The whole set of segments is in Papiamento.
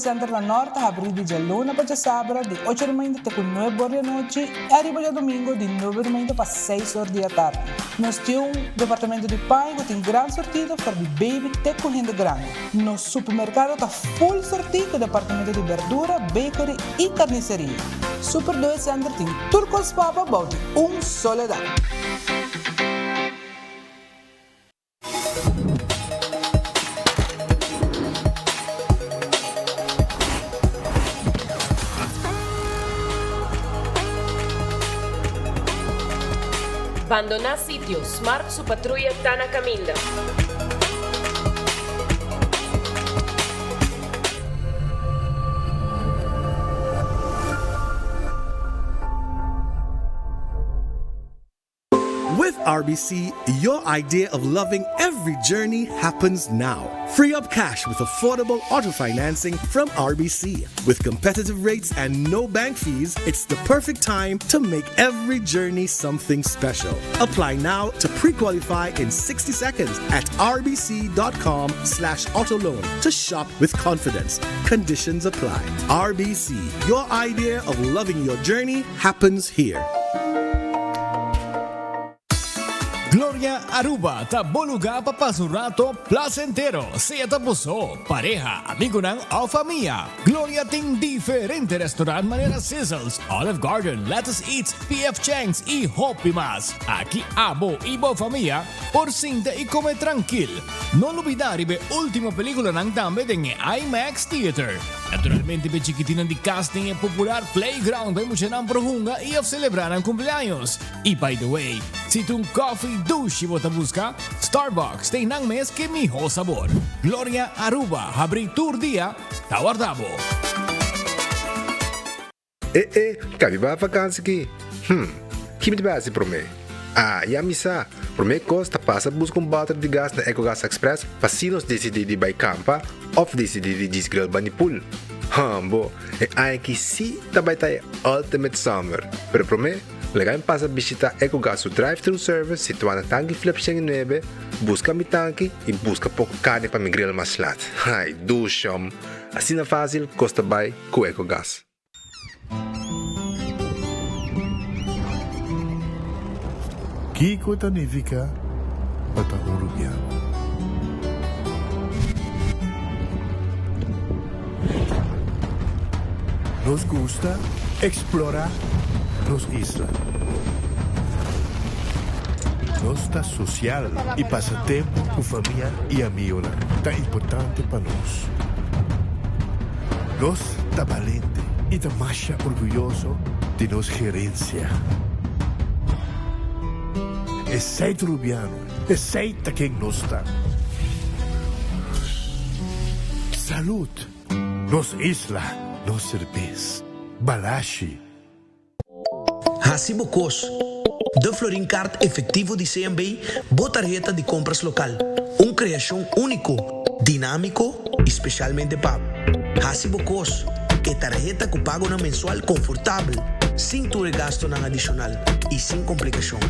Doe Center na Nort ta habrí di djaluna pa djasabra di ocho di mainta te ku nuebe or di anochi i ariba djadumingu di nuebe di mainta pa seis or di atardi. Nos tin un departamento di paña ku tin gran sortido for di baby te ku hende grandi. Nos supermerkado ta full sortí ku departamento di berdura, bakery i karniseria. Super Doe Center tin tur kos pa bo bou di un solo dak. Bandoná sitio, Smart su patruya ta na kaminda. With RBC, your idea of loving every journey happens now. Free up cash with affordable auto financing from RBC. With competitive rates and no bank fees, it's the perfect time to make every journey something special. Apply now to pre-qualify in 60 seconds at rbc.com slash autoloan to shop with confidence. Conditions apply. RBC, your idea of loving your journey happens here. Gloria Aruba ta bo lugar pa pasa un rato placentero, sea ta bo so, pareha, amigonan of famia. Gloria tin diferente restaurant manera Sizzles, Olive Garden, Lettuce Eats, PF Chang's y hopi mas. Aki abo y bo famia por sinta y come trankil. No lubida riba e ultimo peliculanan tambe den e IMAX Theater. Naturalmente p'e chikitinnan di kas tin e popular playground pa e muchanan por hunga i of selebrá nan kumpleaños. I by the way, si ta un kòfi dushi bo ta buska, Starbucks tin nan mes k'e mihó sabor. Gloria Aruba habrí tur dia ta warda bo. E e, ka mi bai vakansi ki? Hm, ki mi ta bai hasi promé? Ah, ya mi sa! Promé kos ta pasa buska un bòter di gas na Ecogas Express pa si nos disidí di bai kampa òf disidí di djis grill bani pool. Hòmbo, e aña aki sí ta bai ta e ultimate summer! Pero promé, laga mi pasa bishitá Ecogas su drive-thru service situá na Tanki Flip 109, buska mi tanki i buska poko karni pa mi grill mas lat. Ai, dushòm! Asina fásil kos ta bai ku Ecogas. Kiko ta nifiká pa ta un rubiano? Nos gusta eksplorá nos isla. Nos ta sosial i pasa tempu ku famia i amigonan ta importante pa nos. Nos ta balente i ta masha orguyoso di nos gerensia. Esei ta Rubiano, esei ta ken nos ta. Salud! Nos isla, nos serbes. Balashi. Hasi bo kos. De Florin Card Efectivo di CMB, bo tarheta di compras local. Un creacion unico, dinamico y specialmente pa bo. Hasi bo kos. E tarheta cu pagonan mensual confortabel, sin tur e gastonan adicional y sin complicacion.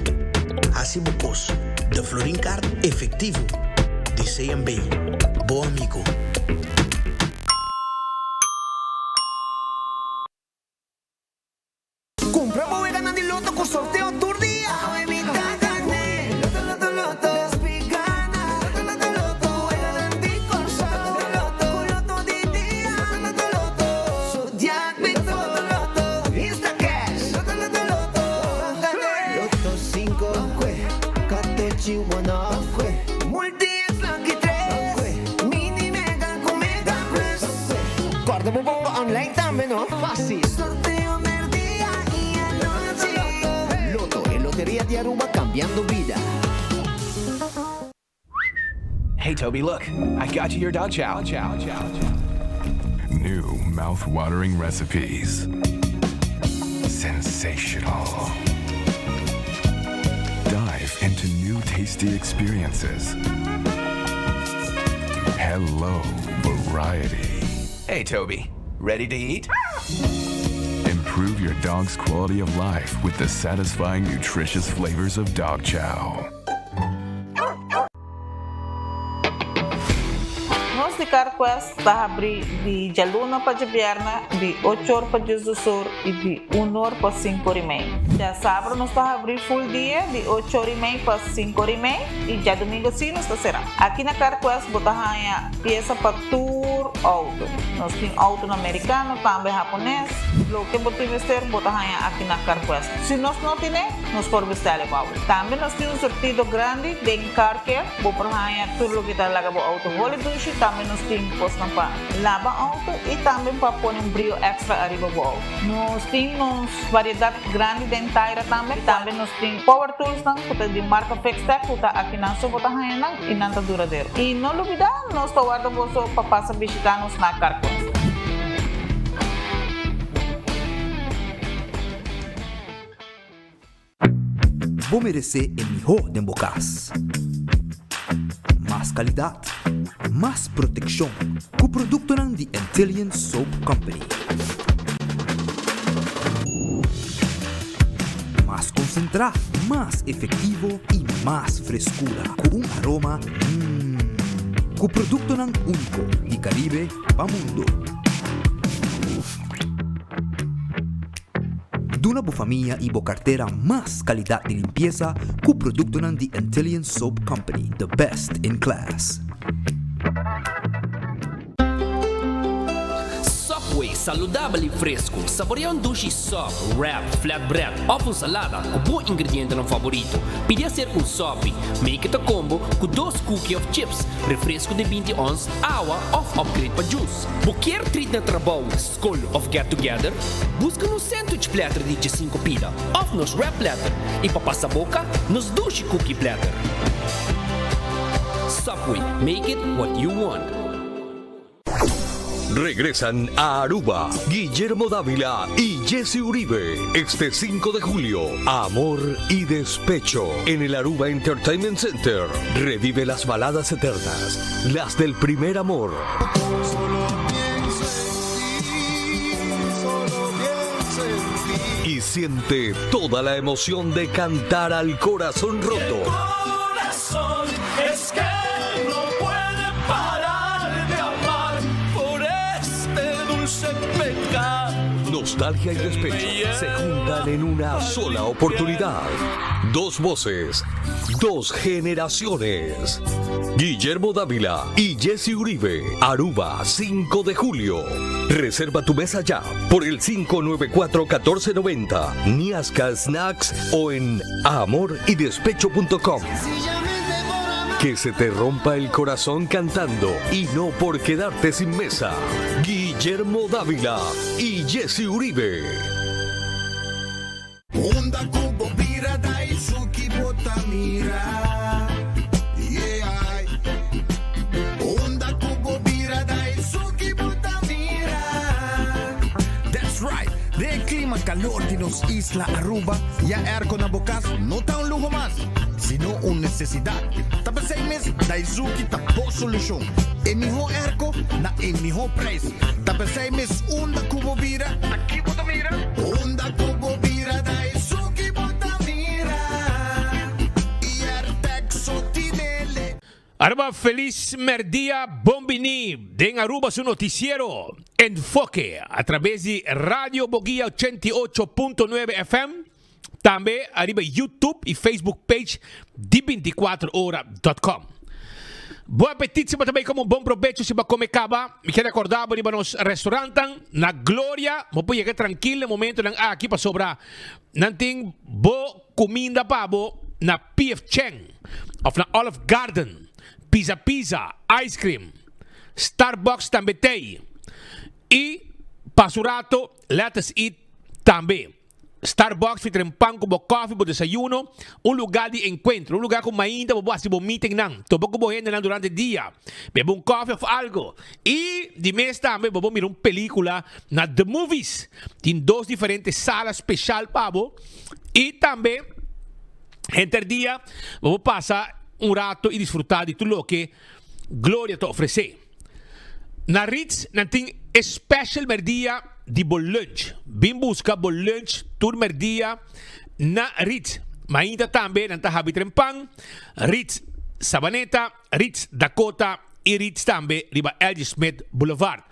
Hasi bo kos. De Florin Card Efectivo di CMB. Bo amigo. Cumpra bo weganan di loto cu sorteo tur dia! Awe mi ta gane! Loto loto loto! Despi gana! Loto loto loto! Weganan di Corsou! Loto loto! Cu loto di dia! Loto loto loto! Zodiac Big Four! Loto loto! Instacash! Loto loto loto! Ban gane! Loto cinco! Catochi one off! Multi X Lucky tres! Mini Mega cu Mega Plus! Corda bo bongo online tambe no! Facil! Sorteo merdia y anochi. Lotto, e loteria di Aruba cambiando bida. Hey Toby, look, I got you your dog chow. New mouth-watering recipes. Sensational. Dive into new tasty experiences. Hello, variety. Hey Toby, ready to eat? Improve your dog's quality of life with the satisfying, nutritious flavors of dog chow. Nos. di CarQuest ta habri di djaluna pa djabièrnè di ocho or pa diesdos or i di un or pa sinku or i mei. Djasabra nos ta habri full dia di ocho or i mei pa sinku or i mei i djadumingu si nos ta será. Aki na CarQuest bo ta haña piesa pa tur outo. Nos tin outonan merikano, tambe hapones. Loke bo tin mester bo ta haña aki na CarQuest. Si nos no tine, nos por bestèl e pa bo. Tambe nos tin un surtido grandi den Car Care. Bo por haña tur loke ta laga bo outo holi dushi. Tambe nos tin kosnan pa laba outo i tambe pa pone un brio èkstra ariba bo outo. Nos tin nos variedat grandi den taira tambe. Tambe nos tin power toolsnan ku ta di marka Fixtech ku ta akinan so bo ta haña nan i nan ta duradero. I no lubidá nos ta warda boso pa pasa bishitá nos na Carquest. Bo meresé e mihó den bo kas. Mas kalidat, mas protekshon ku produktonan di Antillian Soap Company. Mas konsentrá, mas efektivo i mas freskura ku un aroma mmm. Ku produktonan úniko di Karibe pa mundu. Duna bo famia y bo cartera mas calidad di limpieza cu productonan di Antillian Soap Company, the best in class. Subway, saludabel y fresco. Saborea un dushi sub, wrap, flatbread of un salada cu bo ingredientenan favorito. Pidi acerca un sopi. Make it a combo cu dos cookie of chips, refresco di binti ons, awa of upgrade pa juice. Bo kier treat na trabou, skol of get together? Buska nos sandwich platter di djesinku pida of nos wrap platter i pa pasa boka nos dushi cookie platter. Subway, make it what you want. Regresan a Aruba Guillermo Dávila y Jesse Uribe este 5 de julio. Amor y Despecho en el Aruba Entertainment Center. Revive las baladas eternas, las del primer amor. Y siente toda la emoción de cantar al corazón roto. Corazón es que no puede parar de amar por este dulce pecado. Nostalgia y despecho se juntan en una sola oportunidad. Dos voces, dos generaciones. Guillermo Dávila y Jesse Uribe, Aruba, 5 de julio. Reserva tu mesa ya por el 594-1490, Niasca Snacks o en amoridespecho.com. Que se te rompa el corazón cantando y no por quedarte sin mesa. Guillermo Dávila y Jesse Uribe. Unda ku bo bira Daisuki bo ta mira Yeah Unda ku bo bira Daisuki bo ta mira That's right! Den e klima kalor di nos isla Aruba, ya airco na bo kas no ta un luho mas, sino un nesesidat. Ta p'esei mes Daisuki ta bo solushon. E mihó airco na e mihó prijs. Ta p'esei mes unda ku bo bira, Aki bo ta mira. Unda ku bo bira ta esun ki bo ta mira. I Airtag so tinele. Aruba felis merdia bon bini den Aruba su noticiero Enfoke a traves di Radio Boguia 88.9 FM tambe ariba YouTube y Facebook page di 24 ora dot com. Bon apetit si bo ta bay come un bon probecho si bo a come caba. Mi ker recorda bo riba nos restaurantan na Gloria. Bo por yega trankil na momentonan aki pasobra nan tin bo cuminda pa bo na PF Chang of na Olive Garden, Pizza Pizza, Ice Cream, Starbucks tambe tey y pa su rato Let Us Eat tambe. Starbucks fi tren pan ku bo kòfi, bo desayuno, un lugá di enkuentro, un lugá ku mainta bo por hasi bo meetingnan, topa ku bo hendenan durante dia, bebe un kòfi òf algo. I di mes tambe bo por mira un pelíkula na The Movies. Tin dos diferente sala speshal pa bo i tambe henter dia bo por pasa un rato i disfrutá di tur loke Gloria ta ofresé. Na Ritz nan tin e special merdia di bo lunch. Bin busca bo lunch tur merdia na Ritz. Mainta tambe nan ta habi tren pan, Ritz Sabaneta, Ritz Dakota i Ritz tambe riba LG Smith Boulevard.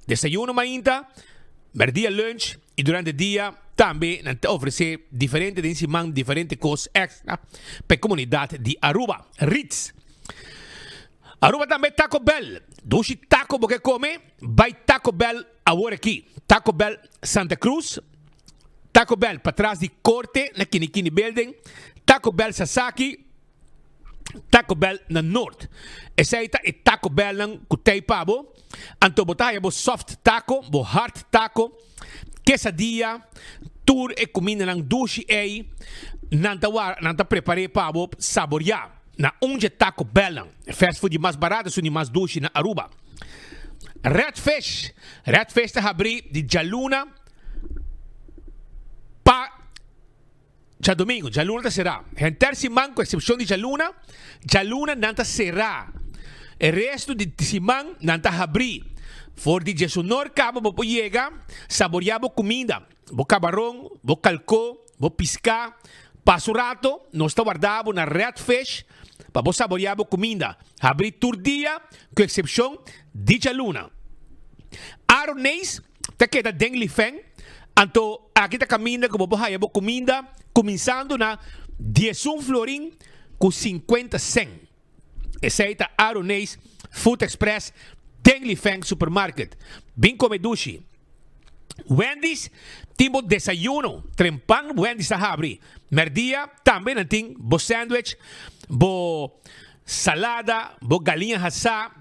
Desayuno mainta, merdia lunch i durante dia tambe nan ta ofresé diferente den siman diferente kos èkstra pa e komunidat di Aruba. Ritz. Aruba tambe Taco Bell. Dushi taco bo ke kome? Bai Taco Bell awor aki. Taco Bell Santa Cruz, Taco Bell patras di Korte na Kinikini Building, Taco Bell Sasaki, Taco Bell na Noord. Esei ta e Taco Bellnan ku tei pa bo. Anto bo ta haya bo soft taco, bo hard taco, quesadilla, tur e kumindanan dushi ei nan ta wara, nan ta prepar'é pa bo saboriá na un dje Taco Bellnan. E fast food di mas barato esun di mas dushi na Aruba. Red Fish, Red Fish ta habrí di djaluna pa. Djadomingo, djaluna ta será. Henter siman ku eksepshon di djaluna, djaluna nan ta será. E restu di siman nan ta habrí. For di djesunor kaba bo por yega saboriá bo kuminda, bo kabaron, bo kalkó, bo piská. Pasa un rato, nos ta warda bo na Red Fish pa bo saboriá bo kuminda. Habrí tur dia ku eksepshon di djaluna. Aroneis ta keda den Lifeng, anto aki ta kaminda ku bo por haya bo kuminda kuminsando na diesun florin ku sinkuenta sen. Esei ta Aroneis Food Express den Lifeng Supermarket. Bin kome dushi. Wendy's tin bo desayuno trempan Wendy's ta habri. Merdia tambe nan tin bo sandwich, bo salada, bo galiña hasá.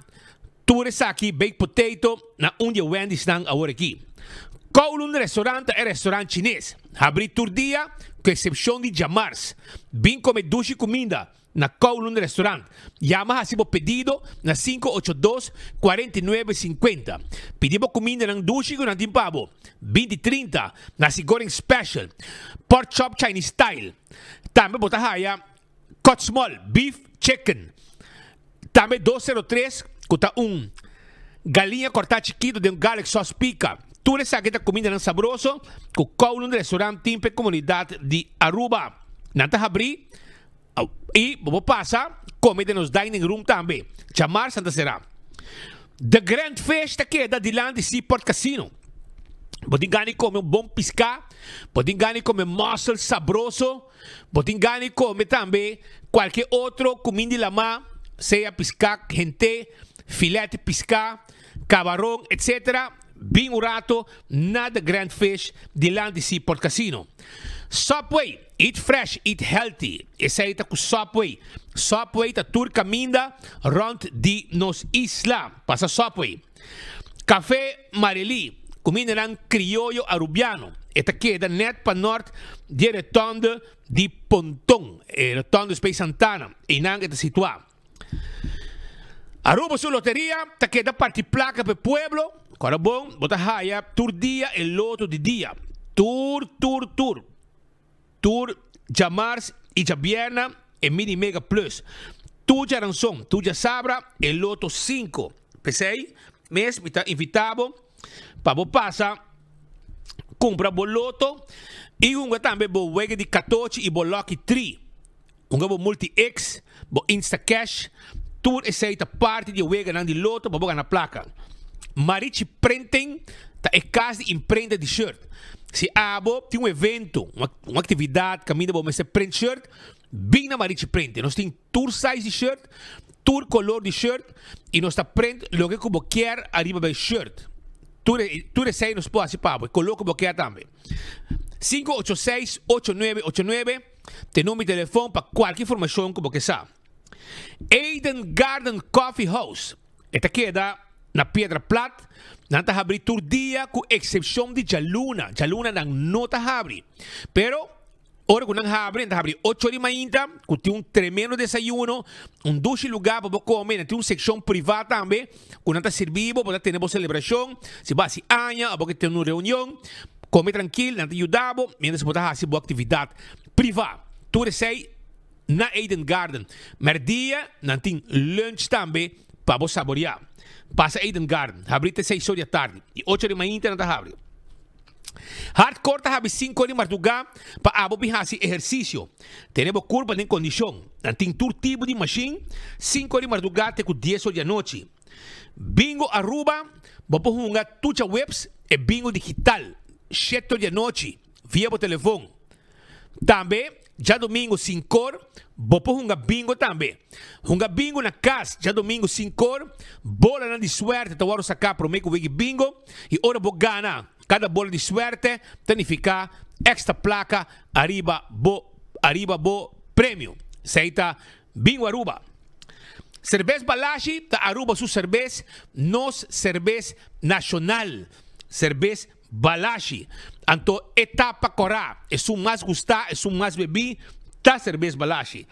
Tur esaki baked potato na un di e Wendy's-nan awor aki. Kowloon Restaurant ta e restaurant chines. Habri tur dia, ku eksepshon di djamars. Bin kome dushi kuminda na Kowloon Restaurant. Yama hasi bo pedido na 582 49 50. Pidi bo kumindanan dushi ku nan tin pa bo. 20 30, nasi goreng special, pork chop Chinese style. Tambe bo ta haya Cut small, beef, chicken. Tambe 203 ku ta un galiña kòrtá chikitu den garlic sauce pika. Tur esaki ta kumindanan sabroso ku Kowloon Restaurant tin pa e komunidat di Aruba. Nan ta habrí i bo por pasa kome den nos dining room tambe. Djamars nan ta será. The Grand Fish ta keda dilanti Seaport Casino. Bo tin gana di kome un bon piská, bo tin gana di kome mussel sabroso. Bo tin gana di come tambe cualke otro cuminda di lama, sea pisca hente, filet di pisca, cabaron, etc. Bin un rato na The Grand Fish dilanti Seaport Casino. Subway, eat fresh, eat healthy. Esey ta cu Subway. Subway ta tur caminda rond di nos isla. Pasa Subway. Café Marely, cumindanan crioyo Arubiano. E ta keda net pa nort di e rotonde di Ponton, e rotonde Spey Santana. Einan e ta situa. Aruba su loteria ta keda parti placa pa e pueblo. Cora bon, bo ta haya tur dia e loto di dia. Tur, tur, tur. Tur djamars i djabierna e Mini Mega Plus. Tur djaranson, tur djasabra e Loto sinku. P'esei mes mi ta invitá bo pa bo pasa kumpra bo loto i hunga tambe bo wega di katochi i bo Lucky Tree. Hunga bo Multi X, bo Instacash, tur esei ta parti di e weganan di loto pa bo gana plaka. Marichi Printing ta e kas di imprenta di shirt. Si abo tin un evento, un aktividat kaminda bo mester print shirt, bin na Marichi Printing. Nos tin tur size di shirt, tur kolor di shirt i nos ta print loke ku bo kier ariba bo e shirt. Tur tur esei nos por hasi pa bo, e kolor ku bo kier tambe. 586 8989. Te number di telefon pa kualke informashon ku bo ke sa. Eden Garden Coffee House, E ta keda na Piedra Plat. Nan ta habri tur dia ku eksepshon di djaluna. Djaluna nan no ta habri. Pero ora ku nan habri, nan ta habri ocho di mainta ku tin un tremendo desayuno, un dushi lugá pa bo kome. Nan tin un sekshon privá tambe ku nan ta sirbi bo, bo ta tene bo selebrashon. Si bo hasi aña òf bo ke tene un reunion, Come trankil, nan ta yuda bo mientras bo ta hasi bo aktividat privá. Tur esei na Eden Garden. Merdia nan tin lunch tambe pa bo saboriá. Pasa Eden Garden, habri te seis or di atardi i ocho di mainta nan ta habri. Hardcore ta habi sinkor di mardugá pa abo bin hasi ehersisio. Tene bo kurpa den kondishon. Nan tin tur tipo di mashin, sinkor di mardugá te ku dies or di anochi. Bingo Aruba, bo por hunga tucha webs e bingo digital, shete or di anochi, via bo telefon. Tambe djadomingo sinkor bo por hunga bingo tambe. Hunga bingo na kas djadomingo sinkor, bolanan di suerte ta wòrdu saká promé ku wiki bingo i ora bo gana kada bola di suerte ta nifiká èkstra plaka ariba bo ariba bo premio. Esei ta Bingo Aruba. Serbes Balashi ta Aruba su serbes, nos serbes nashonal, serbes Balashi. Anto e ta pa kòrá, esun mas gustá, esun mas bebí ta serbes Balashi.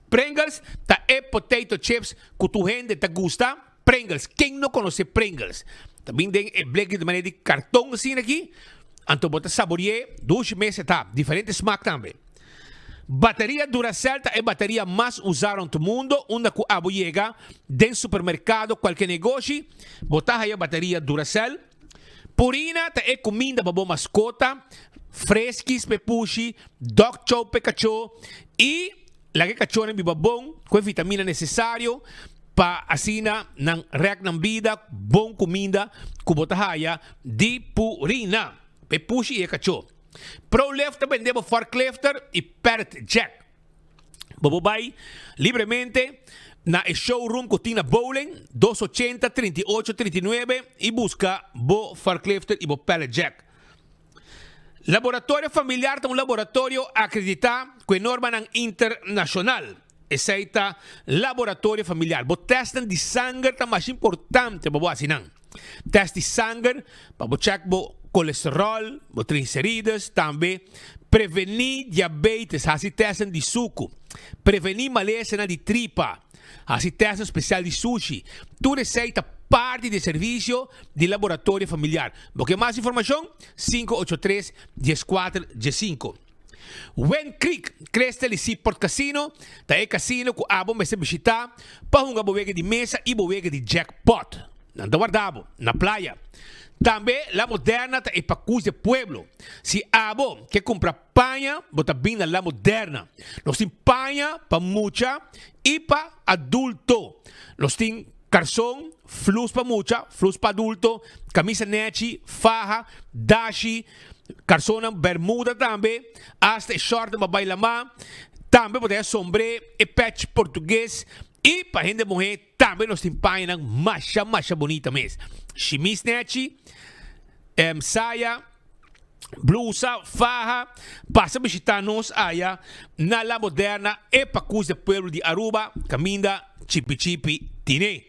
Pringles ta e potato chips ku tur hende ta gusta. Pringles, ken no konosé Pringles? Ta bin den e bleki di manera di karton asina aki, anto bo ta sabori'é dushi mes e ta, diferente smak tambe. Bateria Duracell ta e bateria mas usá rònt mundo, unda ku abo yega den supermerkado, kualke negoshi, bo ta haya bateria Duracell. Purina ta e kuminda pa bo maskota, freskis p'e pushi, dog chow p'e kachó i laga e kachónan biba bon ku e vitamina nesesario pa asina nan rèk nan bida bon kuminda ku bo ta haya di Purina p'e pushi i e kachó. Prolift ta bende bo forklifter i pallet jack. Bo por bai libremente na e showroom ku tin na Bowling, dos ochenta, 38, 39, i buska bo forklifter i bo pallet jack. Laboratorio Familiar ta un laboratorio akreditá ku e normanan internashonal. Esei ta Laboratorio Familiar. Bo tèstnan di sanger ta mas importante pa bo hasi nan. Tèst di sanger pa bo chèk bo kolesteròl, bo triglicerides, tambe prevení diabetes, hasi tèstnan di suku, prevení malesanan di tripa, hasi tèstnan spesial di sushi. Tur esei ta parti di e servisio di Laboratorio Familiar. Bo ke mas informashon? 583 14 15. Wind Creek Crystal y Seaport Casino ta e casino cu abo mester bishita pa hunga bo wega di mesa y bo wega di jackpot. Nan ta warda bo na playa. Tambe La Moderna ta e pacus de pueblo. Si abo ke cumpra paña bo ta bin na La Moderna. Nos tin paña pa mucha y pa adulto. Nos tin carson, flus pa mucha, flus pa adulto, camisa nechi, faha, dashi, Karsonnan bermuda tambe, asta e shortnan pa bai lamá. Tambe bo ta haya sombré, e pèch portugues i pa hende muhé tambe nos tin pañanan masha masha bunita mes. Shimis nèchi, saya, blusa, faha. Pasa bishitá nos aya na La Moderna, e pakus de pueblo di Aruba, kaminda chipi chipi tine.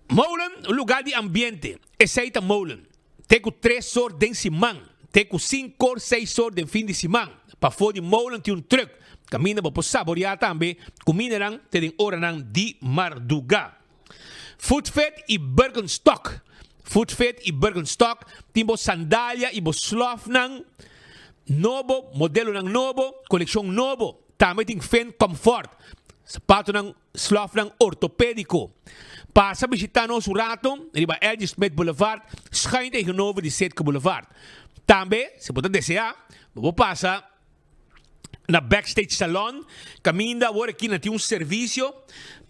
Molen, un lugar di ambiente. Esei ta Molen. Te ku tres or den siman. Te ku sinkor, seis or den fin di siman. Pafó di Molen tin un trùk. Kaminda bo por saboriá tambe kumindanan te den oranan di mardugá. Footfit i Birkenstock. Footfit i Birkenstock tin bo sandalia i bo slòfnan nobo, modelonan nobo, kolekshon nobo. Tambe tin Finn Comfort, sapatonan Slòfnan ortopédiko. Pasa bishitá nos un rato riba LG. Smith Boulevard, schuin tegenover di Citgo Boulevard. Tambe, si bo ta deseá, bo por pasa na Backstage Salon, kaminda awor aki nan tin un servisio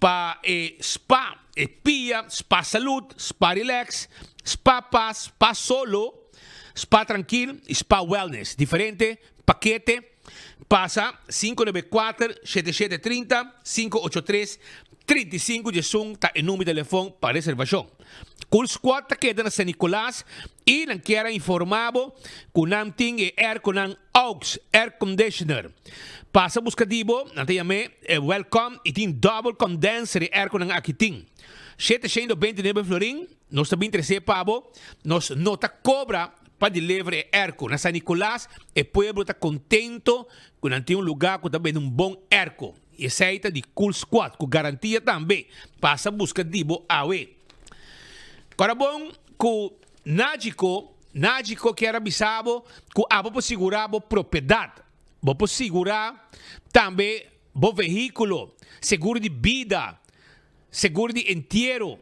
pa e spa, e pia, spa salud, spa relax, spa pas, spa solo, spa trankil i spa wellness. Diferente pakete. Pasa 594 7730 583 35 diesun ta e number di telefon pa reservacion. Cool Squad ta keda na San Nicolas y nan kier a informa bo cu nan tin e airconan Aux air conditioner. Pasa busca di bo, nan ta yam'e Welcome y tin double condenser e airconan aki tin. 729 florin, nos ta bin trece pa bo, nos no ta cobra Pa deliver e airco na San Nicolas, e pueblo ta contento cu nan tin un lugar cu ta bende un bon airco. Y esey ta di Cool Squad, cu garantia tambe. Pasa busca di bo awe. Ora bon cu Nagico, Nagico kier a bisa bo cu abo por sigura bo propiedad. Bo por sigura tambe bo vehiculo, seguro di bida, seguro di entiero.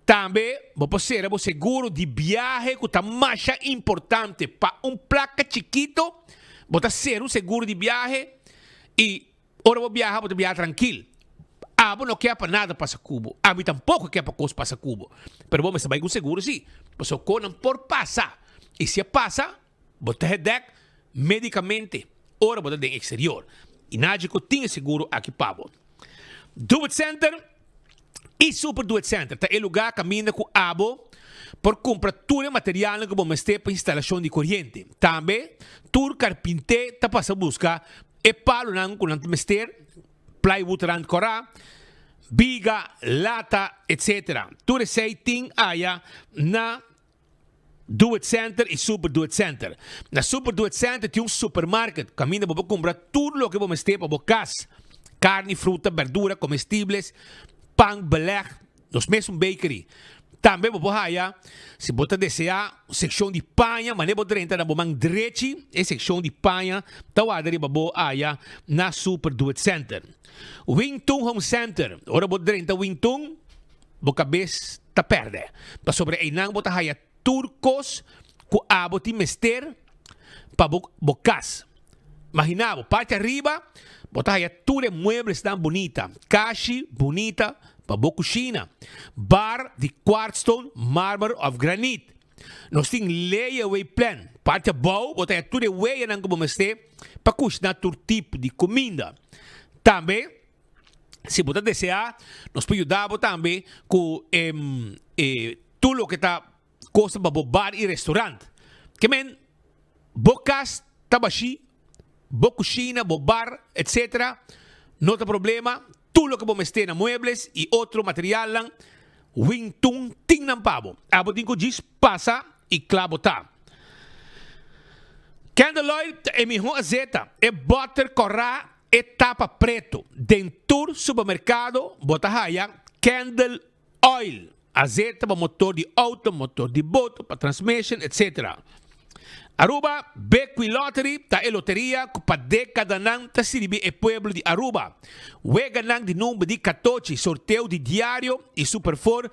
Tambe bo por sera bo seguro di biahe ku ta masha importante. Pa un plaka chikito bo ta sera un seguro di biahe i ora bo biaha bo ta biaha trankil. Abo no ke pa nada pasa ku bo. Ami tampoko ke pa kos pasa ku bo. Pero bo mester bai ku un seguro si, pasobra konan por pasa. I si a pasa, bo ta hedek medikamente ora bo ta den eksterior. I Nagico tin e seguro aki pa bo. Do It Center i Super Do It Center ta e lugá kaminda ku abo por kumpra tur e materialnan ku bo mester pa instalashon di koriente. Tambe tur karpinté ta pasa buska e palunan ku nan ta mester, plywood rand kòrá, biga, lata, etc. Tur esei tin aya na Do It Center y Super Do It Center. Na Super Do It Center tin un supermarket caminda bo por cumpra tur loke bo mester pa bo cas, carni, fruta, berdura, comestibles, pan, beleg, nos mesun bakery. Tambe bo por haya, si bo ta desea, un seccion di paña, manera bo drenta na bo man drechi, e seccion di paña ta warda riba bo aya na Super Do It Center. Wing Tun Home Center, ora bo drenta Wing Tun, Bo kabes ta pèrdè, pasobra einan bo ta haya tur kos ku abo tin mester pa bo bo kas. Maginá bo, parti ariba bo ta haya tur e mueblesnan bunita, kashi bunita pa bo kushina, bar di kwartstone, marmer òf granit. Nos tin layaway plan, parti abou bo ta haya tur e weyanan ku bo mester pa kushiná tur tipo di kuminda. Tambe. Si bo ta deseá, nos por yuda bo tambe ku e tur loke ta kosta pa bo bar i restaurant. Ke men, bo kas ta bashí, bo kushina, bo bar, etsetera, no ta problema, tur loke bo mester na muebles i otro materialnan, Wing Tun tin nan pa bo. Abo tin ku djis pasa i kla bo ta. Candle oil ta e mihó azeta, e bòter kòrá E tapa preto. Den tur supermercado bo ta haya candle oil, azeta pa motor di auto, motor di boto, pa transmission, etc. Aruba Bequi Lottery ta e loteria cu pa decadanan ta sirbi e pueblo di Aruba. Weganan di number di catochi, sorteo di diario y Super Four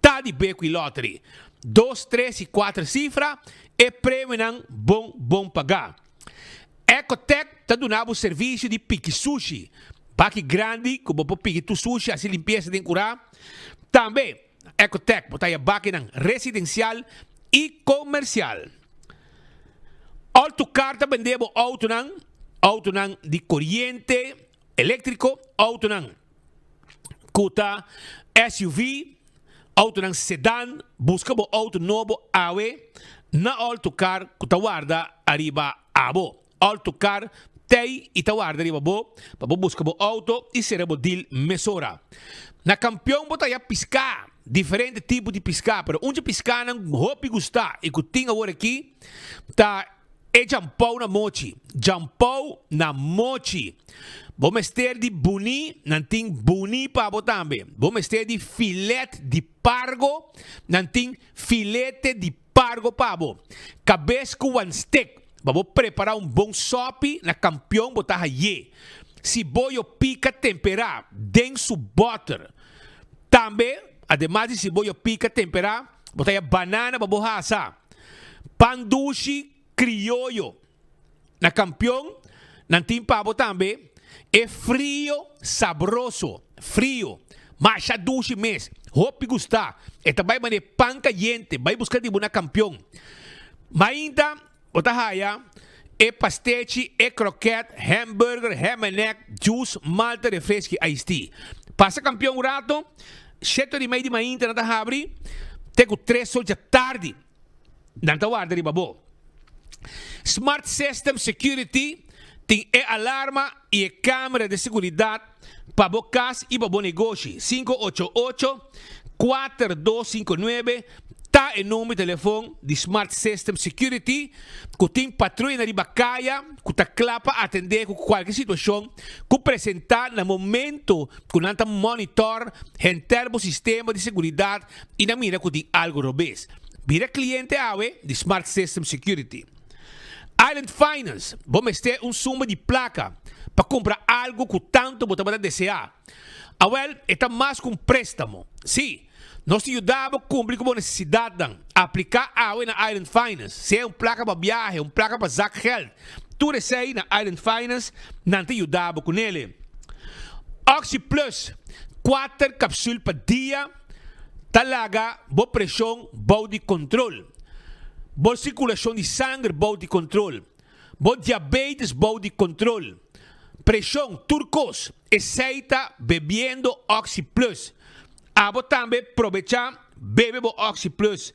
ta di Bequi Lottery. Dos, tres y cuater cifra, e premionan bon bon paga. Ecotec ta duna bo servisio di piki sushi. Baki grandi ku bo por piki tur sushi hasi limpiesa den kurá. Tambe Ecotec bo ta haya bakinan residensial i komersial. Autocar ta bende bo outonan, outonan di koriente eléktriko, outonan ku ta SUV, outonan sedan, buska bo outo nobo awe na Autocar ku ta warda ariba abo. Autocar tei i ta warda riba bo pa bo buska bo outo i sera bo deal mesora. Na Kampion bo ta haya piská, diferente tipo di piská, pero un dje piskanan ku hopi gusta i ku tin awor aki ta E djampou na mochi. Djampou na mochi. Bo mester di buni, nan tin buni pa bo tambe. Bo mester di filet di pargo, nan tin filete di pargo pa bo. Kabes ku wanstek, pa bo prepara un bon sopi na kampion bo ta haye. Siboyo pika tempera den su boter. Tambe, ademas di siboyo pika tempera, bo ta haya banana pa bo hasa. Pan dushi krioyo na kampion nan tin pa bo tambe e frio sabroso frio masha dushi mes hopi gusta e ta bai mane pan kayente bai buska di bo na kampion mainta bo ta haya e pastechi e kroket hamburger hamenek juice malta refreski iced tea pasa kampion un rato shete ora i mei di mainta nan ta habri te ku tres or dja tardi. Nan ta warda riba bo. Smart System Security tin e alarma i e camera di seguridad pa bo cas i pa bo negoshi. 588 4259 ta e number di telefon di Smart System Security cu tin patruyanan riba caya cu ta cla pa atende cu cualkier situacion cu presenta na momento cu nan ta monitor henter bo sistema di seguridad i nan mira ku tin algu robes. Bira kliente awe di Smart System Security. Island Finance, Bo mester un suma di plaka pa kumpra algu ku tantu bo tabata deseá? Awèl, e ta mas ku un préstamo. Sí, Nos ta yuda bo kumpli ku bo nesesidatnan. Apliká awe na Island Finance. Sea un plaka pa biahe, un plaka pa zakgeld, tur esei na Island Finance nan ta yuda bo ku nele. Oxi Plus, kuater kapsul pa dia ta laga bo preshon bou di kontrol, bo sirkulashon di sanger bou di kontrol, bo diabetes bou di kontrol, preshon, tur kos. Esei ta bebiendo Oxi Plus. Abo tambe probecha bebe bo Oxi Plus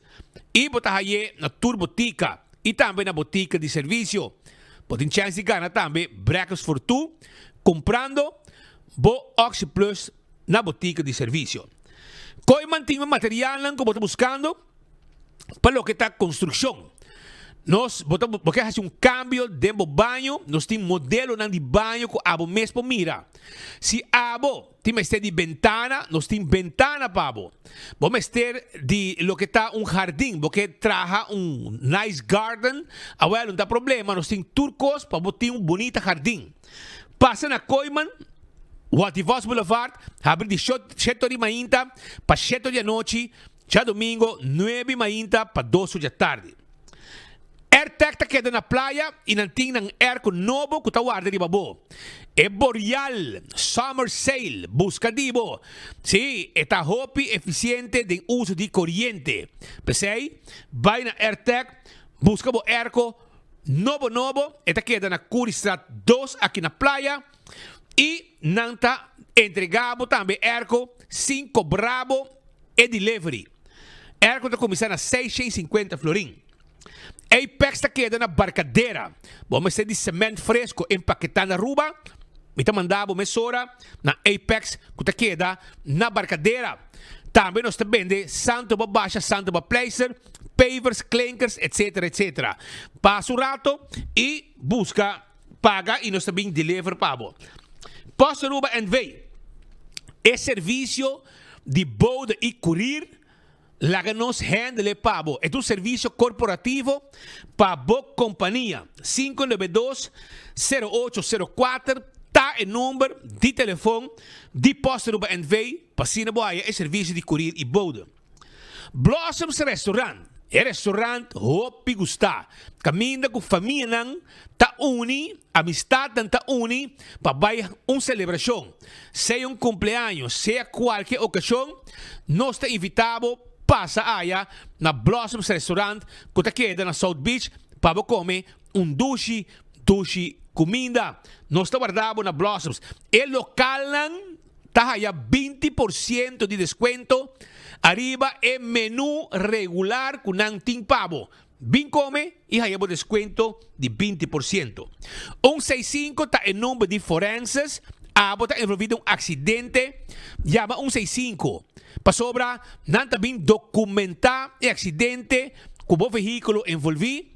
y bo ta haye na tur botica y tambe na botica di servicio. Bo tin chance di gana tambe Breakfast for Two comprando bo Oxi Plus na botica di servicio. Kooiman tin e materialnan cu bo ta buscando? Pa loke ta konstrukshon, nos bo ta bo ke hasi un kambio den bo baño, nos tin modelonan di baño ku abo mes por mira. Si abo tin mester di bentana, nos tin bentana pa bo. Bo mester di loke ta un hardin, bo ke traha un nice garden, awel no ta problema, nos tin tur kos pa bo tin un bunita hardin. Pasa na Kooiman, Wativos Boulevard, habri di shete ora di mainta pa shete ora di anochi. Djadomingo nuebe mainta pa dos or djatardi. Airtec ta keda na playa y nan tin nan airco nobo cu ta warda riba bo. E Boreal Summer Sale busca di bo. Si, e ta hopi eficiente den uso di coriente. P'esey, bay na Airtec, busca bo airco nobo nobo. E ta keda na Curiestraat dos aki na playa y nan ta entrega bo tambe airco sin cobra bo. E delivery. Airco ta kuminsá na 650 florin. Apex ta keda na Barcadera. Bo mester di cement fresco empaketá na Aruba? Mi ta manda bo mesora na Apex ku ta keda na Barcadera. Tambe nos ta bende santo pa basha, santo pa pleister, pavers, klinkers, etc. Etc. Pasa un rato i buska. Paga y nos ta bin deliver pa bo. Post Aruba NV. E servicio di bode y courier laga nos handle pa bo. E ta un servicio corporativo pa bo compania. 592 0804 ta e number di telefon di Post Aruba NV pa asina bo haya e servicio di courier y bode. Blossoms Restaurant, e restaurant hopi gustá, kaminda ku famianan ta uni, amistatnan ta uni pa bai un selebrashon, sea un kumpleaños, sea kualke okashon, nos ta invitá bo pasa aya na Blossoms Restaurant ku ta keda na South Beach pa bo kome un dushi dushi kuminda. Nos ta warda bo na Blossoms. E lokalnan. ta haya 20 por ciento di descuento ariba e menu regular cu nan tin pa bo. Bin come y haya bo descuento di 20 por ciento. Un seis cinco ta e number di forenses, abo ta envolvi den un accidente, yama un seis cinco, pasobra nan ta bin documenta e accidente cu bo vehiculo envolvi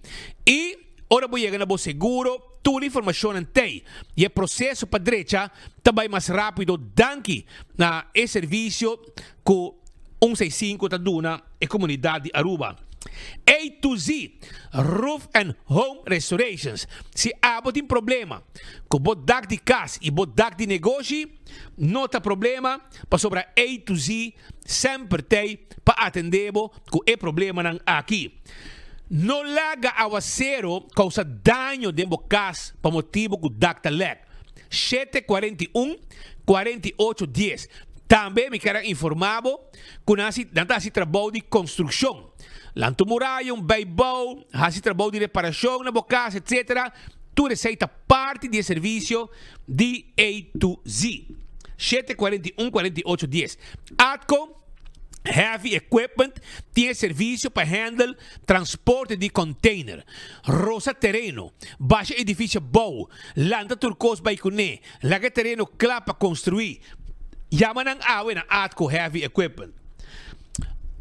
y. Ora bo yega na bo seguro, tur informashonnan t'ei i e proseso pa drecha ta bai mas rápido danki na e servisio ku un seis sinku ta duna e komunidat di Aruba. A to Z Roof and Home Restorations Si abo tin problema ku bo dak di kas i bo dak di negoshi, no ta problema pasobra A to Z semper t'ei pa atendé bo ku e problemanan aki. No laga awasero kousa daño den bo kas pa motibu ku dak ta lèk. 7 41 48 10 Tambe mi kier a informá bo ku nan hasi nan ta hasi trabou di konstrukshon. Lanta un muraya, un beibou, hasi trabou di reparashon na bo kas, etsetera. Tur esei ta parti di e servisio di A to Z. 7 41 48 10 Atco. Heavy Equipment tin e servisio pa handle transporte di container, rosa tereno, basha edificio bou, lanta tur cos bay cune, laga e tereno cla pa construi. Yama nan awe na Atco Heavy Equipment.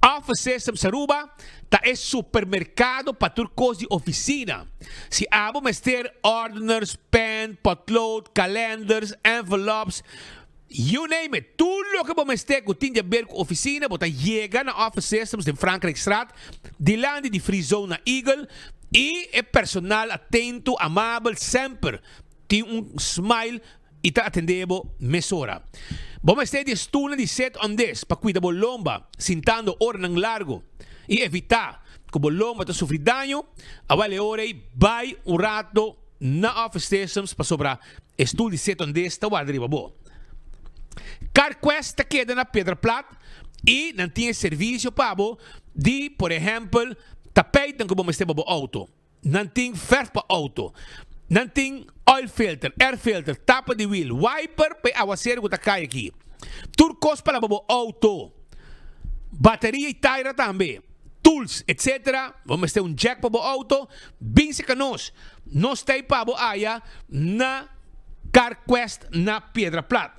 Office Systems Aruba ta e supermercado pa tur cos di oficina. Si abo mester ordeners, pen, potlood, calendars, envelopes, You name it, tur loke bo mester ku tin di aber ku ofisina, bo ta yega na Office Systems den Frankrijkstraat, dilanti di Free Zone na Eagle, i e personal atento, amabel, semper tin un smile. i ta atendé bo mesora. Bo mester di e stulnan di sit on this pa kuida bo lomba sintando oranan largu i evitá ku bo lomba ta sufri daño. Awel e ora ei bai un rato na Office Systems pasobra e stul di sit on this ta warda riba bo. CarQuest ta keda na Piedra Plat i nan tin e servisio pa bo di por ehèmpel tapijtnan ku bo mester pa bo outo. Nan tin verf pa auto. Nan tin oil filter, air filter, tapa di wiel, wiper pa e awaseru ku ta kai aki. Tur kos pa laba bo auto. Bateria i taira tambe. Tools, etc. Bo mester un jack pa bo auto, bin seka nos. Nos ta ei pa bo aya na Carquest na Piedra Plat.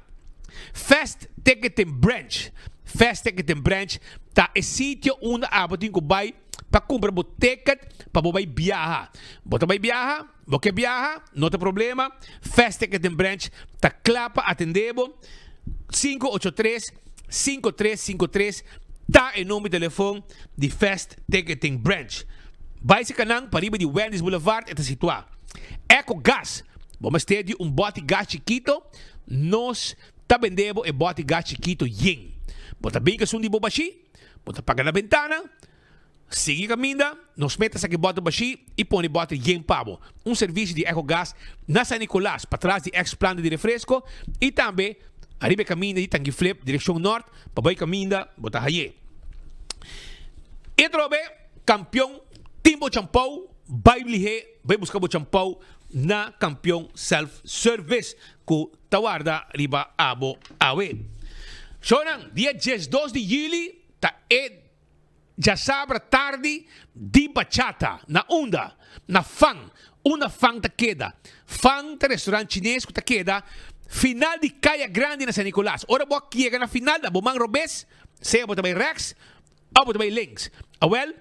Fast Ticketing Branch. Fast Ticketing Branch ta e sitio unda abo tin ku bai pa kumpra bo ticket pa bo bai biaha. Bo ta bai biaha? Bo ke biaha? No ta problema, Fast Ticketing Branch ta kla pa atendé bo. 583 5353 ta e number di telefon di Fast Ticketing Branch. Bai serka nan pariba di Wendy's Boulevard e ta situá. Eco Gas, Bo mester di un bòti gas chikito? Nos ta bende bo e bòti gas chikito yen. Bo ta bin ku esun di bo bashí? Bo ta paga na bentana, sigui kaminda, nos meta saki bòter bashí i pone bòter yen pa bo. Un servisio di Ecogas na San Nicolas, patras di ex planta di refresco i tambe ariba e kaminda di Tangi Flip direkshon nort pa bai kaminda bo ta haye. E trobe kampion tin bo champou, bai lihé bai buska bo champou na Kampion Self Service ku ta warda riba abo awe. Shownan, dia diesdos di juli ta e djasabra tardi di bachata. Na unda? Na Fang. Unda Fang ta keda? Fang ta restaurant chines ku ta keda final di Kaya Grandi na San Nicolas. Ora bo a yega na final na bo man robes, sea bo ta bai rechts of bo ta bai links. Awel,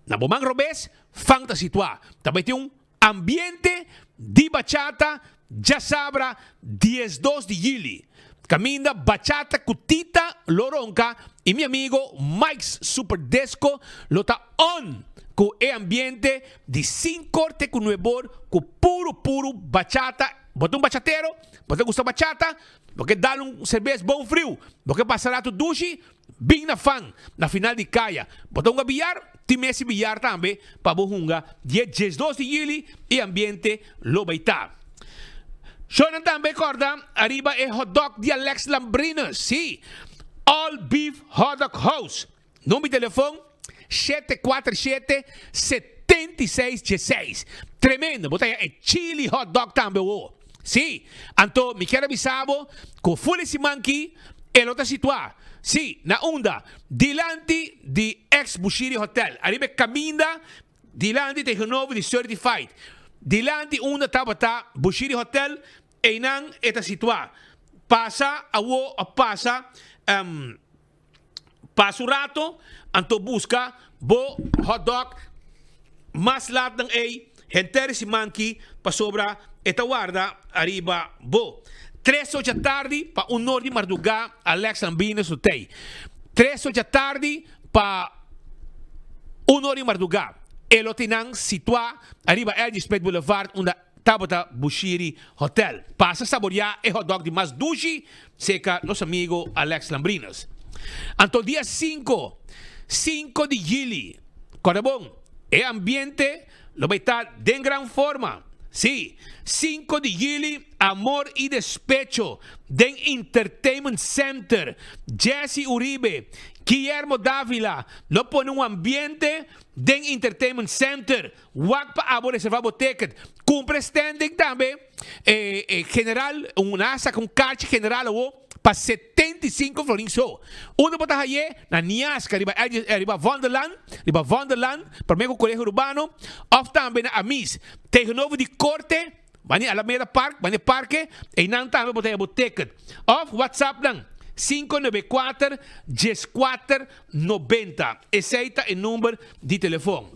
na bo man robes, Fang ta situa. Ta bai tin un Ambiente di bachata djasabra 12 di juli. Kaminda bachata ku Tita lo ronka i mi amigo Mike's Super Disco lo ta on ku e ambiente di sinkor te ku nuebor ku puru puru bachata. Bo ta un bachatero? Bo ta gusta bachata? Bo ke dal un serbes bon friu? Bo ke pasa ratu dushi? Bin na fan na final di kaya. Bo ta hunga billar? Tin mesi billar tambe pa bo hunga dia 12 di juli e ambiente lo bay ta. Shownan tambe corda ariba e hotdog di Alex Lambrinus. Si, All Beef Hotdog House. Number di telefon 747 76 16. Tremendo, bo ta haya e chili hotdog tambe wo. Sí, anto mi kier a bisa bo ku ful e siman ki e lo ta situá, sí, na unda? Dilanti di ex Bushiri Hotel, ariba e kaminda dilanti tegenover di Certified, dilanti unda tabata Bushiri Hotel, einan e ta situá. Pasa awo a pasa, Pasa un rato, anto buska bo hotdog mas lat dan ei henter e siman ki pasobra e ta warda ariba bo. Tres ocha tardi pa un nor di mardugá Alex Lambinus lo tei. Tres ocha tardi pa un nor di mardugá e lo tin nan situá ariba LG Smith Boulevard unda Tabata Bushiri Hotel. Pasa saboreá e hotdog di mas dushi serka nos amigo Alex Lambrinus. Anto dia sinku, sinku di juli, kòrda bon, e ambiente lo bai ta den gran forma. Sí, sinku di juli, Amor i Despecho den Entertainment Center. Jesse Uribe, Guillermo Davila lo pone un ambiente den Entertainment Center. Wak pa abo reserva bo ticket. Cumpra e standing tambe. E, e general, un a saca un kaartje general awo pa 75 florin so. Unda bo ta haye? Na Niasca, riba LG, eh, riba Vondellaan, riba Vondellaan, prome cu Colegio Urbano, of tambe na Amis, tegenover di Corte, bani Alameda Park, bani parke, einan tambe bo ta haya bo ticket. Of WhatsApp nan, 594 14 90. Esey ta e number di telefon.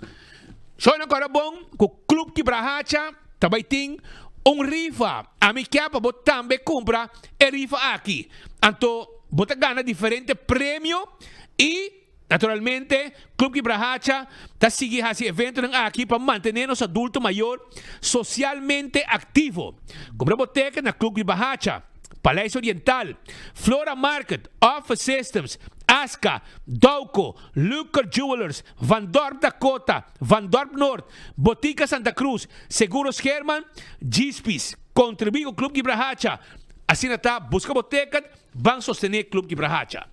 Shownan kòrda bon ku Club Kibrahacha ta bai tin un rifa. Ami kia pa bo tambe kumpra e rifa aki. Anto bo ta gana diferente premio i naturalmente Club Kibrahacha ta sigui hasi eventonan aki pa mantené nos adulto mayor sosialmente aktivo. Kumpra bo teken na Club Kibrahacha. Paleis Oriental, Flora Market, Office Systems, Aska, Dauco, Lucre Jewelers, Van Dorp Dakota, Van Dorp Noord, Botica Santa Cruz, Seguros Herman, Djispis, Contribui cu Club Kibrahacha. Asina ta, busca bo ticket, ban sostene Club Kibrahacha.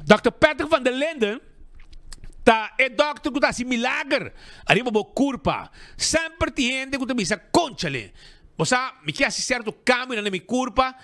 Dòkter Patrick van der Linden ta e dòkter cu ta haci milager ariba bo curpa. Semper tin hende cu ta bisa, Conchale, bo sa, mi ke haci cierto cambionan na mi curpa,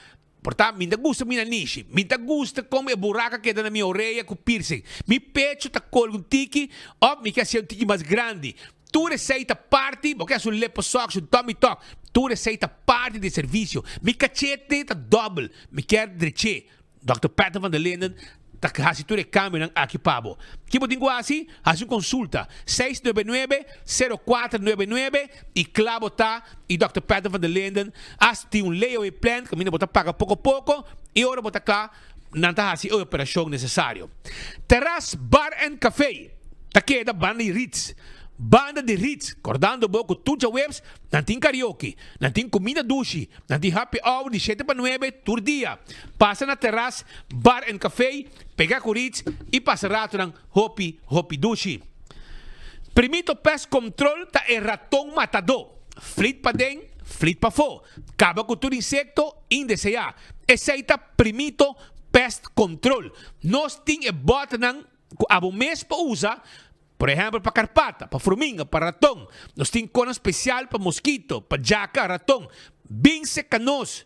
por ta mi ta gusta mi nanishi, mi ta gusta con e buraca keda na mi orea cu piercing, mi pecho ta colga un tiki of mi ke hacié un tiki mas grandi. Tur esei ta parti, bo ke haci un liposuction, tummy tuck, tur esei ta parti di e servicio. Mi cachete ta dobbel, mi kier dreché. Dòkter Patrick van der Linden ta hasi tur e kambionan aki pa bo. Ki bo tin ku hasi? Hasi un konsulta, 699, 0499 i kla bo ta i Dòkter Patrick van der Linden hasta tin un layaway plan kaminda bo ta paga poko poko i ora bo ta kla nan ta hasi e operashon nesesario. Terras Bar and Café ta keda banda di Ritz. Banda di Ritz, kordando bo ku tur djaweps nan tin karaoke. Nan tin kuminda dushi, nan tin happy hour di shete pa nuebe tur dia. Pasa na Terras Bar and Café, pega ku Ritz i pasa ratonan hopi hopi dushi. Primito Pest Control ta e raton matadó. Flit paden, flit pafó. Kaba ku tur insekto indeseá. Esei ta Primito Pest Control. Nos tin e bòternan ku abo mes por usa Por ehèmpel pa karpata, pa fruminga, pa raton. Nos tin konan spesial pa moskito, pa djaka, raton. Bin seka nos.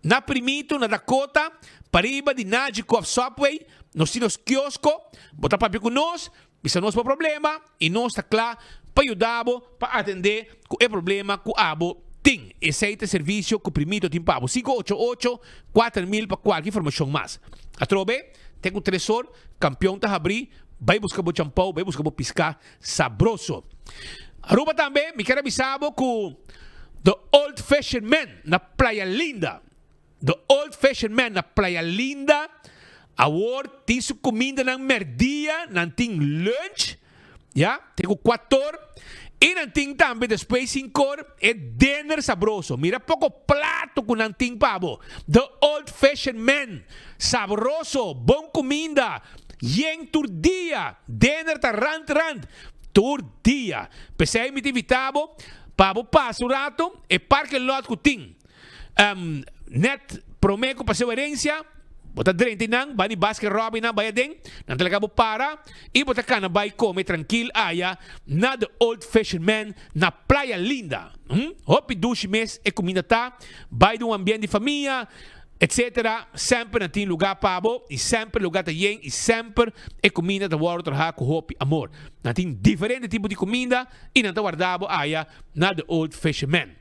Na Primito, na Dakota, pariba di Nagico òf Subway, nos tin nos kiosko. Bo ta papia ku nos, bisa nos bo problema i nos ta kla pa yuda bo pa atendé ku e problema ku abo tin. Esei ta e servisio ku Primito tin pa bo. 588 4000 pa kualke informashon mas. Atrobe, te ku tres or, Kampion ta habrí. Bai buska bo champou, bai buska bo piská sabroso. Aruba tambe mi kier a bisa bo ku The Old Fisherman na Playa Linda, The Old Fisherman na Playa Linda awor tin su kumindanan mèrdia, nan tin lunch, ya, te ku kuator, i nan tin tambe despues sinkor e dinner sabroso. Mira poko plato ku nan tin pa bo. The Old Fisherman, sabroso, bon kuminda. Yen tur dia, dinner ta rand rand tur dia. P'esei mi ta invita bo pa bo pasa un rato e parking lot ku tin net prome ku Paseo Herencia. Bo ta drenta einan, bai di Baskin Robbins nan bai aden, nan ta laga bo para i bo ta kana bai kome trankil aya na The Old Fisherman na Playa Linda. Hopi dushi mes e kuminda ta, bai den un ambiente di famia. Etc. Semper nan tin luga pa bo y semper luga ta yen y semper e cuminda ta wordo traha cu hopi amor. Nan tin diferente tipo di cuminda y nan ta warda bo aya na The Old Fisherman.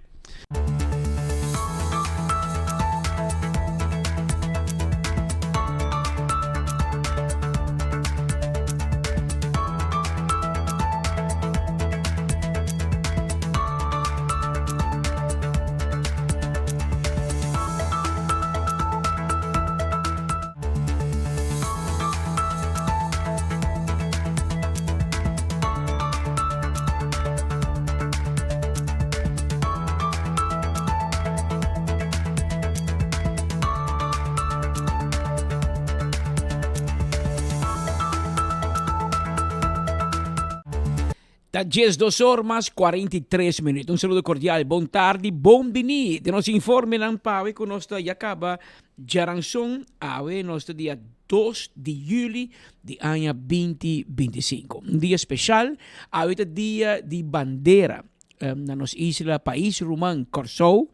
Ta 12 or mas 43 minuut. Un saludo cordial, bon tardi, bon bini. Den nos informenan pawe ku nos ta ya kaba djaranson, awe nos ta dia 2 di juli di aña 2025. Un dia special, awe ta dia di bandera um, na nos isla, pais ruman Kòrsou.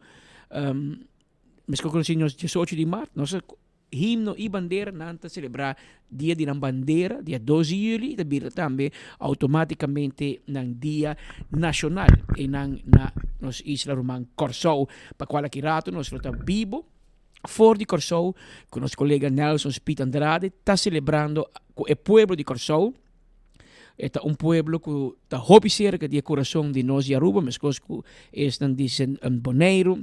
Um, Meskos ku nos 18 di mart, nos Himno i bandera, Nan ta selebrá Dia di nan Bandera, dia dos di yüli, i ta bira tambe outomátikamente nan dia nashonal einan na nos isla ruman Kòrsou, pa kual aki rato nos lo ta bibo for di Kòrsou ku nos kolega Nelson Speed Andrade ta selebrando ku e pueblo di Kòrsou. E ta un pueblo ku ta hopi serka di e kurason di nos di Aruba, meskos ku esnan di Boneiru.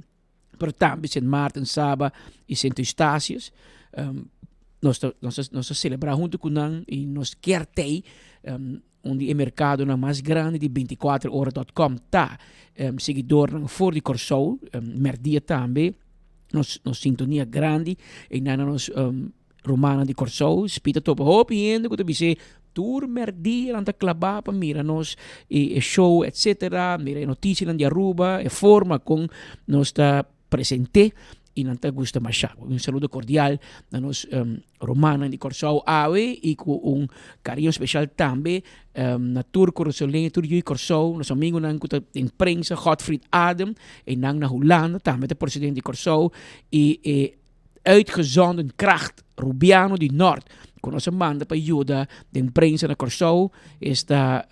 pero tambe Sint Maarten, Saba y Sint Eustatius. Um, nos ta, nos ta, nos ta celebra hunto cu nan y nos kier tei um, un di e mercadonan mas grandi di 24ora.com ta um, seguidornan for di Kòrsou, um, merdia tambe. Nos nos sintonia grandi e nan nos um, rumannan di Kòrsou. Spita topa hopi hende ku ta bis'é tur mèrdia nan ta klabá pa mira nos e show etcetera, mira e notisianan di Aruba, e forma kon nos ta present'é i nan ta gusta mashá. Un saludo kordial na nos rumannan di Kòrsou awe i ku un kariño speshal tambe na tur kurasoleño, tur yu di Kòrsou, nos amigunan ku ta den prensa, Godfried Adem, einan na Hulanda tambe ta presidente di Kòrsou i e Uitgezonden Kracht Rubiano di Nort ku nos a manda pa yuda den prensa na Kòrsou esta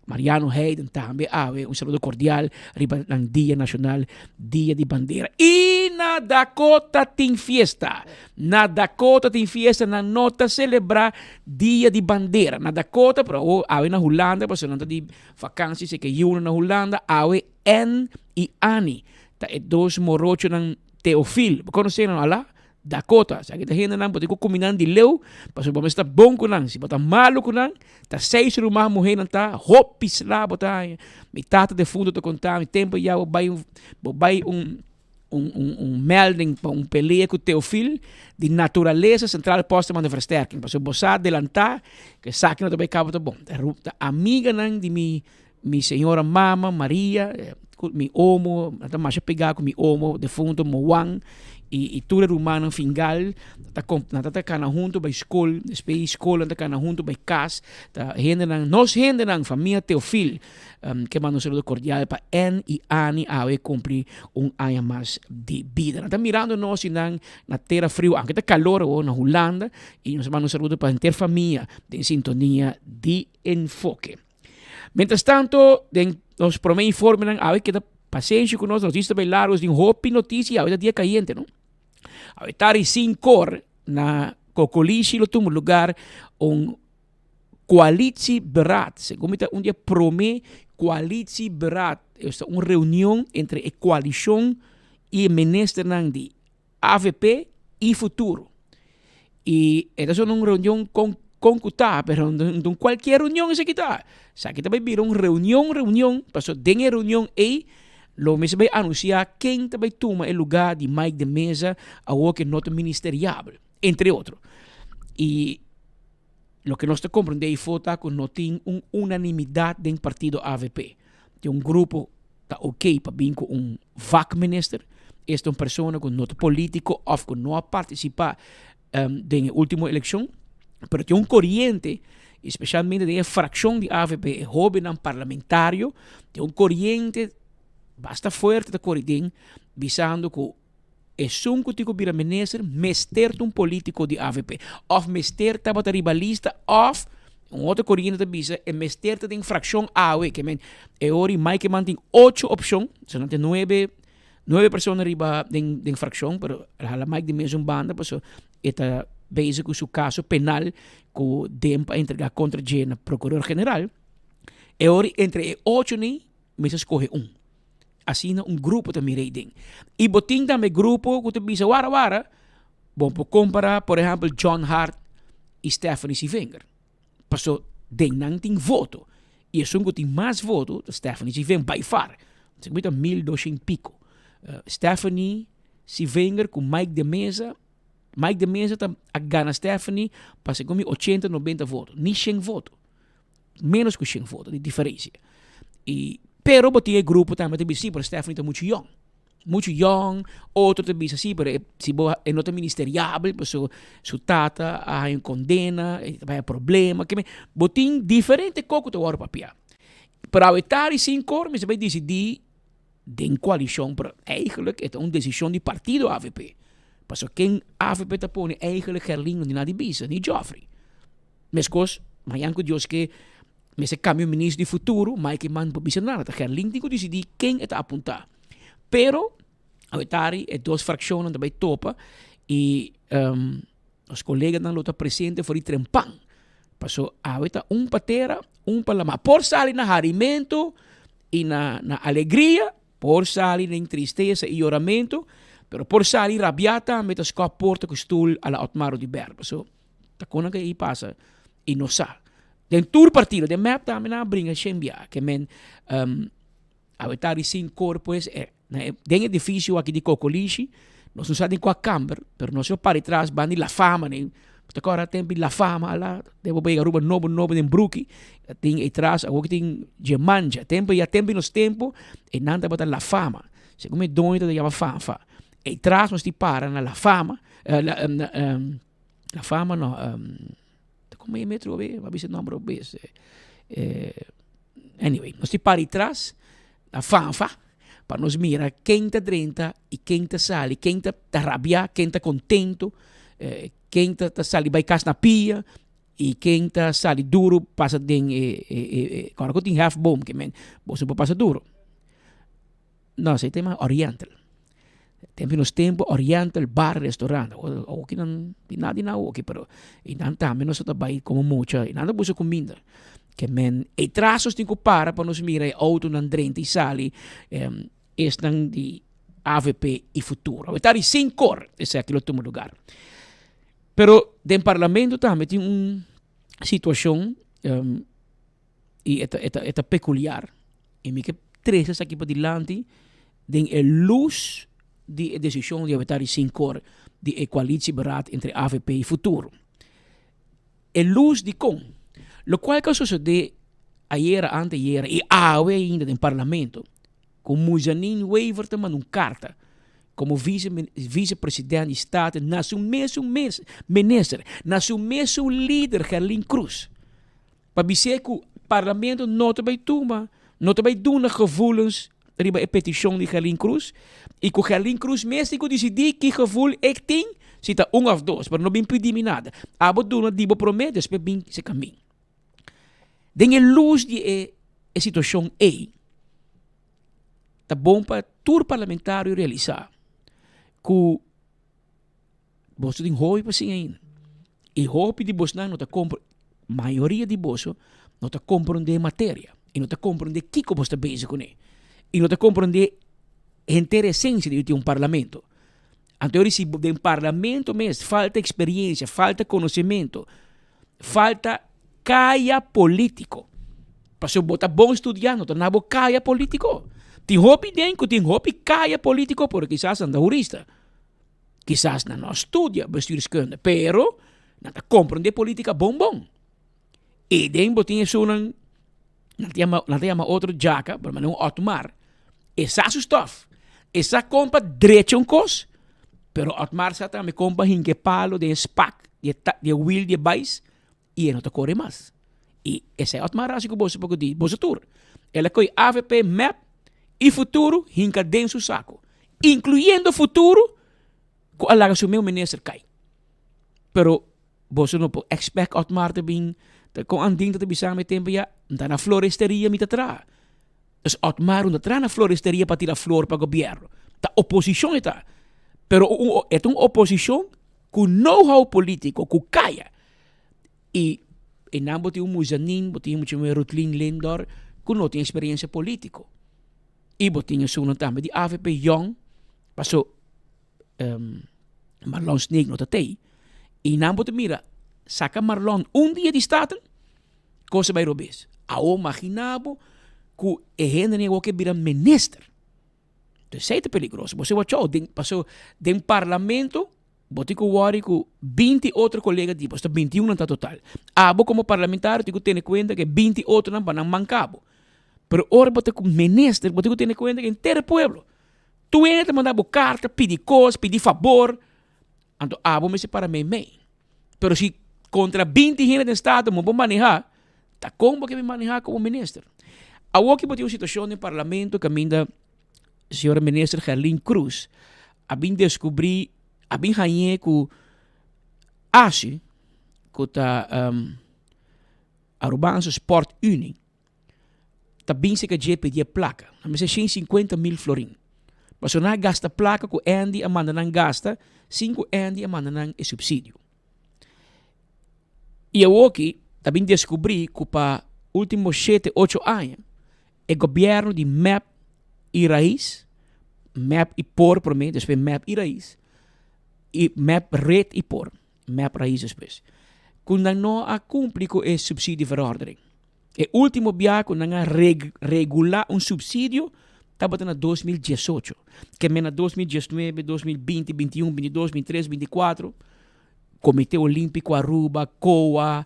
Mariano Heiden tambe awe un saludo kordial riba nan Dia Nashonal Dia di Bandera. I na Dakota tin fiesta! Na Dakota tin fiesta nan no ta selebrá Dia di Bandera na Dakota pero awor awe na Hulanda pasobra nan ta di vakansi seke yunan na Hulanda awe Ann i Annie ta e dos morochonan Teofil, bo konosé nan ala? Dakota, sa ki ta hendenan bo tin ku kumi nan di leu, pasobra bo mester ta bon ku nan. Si bo ta malu ku nan, ta seis ruman muhénan ta, hopi sla bo ta haña. Mi tata defuntu ta konta mi, tempu ya bo bai bo bai un un un un melding pa un pelea ku Teofil, di naturalesa Centrale Post ta manda versterking, pasobra bo sa adelantá ku esaki no ta bai kaba ta bon. Ta amiganan di mi Mi señora mama Maria, ku mi omo, nan ta masha pegá ku mi omo defunto Moan i i tur e rumannan Fingal ta nan ta ta kana huntu bai skol, despues di skol nan ta kana huntu bai kas, ta hendenan, nos hendenan, famia Teofil, ke manda un saludo kordial pa Ann i Annie awe kumpli un aña mas di bida. Nan ta mirando nos i nan na tera friu, aunke ta kalor awor na Hulanda, i nos ta manda un saludo pa henter famia den sintonia di Enfoke. Mientras tanto, den nos prome informenan awe keda pasenshi ku nos, nos ta bai largo, nos tin hopi notisia, awe ta dia kayente no. Awe tari sinkor na Kokolishi lo tuma lugar un koalitieberaad, segun mi ta un di e prome koalitieberaad, esta un reunion entre e koalishon i e ministernan di Avp y Futuro. Y e ta un reunion con con cu ta, pero no cualkier reunion esaki ta. Esaki ta bay bira un reunion reunion, pasobra den e reunion ey lo mester bay anuncia ken ta bay tuma e lugar di Mike de Meza awor ke no ta ministeriabel, entre otro. Y loke nos ta comprende eyfo ta cu no tin un unanimidad den partido avp. Tin un grupo ta ok pa bin ku un vakminister, esta un persona ku no ta politiko òf ku no a partisipá den e último elekshon, pero tin un koriente, espeshalmente den e frakshon di avp, e hóbennan parlamentario, tin un koriente basta fuerte ta kore den bisando ku Esun ku tin ku bira minister mester ta un politiko di avp òf mester tabata riba lista òf un otro koriente ta bisa e mester ta den frakshon awe ke men e ora i Mike Eman tin ocho opshon so nan tin nuebe nuebe persona riba den den frakshon pero el hala Mike di mesun banda paso e ta bezig ku su kaso penal ku Demp a entrega kontra dje na prokuror general e ora entre e ocho ni mester skohe un. Asina un grupo ta mira ei den. I bo tin tambe grupo ku ta bisa wara wara, bo por kompara por ehèmpel John Hart i Stephanie Sievinger. Paso den nan tin voto i esun ku tin mas voto ta Stephanie Sievinger by far. Segun mi ta 1200 piko. Stephanie Sievinger ku Mike de Meza, Mike de Meza ta a gana Stephanie pa segun mi ochenta nobenta voto, ni shen voto. Menos ku shen voto di diferensia. I pero bo tin e grupo tambe ta bisa si, pero Stephanie ta muchu yòn. Muchu yòn, otro ta bisa si, pero e si bo e no ta ministeriabel pasobra su tata a haña un kondena, e ta haña problema. Ke men bo tin diferente kos ku ta wòrdu papia. Pero awe tardi sinkor mester bai disidí den koalishon, pero eigenlijk e ta un desishon di partido avp. Pasobra ken avp ta pone eigenlijk Gerlin no tin nada di bisa, ni Geoffrey. Meskos, mañan ku Dios ke mester kambia un minister di futuro, Mike Eman no por bisa nada, ta Gerlin tin ku disidí ken e ta apuntá. Pero, awetari e dos frakshonnan ta bai topa i nos koleganan lo ta presente for di trempan. Paso awe ta un pa tera, un pa lamá. Por sali na harimentu i na na alegria, Por sali den tristesa i yoramentu, pero por sali rabiá tambe ta skòp porta ku stul a la Otmar Oduber. Paso ta kon nan ka ei pasa i no sa. Den tur partido, den mep tambe nan a bringa shen bia. Ke men awe ta di sin kor pues e na e den edifisio aki di Kokolishi. Nos no sa den kua kamber, pero nos lo para tras banda di La Fama ne. Ta kòrda tempu di La Fama ala, tempu bo yega Aruba nobo nobo den bruki, tin e tras awor tin Djemanja. Tempu ya tempu di nos tempu e nan tabata La Fama. Segun mi doño tabata yama Fanfa. E tras nos tin para na La Fama, La Fama no, como e metro awe? Mi a bisa e nomber obes. Anyway, nos tin para tras na Fanfa pa nos mira ken ta drenta y ken ta sali, ken ta rabia, ken ta contento, ken ta sali bay cas na pia y ken ta sali duro pasa den e, e, e, e ora cu tin hefboom ke men boso por pasa duro. No, esei tema Oriental. Tempo nos tempo Oriental bar restaurant. Awoki nan tin nada di nan awoki pero y nan tambe nos ta bai como mucha y nan ta busca cuminda. Ke men e trasos tin cu para pa nos mira e autonan drenta y sali esnan di avp y Futuro. Awe ta di sinkor esaki lo tuma lugar. Pero den parlamento tambe tin un situacion y e ta e ta e ta peculiar y mi ke trece esaki padilanti den e luz di e decision di aweta di sinkor di e coalitieberaad entre avp y Futuro. E luz di con? Locual cu a sucede ayera, anteyera y awe ainda den parlamento cu Muzanin Wever ta manda un carta como vice vice president di Staten na su mesun mes minister, na su mesun lider Gerlin Croes. Pa bis'é ku Parlamento no ta bai tuma, no ta bai duna gevoelens riba e petishon di Gerlin Cruz i ku Gerlin Cruz mes tin ku disidí ki gevoel e tin, si ta un òf dos, pero no bin pidi mi nada. Abo duna di bo promé, despues bin seka mi. Den e lus di e e situashon ei, ta bon pa tur parlamentario realisá ku Boso tin hopi pa siña ainda. I hopi di bosnan no ta kompre, mayoria di boso no ta komprondé materia i no ta komprondé kiko bos ta bezig kuné i no ta komprondé henter esensia di un parlamento. Anto yori si den parlamento mes falta eksperiencia, falta konosementu, falta kaya politiko. Pasobra bo ta bon studiá no ta na bo kaya politiko. Tin hopi den ku tin hopi kaya politiko pero kisas nan ta hurista. Kisas nan no a studia bestuurskunde, pero nan ta comprende politica bon bon. Y den bo tin esunnan, nan ta yama, nan ta yama otro djaka, pero manera un Otmar, e sa su stof, e sa kon pa drecha un kos, pero Otmar sa tambe kon pa hinka e palo den e spak di e ta, di e wiel di e bais, y e no ta kore mas. Y esei Otmar a hasi ku boso poko di boso tur. El a kohe avp, mep y Futuro hinka den su sako, inkluyendo Futuro ku a laga su meu minister kai. Pero boso no por expect Otmar ta bin ta kon Andin ta bisa mi tempo ya, mi ta na floresteria mi ta traha. Dus Otmar no ta traha na floresteria pa tira flor pa gobierno. Ta oposishon e ta. Pero e ta un oposishon ku know-how politiko, ku kaya. Y einan bo tin un Muzanin, bo tin mucho meer Rutlin Lindor cu no tin experiencia politico. Y bo tin esunnan tambe di avp yong, paso um, Marlon Sneek no ta tey. Y nan bo ta mira, saca Marlon un dia di Staten, cosa bay robes. Awo magina bo cu e hendenan awor ke bira minister. Entonces esey ta peligroso. Bo se watch out, den, paso den parlamento Bo tin ku wòri ku 20 otro kolega di bo, esta 21 nan ta total. Abo komo parlamentario tin ku tene kuenta ku e 20 otronan pa nan manka bo. Pero ora bo ta ku minister, bo tin ku tene kuenta ku henter e pueblo. Tur hende ta manda bo karta, pidi kos, pidi fabor. Anto abo mester para meimei. Pero si kontra 20 hende den staten bo por maneha, ta kon bo ke bin maneha komo minister? Awoki bo tin un situashon den parlamento kaminda señora minister Gerlin Cruz a bin descubri, a bin hañ'é cu ASU, cu ta um, Arubaanse Sport Unie, ta bin seca dje pidi e placa. A mester 150 mil florin. Pasobra nan a gasta placa cu Andy a manda nan gasta sin cu Andy a manda nan e subsidio. Y awoki ta bin descubri cu pa ultimo shete, ocho aña, E gobierno di mep y Raiz, mep y por prome, despues mep y Raiz, y mep red y por, mep Raiz despues, cu nan no a cumpli cu e subsidieverordening. E ultimo bia cu nan a regula un subsidio. tabata na 2018. Ke men na 2019, 2020, 21, 22, 23, 24, Comite Olimpico Aruba, COA,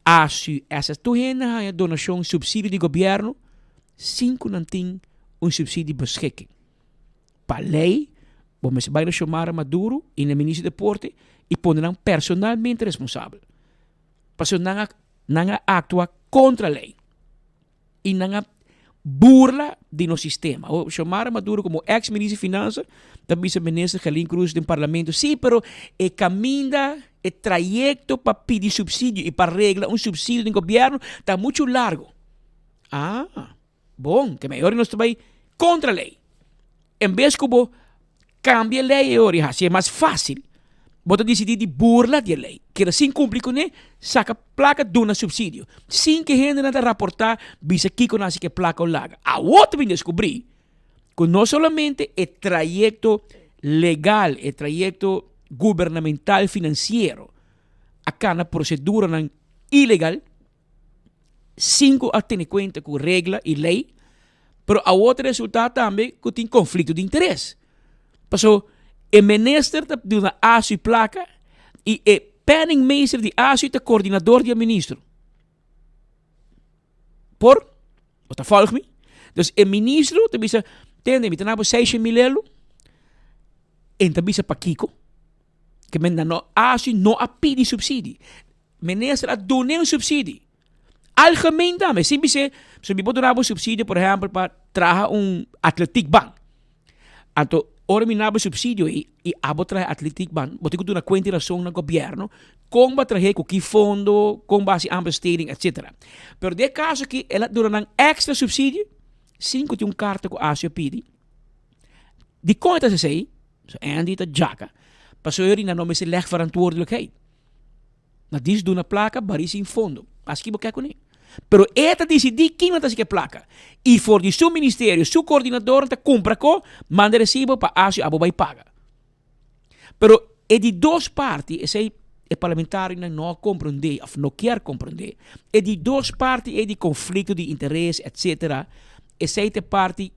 ASU, SS, tur hende a haña donashon, subsidio di gobierno, sin ku nan tin un subsidie beschikking. Pa ley, bo mester bai na Xiomara Maduro y na Minister di Deporte y pone nan personalmente responsabel. Pasobra nan a nan a actua contra ley y nan a burla di nos sistema. Awor Xiomara Maduro como ex Minister di Finansa ta bisa Minister Gerlin Cruz den Parlamento, si pero e caminda, e trayecto pa pidi subsidio y pa regla un subsidio den gobierno ta mucho largo. Ah. Bon, ke mehor nos ta bai kontra lei. En bes ku bo kambia e lei e ora i hasi e mas fásil, bo ta disidí di burla di e lei. Keda sin kumpli kuné, saka plaka duna supsidio. Sin ke hendenan ta raportá bisa kiko nan hasi ku e plaka o laga. Awor ta bin deskubrí ku no solamente e trayekto legal, e trayekto gubernamental finansiero a kana proseduranan ilegal, sin ku a tene kuenta ku regla i lei, pero awor ta resultá tambe ku tin konflikto di interes. Paso e minister ta duna ASU plaka i e penningmeester di ASU ta koordinador di e ministro. Por? Bo ta volg mi? Dus e ministro ta bisa, tende mi ta na bo seisha mil elo, en ta bisa pakiko? Ke men nan no ASU no a pidi subsidi. Minister a dun'é un subsidie. Algemeen tambe, sin bis'é, so mi por duna bo subsidio por ehempel pa traha un atletiekbaan. Anto ora mi naba subsidio ei i abo traha atletiekbaan, bo tin ku duna kuenta i rason na gobièrnu kon bo a trah'é, ku ki fondo, kon bo a hasi aanbesteding etsetera. Pero den e kaso aki el a duna nan èkstra subsidio sin ku tin un karta ku ASU a pidi. Dikon e ta hasi esei? So Andy ta djaka. Pasobra nan no mester lèg verantwoordelijkheid. Na dis duna plaka barí sin fondo. Hasi ki bo ke kuné. Pero e ta disidí kin nan ta hasi ku e plaka. I for di su ministerio, su koordinadornan ta kumpra ko, manda e resibo pa ASU abo bai paga. Pero e di dos parti, esei e parlamentarionan no a komprondé òf no kier komprondé, e di dos parti ei di konflikto di interes etsetera, esei ta e parti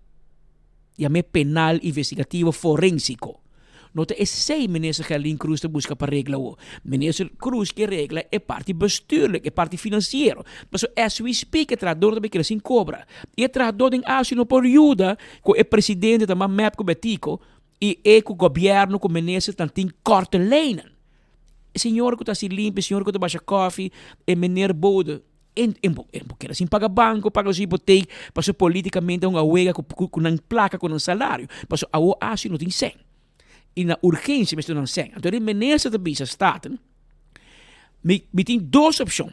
yam'é penal investigativo forensiko. No ta esei Minister Gerlin Cruz ta buska pa regla awo. Minister Cruz ke regla e parti bestuurlijk, e parti financiero. Pasobra as we speak e trahador ta bay keda sin cobra. Y e trahador den ASU no por yuda cu e presidente ta mas mep cu Betico y e cu gobierno cu minister tan tin korte lijnen. E señor cu ta haci limpia, e señor cu ta basha koffie, e meneer bode. En en bo en bo keda sin paga banco, paga su hipoteek, pasobra politikamente un a wega ku ku nan plaka, ku nan salario. Pasobra awo asi no tin sèn. I na urgensia mester nan sèn. Anto e minister ta bisa Staten, mi mi tin dos opshon,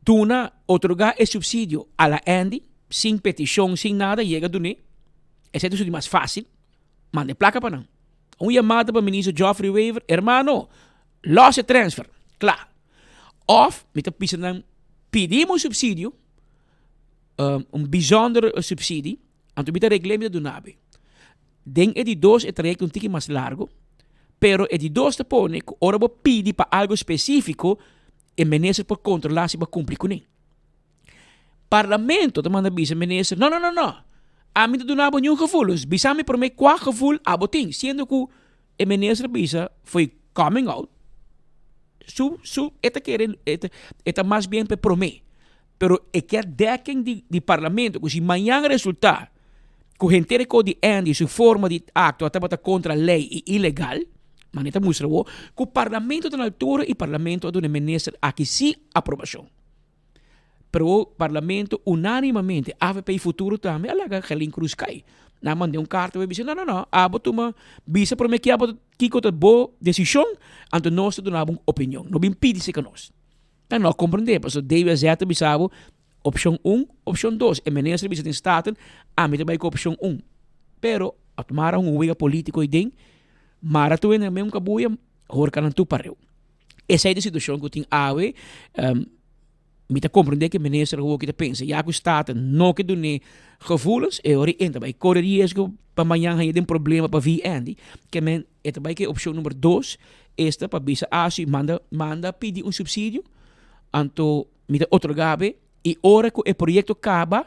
duna, otorgá e supsidio a la Andy, sin petishon, sin nada, yega dun'é, esei ta su di mas fásil, manda e plaka pa nan. Un yamada pa minister Geoffrey Wever, hermano, lòs e transfer, kla. Of mi ta bisa nan pidi mi un subsidio, un bijzonder subsidie, anto mi ta regl'é mi ta duna bo. Den e di dos e trayecto un tiki mas largo, pero e di dos ta pone ku ora bo pidi pa algo spesífiko, e minister por kontrolá si bo a kumpli kuné. Parlamento ta manda bisa minister, no, no, no, no, ami ta duna bo niun gevoel, dus bisa mi promé kua gevoel abo tin, siendo ku e minister bisa fo'i coming out, su, su, e ta kere, e ta, e ta mas bien pa e promé, pero e kier dekking di, di parlamento ku si mañan resulta ku henter e kos di Andy su forma di aktua tabata kontra lei i ilegal, manera ta mustra awor, ku parlamento ta na altura i parlamento a duna e minister aki si aprobashon. Pero parlamento unanimamente, avp y Futuro tambe, a laga Gerlin Cruz cay. Nan manda un carta bay bisa, no, no, no, abo tuma, bisa prome ki abo, kico ta bo decision, anto nos ta duna bo un opinion. No bin pidi cerca nos. Nan no a comprende, pasobra DWZ ta bisa bo opcion un, opcion dos. E minister bisa den Staten, ami ta bay cu opcion un. Pero, a mara un wega politico ey den, mara tur hende na mesun cabuya, horca nan tur pareu. Esei ta e situashon ku tin awe. Mi ta komprendé ku e minister awoki ta pensa ya ku Staten no ke dun'é gevoelens, e ora e ta bai kore riesgo pa mañan haña den problema pa VN. Ke men e ta bai ku e opshon number dos, esta pa bisa ASU manda manda pidi un supsidio, anto mi ta otorgá bo i ora ku e proyekto kaba.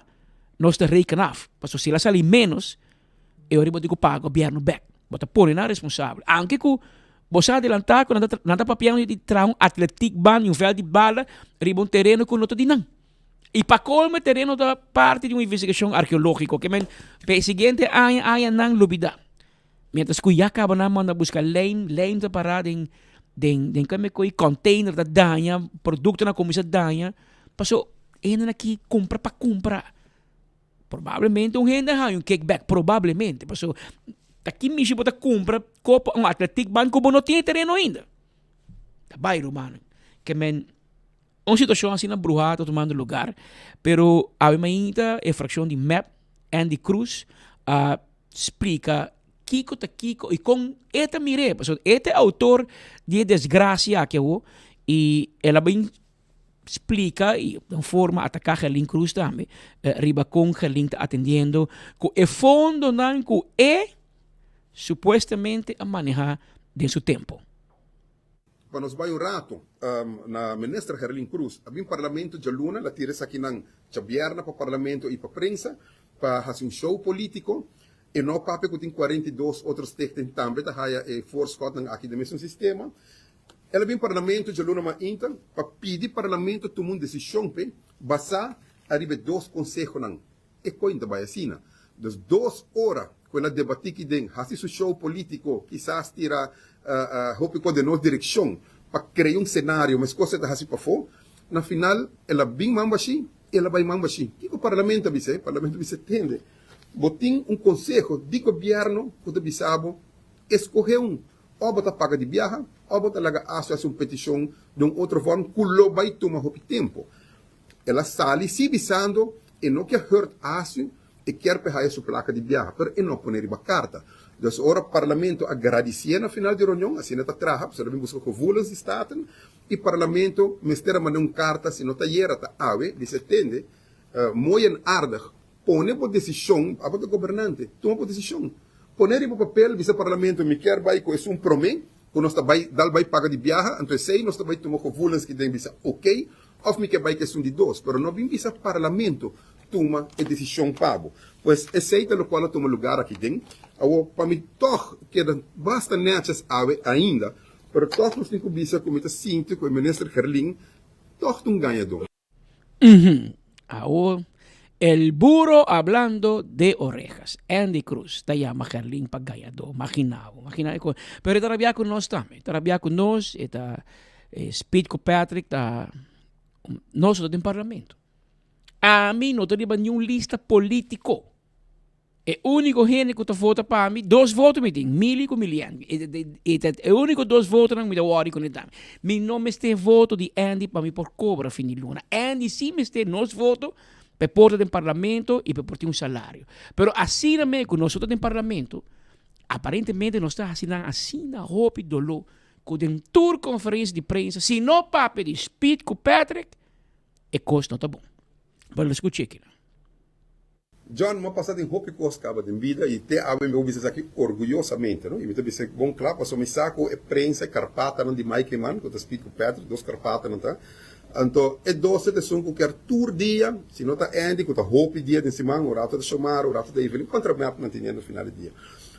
Nos ta reken af, pasobra si el a sali ménos, e ora bo tin ku paga gobièrnu bèk. Bo ta pone nan responsabel. Aunke ku bo sa adelantá ku nan ta nan ta papiando di traha un atletiekbaan i un vèlt di bala riba un tereno ku no ta di nan. I pa kolmo e tereno ta parti di un investigashon arkeológiko ke men pa e siguiente aña aña nan lubidá. Mientras ku ya kaba nan manda buska lijm, lijm ta pará den den den kende ku e container ta daña, produktonan a kuminsá daña. Paso e hendenan aki kumpra pa kumpra. Probablemente un hende a haña un kickback, probablemente. Paso ta ki mishi bo ta kumpra kopa un atletiek band ku bo no tin e tereno ainda. Ta bai rumannan. Ke men un situashon asina bruhá ta tumando lugar, pero awe mainta e frakshon di mep, Andy Croes, a splika kiko ta kiko i kon e ta mir'é. Pasobra e ta e outor di e desgrasia aki awo i el a bin splika i den forma ataká Gerlin Cruz tambe riba kon Gerlin ta atendiendo ku e fondonan ku e supuestamente a manehá den su tempu. Pa nos bai un rato na Minister Gerlin Cruz a bin Parlamento djaluna, el a tira esakinan djabièrnè pa Parlamento i pa prensa pa hasi un show politico. E no papia ku tin 42 otro stichting tambe ta haya e voorschotnan aki den mesun sistema. El a bin Parlamento djaluna mainta pa pidi Parlamento tuma un desishon p'e basá ariba e dos konsehonan. E koin ta bai asina. Dus dos ora ku el a debatí ki den hasi su show polítiko, kisas tira hopi kos den nos direkshon pa krea un senario meskos e ta hasi pafó. Na final el a bin man bashí i el a bai man bashí. Kiko Parlamento a bisa? E Parlamento a bisa, Tende, bo tin un konseho di gobièrnu ku ta bisa bo eskohé un. Òf bo ta paga di biaha òf bo ta laga ASO hasi un petishon den un otro vorm ku lo bai tuma hopi tempu. El a sali si bisando e no ke hurt ASU, e kier pa e haya su plaka di biaha, pero e no a pone riba karta. Dus ora Parlamento a gradisié na final di reunion, asina ta traha, pasobra ta bin buska gevoelens di Staten, i Parlamento mester a manda un karta, si no ta ayera ta awe, bisa tende, mooi en aardig, pone bo desishon, abo ta gobernante, tuma bo desishon, pone riba papel, bisa Parlamento mi kier bai ku esun promé, ku nos ta bai dal bai paga di biaha, anto esei nos ta bai tuma gevoelens ki den bisa ok, Of mi ke bai ku esun di dos, pero no bin bisa Parlamento tuma e desishon pa bo. Pues esei ta lokual a tuma lugar aki den. Awor, pa mi tòg keda basta nètjes awe ainda, pero tòg nos tin ku bisa ku mi ta sinti ku e Minister Gerlin tòg ta un gañadó. Uhum. Awor, el burro hablando de orejas. Andy Cruz ta yama Gerlin pa gañadó. Magina bo, magina e kos. Pero e ta rabia ku nos tambe. E ta rabia ku nos, e ta. Speed ku Patrick ta nos ta den parlamento. Ami no ta riba niun lista politico. E único hende ku ta vota pa mi, dos voto mi tin, Mili ku Milian. E ta e único dos votonan mi ta wòri ku nan. Mi no mester voto di Andy pa mi por kobra fin di luna. Andy sí mester nos voto pa e por ta den parlamento i pa e por tin un salario. Pero asina mes ku nos no ta den parlamento, aparentemente nos ta hasi nan asina hopi doló Ku den tur konferensia di prensa si no papia di Speed ku Patrick e kos no ta bon. Pero lo skucha aki nan. John, mi a pasa den hopi kos kaba den bida i te awe mi por bisa esaki orguyosamente, no? I mi ta bisa bon kla pasobra mi sa ku e prensa, e karpatanan di Mike Eman, ku ta Speed ku Patrick, dos karpatanan ta. Anto e dos ta esun ku kier tur dia, si no ta Andy ku ta hopi dia den siman, un rato ta Xiomara, un rato ta Evelyn, kontra mep nan teniendo final di dia.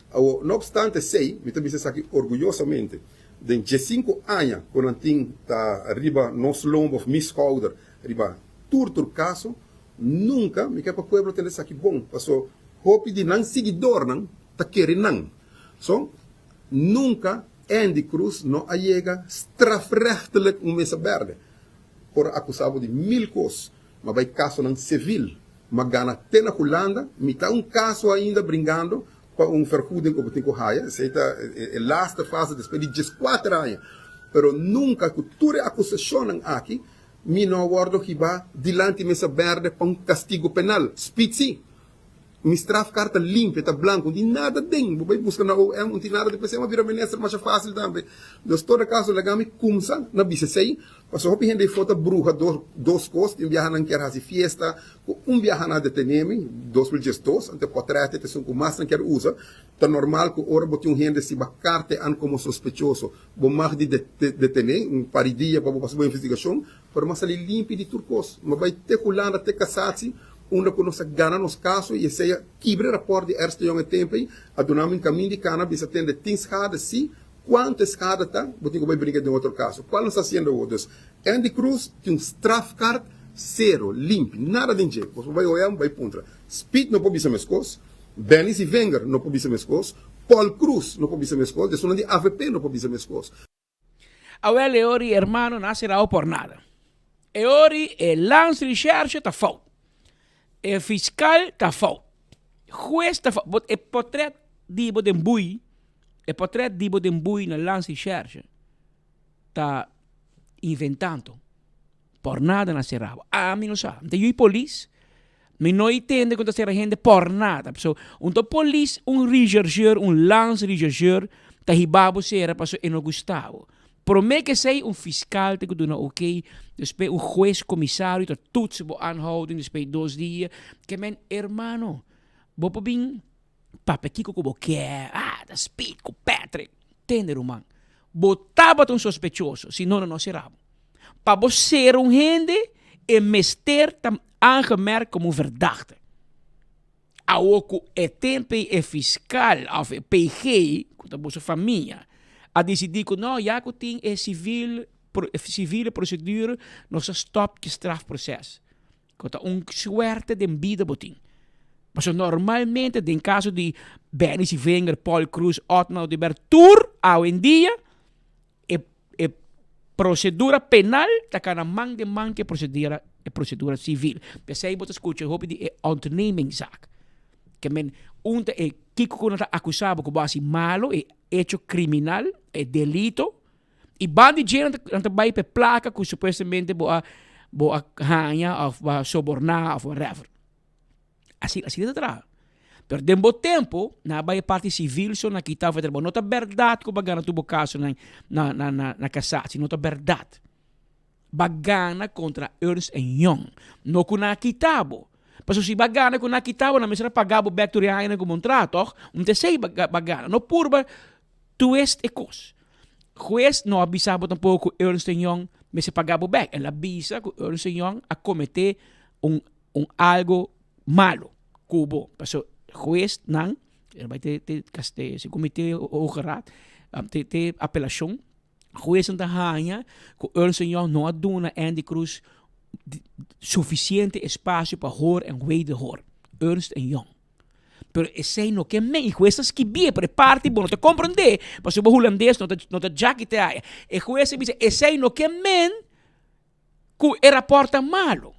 Awor, no obstante esei, mi ta bisa esaki orguyosamente, den diesinku aña ku nan tin ta riba nos lomba òf mi skouder riba tur tur kaso, nunka mi ke pa pueblo tende esaki bon, paso hopi di nan siguidornan ta kere nan. So, nunka Endy Croes no a yega strafrechtelijk un mesa berde. Por a akusa bo di mil kos, ma bai kasonan sevil. Ma gana te na Hulanda, mi ta un kaso ainda bringando pa un vergoeding ku bo tin ku haya, esei ta e laste fase despues di dieskuater aña. Pero nunka ku tur e akusashonnan aki mi no a wòrdu hibá dilanti mesa bèrdè pa un kastigu penal. Spit si! Mi strafkaart ta limpio, ta blanco, no tin nada den. Bo bay busca na OM, no tin nada den. P'esei mi a bira minister masha facil tambe. Dus todo caso laga mi cumsa na bisa esei, pasobra hopi hende afo ta bruha dos cos. Tin biaha nan kier haci fiesta cu un biaha nan a detene mi, 2012, anto e potret ta esun cu mas nan kier usa. Ta normal cu ora bo tin un hende si bo carte an como sospechoso, bo mag di detene un par di dia pa bo pasa bo investigacion. Pero mi a sali limpi di tur cos. Mi a bay te Hulanda, te Cassatie. unda ku nos a gana nos kaso i esei a kibra e rapòrt di Ernst Young e tempu ei, a duna mi un kamin di kana bisa tende tin schade si, kuantu e schade ta, bo tin ku bai brinka den otro kaso. Kual nos ta hasiendo awor? Dus Andy Cruz tin un strafkaart sero, limpi, nada den dje. Bo por bai OM bai puntra. Speed no por bisa meskos, Benny Zivinger no por bisa meskos, Paul Cruz no por bisa meskos, esunnan di avp no por bisa meskos. Awel e ori hermano na serao por nada. E ori e landsrecherche ta fout. E fiscal ta fout. Huez ta fout. Bo e potret di bo den bui, e potret di bo den bui na landsrecherche ta inventando. Por nada na serao. Ami no sa. Mi ta yui polis. Mi no intende cu ta sera hende por nada. Paso un ta polis, un rechercheur, un landsrechercheur ta hiba bo sera paso e no gusta bo. Prome ke esey un fiscal ta cu duna ok, despues un huez comisario ta toetsen bo aanhouding despues di dos dia. Ke men hermano, bo por bin papia kico cu bo kier, ah ta Speed cu Patrick. Tende ruman, bo tabata un sospechoso, si no nan no sera bo. Pa bo sera un hende e mester ta aangemerkt como verdachte. Awor cu e tempo ey e fiscal of e PG, cu ta boso famia, a dicidi cu no, ya cu tin e civil, civile procedure, nos a stop ki strafproces. Cu ta un suerte den bida bo tin. Pasobra normalmente den caso di Benny Sivinger, Paul Croes, Otmar Oduber, tur awendia E e procedura penal ta cana man den man cu e procedura e procedura civil. P'esey bo ta scucha hopi di e ontnemingszaak. Ke men un ta e kico cu nan ta acusa bo cu bo haci malo, e hecho criminal, e delito, y ban di dje nan ta nan ta bay p'e placa cu supuestamente bo a bo a haña of bo a soborna of whatever. Asina asina ta traha. Pero den bo tempo, nan a bai e parti civil so nan kita of bo. No ta berdad cu bo a gana tur bo casonan na na na na casatie. No ta berdad. Bo a gana contra Ernst and Young. No cu nan a kita bo. Pasobra si bo a gana cu nan a kita bo, nan mester a paga bo bek tur e añanan cu bo entra, toch? Un ta esey bo a gana. No purba twist e cos. Huez no a bisa bo tampoco cu Ernst and Young mester paga bo bek. El a bisa cu Ernst and Young a comete un un algo malo cu bo. Paso huez nan, e bai te te te segun mi te hoge raad, te te apelacion, hueznan ta haña cu Ernst and Young no a duna Andy Cruz suficiente espacio pa hoor en wederhoor. Ernst and Young. Pero esey no ke men. Y huez ta skibié, pero e parti bo no ta comprende, pasobra bo hulandes no ta no ta djaki te haya. E huez a bisa esey no ke men Ku e rapòrt ta malu.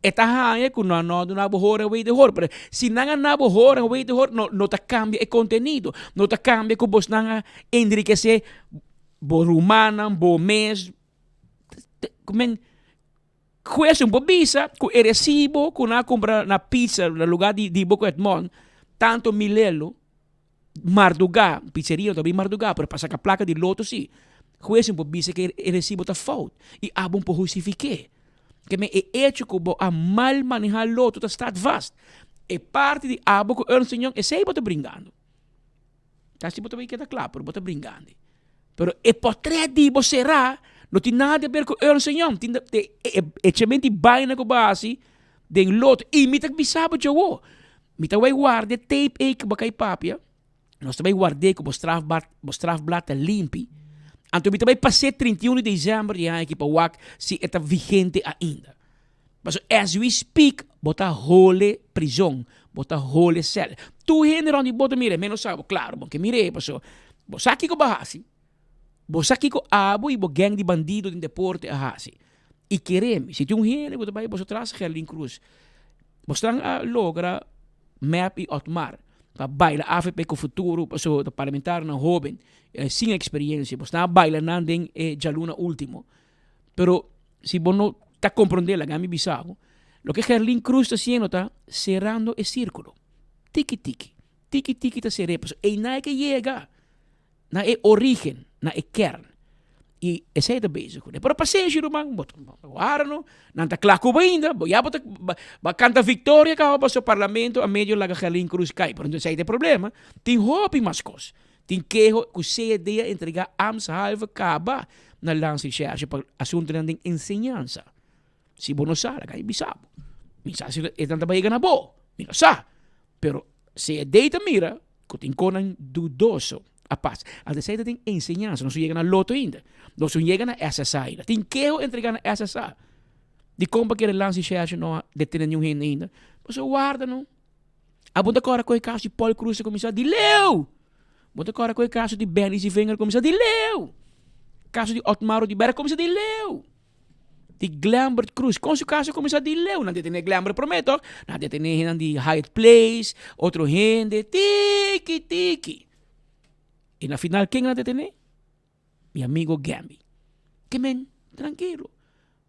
E ta haña ku nan no a duna bo hora wei di hora. Pero si nan a na bo hora wei di hora, no, no ta kambia e kontenido. No ta kambia ku bosnan a enrikesé bo rumannan, bo mes. Men, hues un por bisa ku e resibo ku nan a kumpra na pizza, na lugá di di bo ku Edmond, tantu milelo, Mardugá, pizzeria no ta bin mardugá, pero pa saca placa di loto si. Hues por bisa cu e recibo ta fout y abo por hustifiké. Ke men e hecho cu bo a mal maneha loto ta staat vast. E parti di abo cu Ernst Young esey bo ta bringando. Casi bo ta bay keda cla, pero bo ta bringando. Pero e potret di bo sera no tin nada di haber cu Ernst Young. Tin e echamento di baina cu bo a haci den loto. Y mi ta bisa bo djawo. Mi ta bai warda e tape ei ku bo kai papia. Nos ta bai ward'é ku bo strafblad, bo strafblad ta limpi. Anto mi ta bai pas'é 31 di desèmber di e aña aki pa wak si e ta vigente ainda. Pasobra as we speak bo ta hole prizon, bo ta hole sèl. Tur hende rònt di bo ta mir'é, ménos abo. Klaro, bo ke mir'é pasobra bo sa kiko bo a hasi. Bo sa kiko abo i bo gang di bandido den deporte a hasi. I kere mi, si tin un hende ku ta bai boso tras, Gerlin Cruz. Bosnan a logra mep i Otmar pa baila avp ku futuro pasobra ta parlamentarionan hoben sin experiencia. Bosnan a baila nan den e djaluna ultimo. Pero si bo no ta comprende laga mi bisa bo, loke Gerlin Cruz ta haciendo ta cerando e circulo. Tiki tiki, tiki tiki ta cer'e pasobra eynan e ke yega. Na e origen, na e kern. I esei ta bezig kuné. Pero pasenshi ruman, bo ta wara no, nan ta kla ku bo ainda, bo ya bo ta bo a kanta viktoria kaba pasobra parlamento a medio laga Gerlin Cruz kai. Pero esei ta e problema, tin hopi mas kos. Tin keho ku CD a entregá ambtshalve kaba na Landsrecherche pa asuntunan den enseñansa. Si bo no sa, laga e bisa bo. Mi sa si e nan ta bai yega na bo, mi no sa. Pero si e dei ta mira ku tin konan dudoso a pasa. Anto esei ta tin enseñansa, nos no yega na loto ainda, nos no yega na SSA ainda. Tin keho entrega na SSA. Dikon pa kere Lansi Shèrshe no a detene niun hende ainda? Pasobra warda no. Abo ta kòrda ku e kaso di Paul Croes a kuminsá di leu. Bo ta kòrda ku e kaso di Benny Zievinger a kuminsá di leu. Kaso di Otmar Oduber a kuminsá di leu. Di Glembert Croes, kon su kaso a kuminsá di leu. Nan detené Glembert promé tòg? Nan detené hendenan di Hyatt Place, otro hende, tiki tiki. I na final ken nan detené? Mi amigo Gamby. Ke men, trankilo.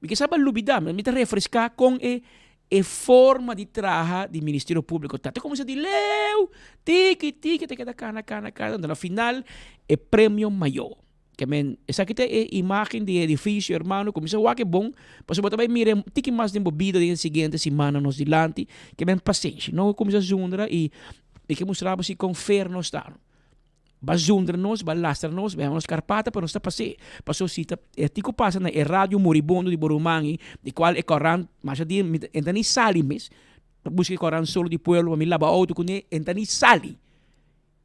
Mi ke sa ba lubida, mi ta refreská kon e e forma di traha di Ministerio Públiko ta. Ta kuminsá di leu, tiki tiki ta keda kana kana kana, anto na final e premio mayó. Ke men, esaki ta e imágen di e edifisio, hermano, kuminsá wak e bon, pasobra bo ta bai mira e tiki mas den bo bida den e siguiente simana nos dilanti. Ke men, pasenshi, no kuminsá zundra i mi ke mustra bo si kon fer nos ta. Ba zundra nos, ba lastra nos, ba hema nos karpata, pero nos ta pas'é. Paso si ta e ti ku pasa na e radio moribundo di bo ruman ei, di kual e korant masha dia mi ta, e ta ni sali mes. Ta buska e korant Solo di Pueblo pa mi laba outo kuné, e ta ni sali.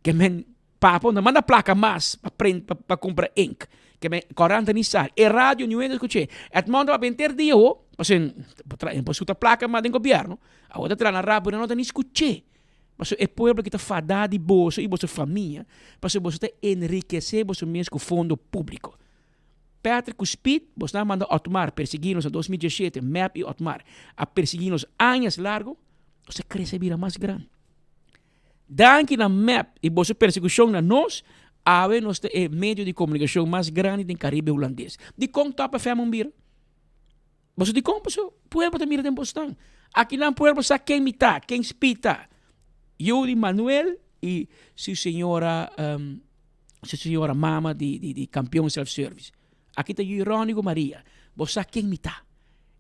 Ke men papa no manda plaka mas pa print, pa pa kumpra ink. Ke men korant ta ni sali. E radio niun hende ta skuch'é. Edmond ta papia henter dia ho, pasobra e no por suta plaka mas den gobièrnu. Awor ta traha na radio, nan no ta ni skuch'é. Pasobra e pueblo ki ta fadá di boso i boso famia, pasobra boso ta enrikesé boso mes ku fondo públiko. Patrick ku Speed, boso nan a manda Otmar persiguí nos na 2017, mep i Otmar a persiguí nos añas largo, nos a krese bira mas grandi. Danki na mep i boso persekushon na nos, awe nos ta e medio di komunikashon mas grandi den Karibe Hulandes. Dikon Top FM un bira? Boso di kon paso pueblo ta mira den bosnan. Akinan pueblo sa ken mi ta, ken Speed ta. Yu di Manuel y su señora um, su señora mama di, di, di Campeon Self Service. Aki ta yu Ronnie ku Maria. Bo sa ken mi ta.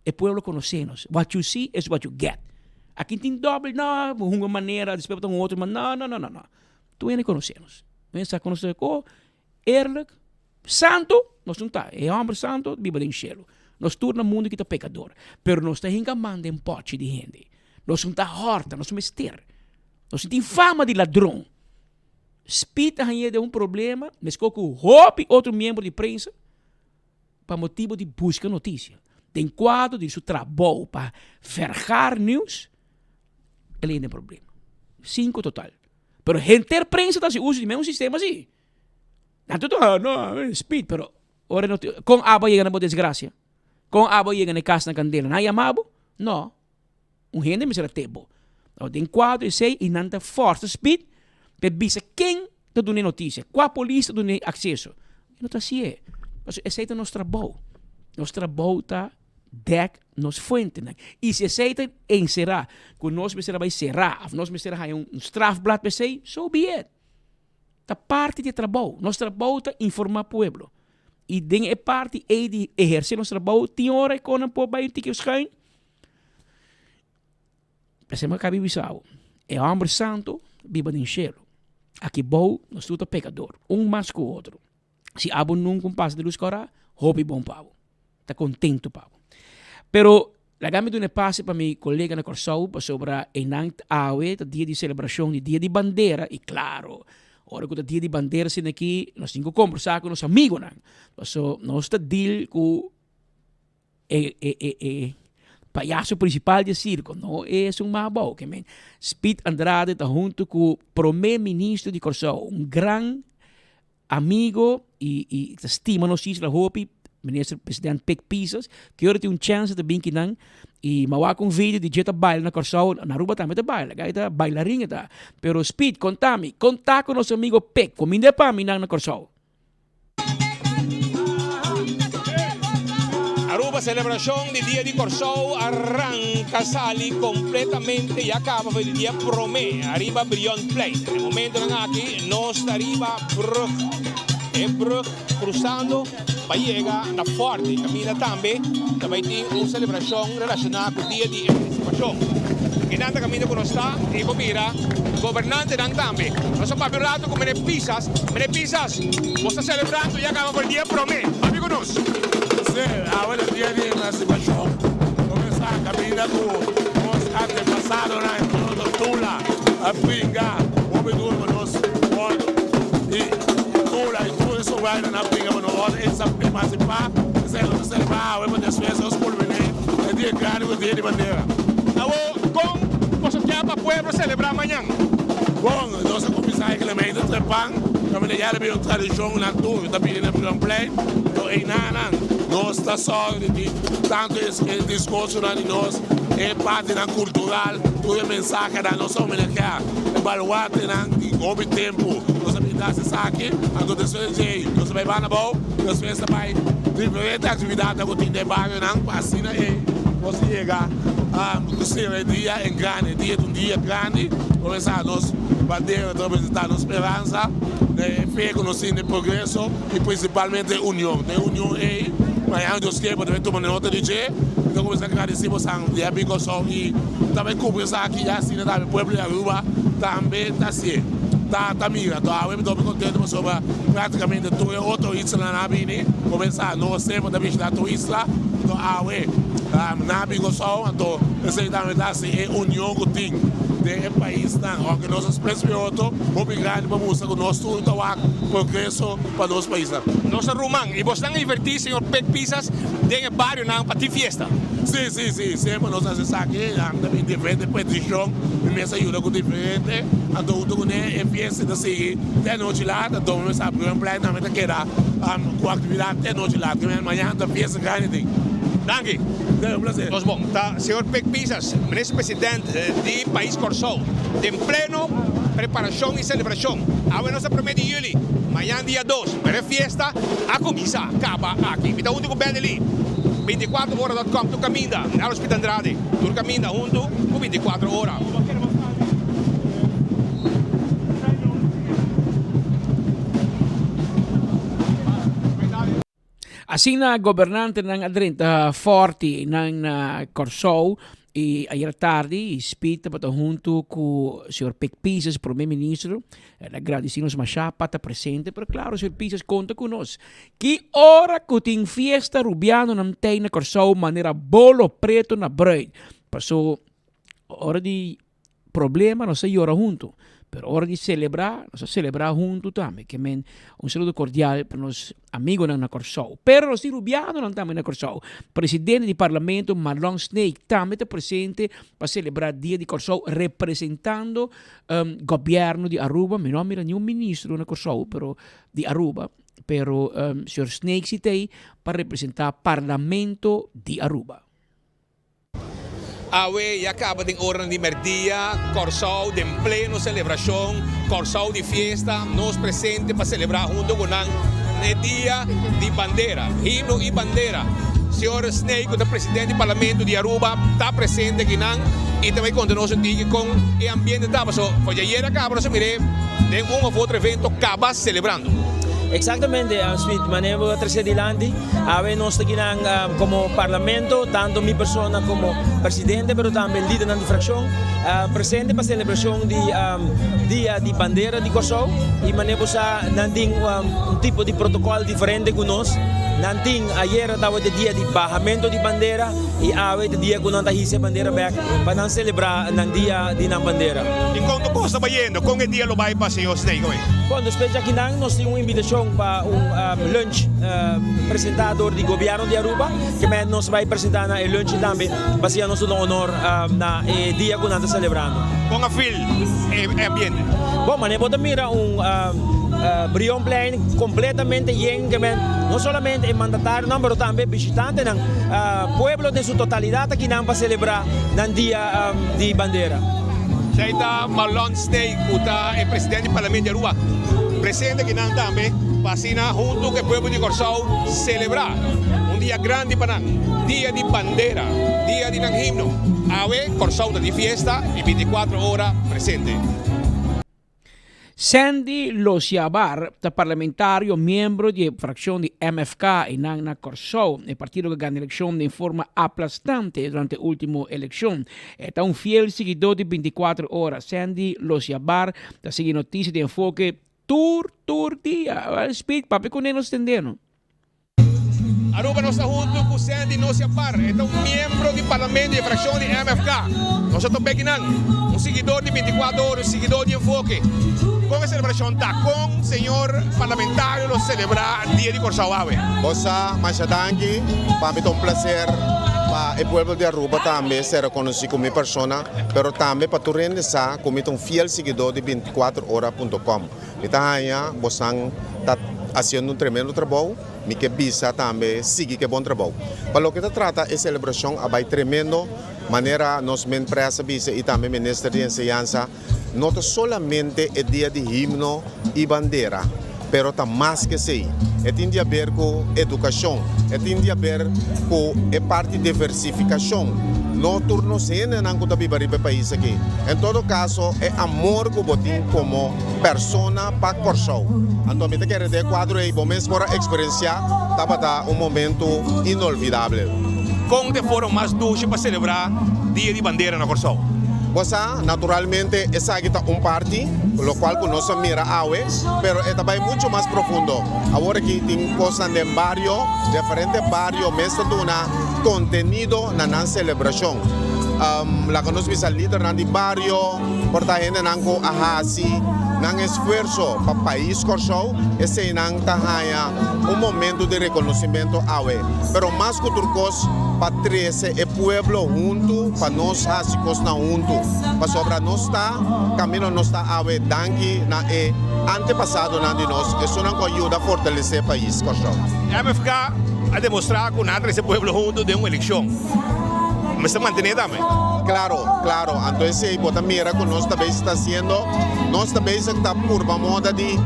E pueblo conoce nos. What you see is what you get. Aki tin dobbel, no, hunga manera, despues bo ta un otro, ma no, no, no, no, no. Tur hende conoce nos. Tur hende sa conoce ko Eerlijk, santu, nos no ta. E hòmber santu biba den shelu. Nos tur na mundu ki ta pekador. Pero nos ta hinka man den pòchi di hende. Nos no ta hòrta, nos mester. Nos no tin fama di ladron. Speed a hañ'é den un problema, meskos ku hopi otro miembro di prensa, pa motibu di buska notisia. Den kuadro di su trabou pa vergaar nieuws, el a hañ'é den problema. Sinku total. Pero henter prensa ta hasi uso di mesmo sistema asi. Nan tur ta, no, speed, pero ora no kon abo a yega na bo desgracia? Kon abo a yega na e kas na kandela? Nan a yama bo? No. Un hende mester a te bo. Awor den kuadro esei i nan ta forsa speed pa e bisa ken ta duna e notisia, kua polis ta duna e akseso. E no ta hasié. Pasobra esei ta nos trabou. Nos trabou ta dèk nos fuentenan. I si esei ta enserá ku nos mester a bai será òf nos mester a haña un strafblad pa esei, so be it. Ta parti di e trabou. Nos trabou ta informá pueblo. I den e parti ei di ehersé nos trabou, tin ora e konan por bai un tiki schuin. P'esei mi a kabi bisa bo, e hòmber santu biba den shelu. Aki bou nos tur ta pekador, un mas ku otro. Si abo nunka un pasa di lus kòrá, hopi bon pa bo. Ta kontentu pa bo. Pero laga mi duna e pase pa mi kolega na Kòrsou pasobra einan awe ta dia di selebrashon di Dia di Bandera i klaro ora ku ta Dia di Bandera asina aki nos tin ku kombersá ku nos amigunan paso nos ta deal ku e e e e payaso principal di e circo no esun mas abou ke men Speed Andrade ta hunto ku prome ministro di Kòrsou un gran amigo i i ta stima nos isla hopi minister president Pik Pisas ke ora tin un chance ta bin kinan i mi a wak un video di dje ta baila na Kòrsou na Aruba tambe ta baila gai ta bailarin e ta pero Speed konta mi konta ku nos amigo Pik kuminda e pa mi nan na Kòrsou. Aruba celebracion di Dia di Corsou a ranca sali completamente y a caba for di dia prome ariba Brionplein. Na e momentonan aki nos ta riba brug, e brug cruzando pa yega na Forte. Caminda tambe ta bay tin un celebracion relaciona cu Dia di Emancipacion. Kinan ta caminda cu nos ta y por mira gobernantenan tambe. Nos a papia un rato cu Meneer Pisas. Meneer Pisas, bo sta celebrando ya caba por dia prome. Papia cu nos. Sí, awe ta dia di emancipacion. Bo mester a caminda cu nos. soldadonan entre otro Tula a bringa hopi duro pa nos wordo y Tula y tur e sobrainan a bringa pa nos wordo emancipa. Esei nos ta celebra awe pa despues nos culmine e dia grandi cu e dia di bandera. Awo con boso kier pa pueblo celebra mañan? Bon, nos a cuminsa e Clemente Trepan, caminda ya ta bira un tradicion nan tur ta bini na Brionplein, to einanan nos ta sòru di tin tantu e discursonan di nos, e partinan cultural, tur e mensahenan, nos a homenagea e baluartenan di hopi tempu nos a bin ta haci esaki, anto despues di djey nos a bay banda abou, despues ta bay diferente actividadnan cu tin den barionan pa asina ey nos yega cu cera e dia en grandi, e dia ta un dia grandi, comenzá nos bandera ta representá nos speransa, e fe cu nos tin den progreso y principalmente union. Den union ey, mañana Dios kier bo ta bay tuma nota di dje y ta cuminsa gradici bo san di a bin Kòrsou y ta bay cumpli esaki y asina tambe pueblo di Aruba tambe ta hacié. Ta ta mira. Toh awe mi ta hopi contento pasobra practicamente tur e otro islanan a bini. Comenzá nos semper ta bishita tur isla, toh awe nan a bin Kòrsou anto esey tambe ta haci e union cu tin den e paisnan, aunke nos a spres mi otro, hopi grandi pa mustra cu nos tur ta wak progreso pa nos paisnan. Nos ta ruman y bosnan a inverti señor Pek Pisas den e barionan pa tin fiesta. Si, si, si, semper nos haci esaki, nan ta bin diferente peticion, mi mes a yuda cu diferente, anto hunto cu ne e fiesta ta sigui te anochi laat, anto mi mes a abri un plein tambe ta keda cu actividad te anochi laat, mañana ta fiesta grandi tin. Danki. Un placer. Nos bon. Ta señor Pek Pisas, Minister President di Pais Kòrsou, den pleno preparashon i selebrashon. Awe nos ta promé di yüli, mañan dia dos, pero e fiesta a kuminsá kaba aki. Mi ta huntu ku Benely, 24 ora dot com tur kaminda, Carlos Pita Andrade, tur kaminda huntu ku 24 ora. Asina gobernantenan a drenta Forti nan na Kòrsou i ayera tardi Speed tabata huntu ku señor Pik Pisas, prome ministro. El a gradisí nos mashá pa ta presente, pero klaro señor Pisas konta ku nos. Ki ora ku tin fiesta rubianonan tei na Kòrsou manera bolo preto na bruid. Paso ora di problema nos ta yora huntu, pero ora di selebrá nos ta selebrá huntu tambe. Ke men un saludo kordial pa nos amigonan na Kòrsou. Pero nos tin rubianonan tambe na Kòrsou. Presidente di Parlamento Marlon Sneek tambe ta presente pa selebrá Dia di Kòrsou representando gobièrnu di Aruba. Mi no a mira niun ministro na Kòrsou pero di Aruba, pero señor Sneek si ta ei pa representá Parlamento di Aruba. Awe ya kaba den oranan di merdia, Kòrsou den pleno selebrashon, Kòrsou di fiesta, nos presente pa selebrá huntu ku nan e dia di bandera, himno i bandera. Señor Sney ku ta presidente di parlamento di Aruba ta presente akinan i ta bai konta nos un tiki kon e ambiente ta paso for djayer a kaba nos a mir'é den un òf otro evento kaba selebrando. Exactamente, Smith, manera bo a trece dilanti, awe nos ta kinan como Parlamento, tanto mi persona como presidente, pero tambe lidernan di fraccion, presente pa celebracion di Dia di Bandera di Corsou. Y manera bo sa, nan tin un tipo di protocol diferente cu nos. Nan tin, ayera tabata e dia di bahamento di bandera y awe ta dia cu nan ta hisa e bandera bek pa nan celebra nan dia di nan bandera. Y con tur cos ta bayendo? Con e dia lo bay pa Señor Snake hoy? Bon, despues di akinan nos tin un invitacion pa un lunch presenta door di Gobierno di Aruba, ke men nos bay presenta na e lunch tambe pa hacia nos duna honor na e dia cu nan ta celebrando. Con a feel e ambiente? Bon, manera bo ta mira un Brionplein completamente yen, ke men no solamente e mandatarionan pero tambe bishitantenan, pueblo den su totalidad akinan pa celebra nan dia di bandera. Esei ta Marlon Snake ku ta e presidente di Parlamento di Aruba presente akinan tambe pa asina huntu ku e pueblo di Kòrsou selebrá un dia grandi pa nan, Dia di Bandera, dia di nan himno. Awe Kòrsou ta di fiesta i bintikuatro ora presente. Sandy Losiabar ta parlamentario miembro di e fraccion di MFK y nan na Corsou, e partido cu a gana eleccion den forma aplastante durante ultimo eleccion. E ta un fiel siguidor di 24 ora. Sandy Losiabar ta sigui noticia di Enfoke tur tur dia. Speed, papia cu ne nos tendeno. Aruba nos ta hunto cu Sandy Nocia Par, e ta un miembro di parlamento di e fraccion di MFK. Nos a topa akinan, un siguidor di 24 Ora, un siguidor di Enfoke. Con e celebracion ta? Con señor parlamentario lo celebra Dia di Corsou awe? Bo sa, masha danki. Pa mi ta un placer pa e pueblo di Aruba tambe ser reconoci cu mi persona, pero tambe pa tur hende sa cu mi ta un fiel siguidor di 24 ora punto com. Mi ta haña bosan ta haciendo un tremendo trabou. Mi ke bisa tambe sigui ke bon trabou. Pa loke ta trata e selebrashon a bai tremendo, manera nos men pres a bisa i tambe minister di enseñansa, no ta solamente e dia di himno i bandera, pero ta mas ke esei. E tin di haber ku edukashon, e tin di haber ku e parti diversifikashon. No tur nos hendenan ku ta biba riba e pais aki. En todo kaso e amor ku bo tin komo. Persona pa Kòrsou. Anto mi ta kere den e kuadro ei bo mes por a eksperensiá, tabata un momentu inolvidable. Kon ta e forma mas dushi pa selebrá Dia di Bandera na Kòrsou? Bo sa, naturalmente esaki ta un parti, lokual ku nos a mira awe, pero e ta bai muchu mas profundo. Awor aki tin kosnan den bario, diferente bario mes ta duna kontenido na nan selebrashon. Laga nos bisa lidernan di bario. Por ta hendenan ku a hasi nan esfuerso pa pais Kòrsou, eseinan ta haña un momentu di rekonosimentu awe. Pero mas ku tur kos pa trese e pueblo huntu pa nos hasi kosnan huntu. Pasobra nos ta kaminda nos ta awe danki na e antepasadonan di nos, esunnan ku a yuda fortalesé pais Kòrsou. MFK a demostrá ku nan a trese pueblo huntu den un elekshon. Mester mantené tambe. Claro, claro. Anto esey bo ta mira cu nos ta bezig ta haciendo. Nos ta bezig ta purba moda di,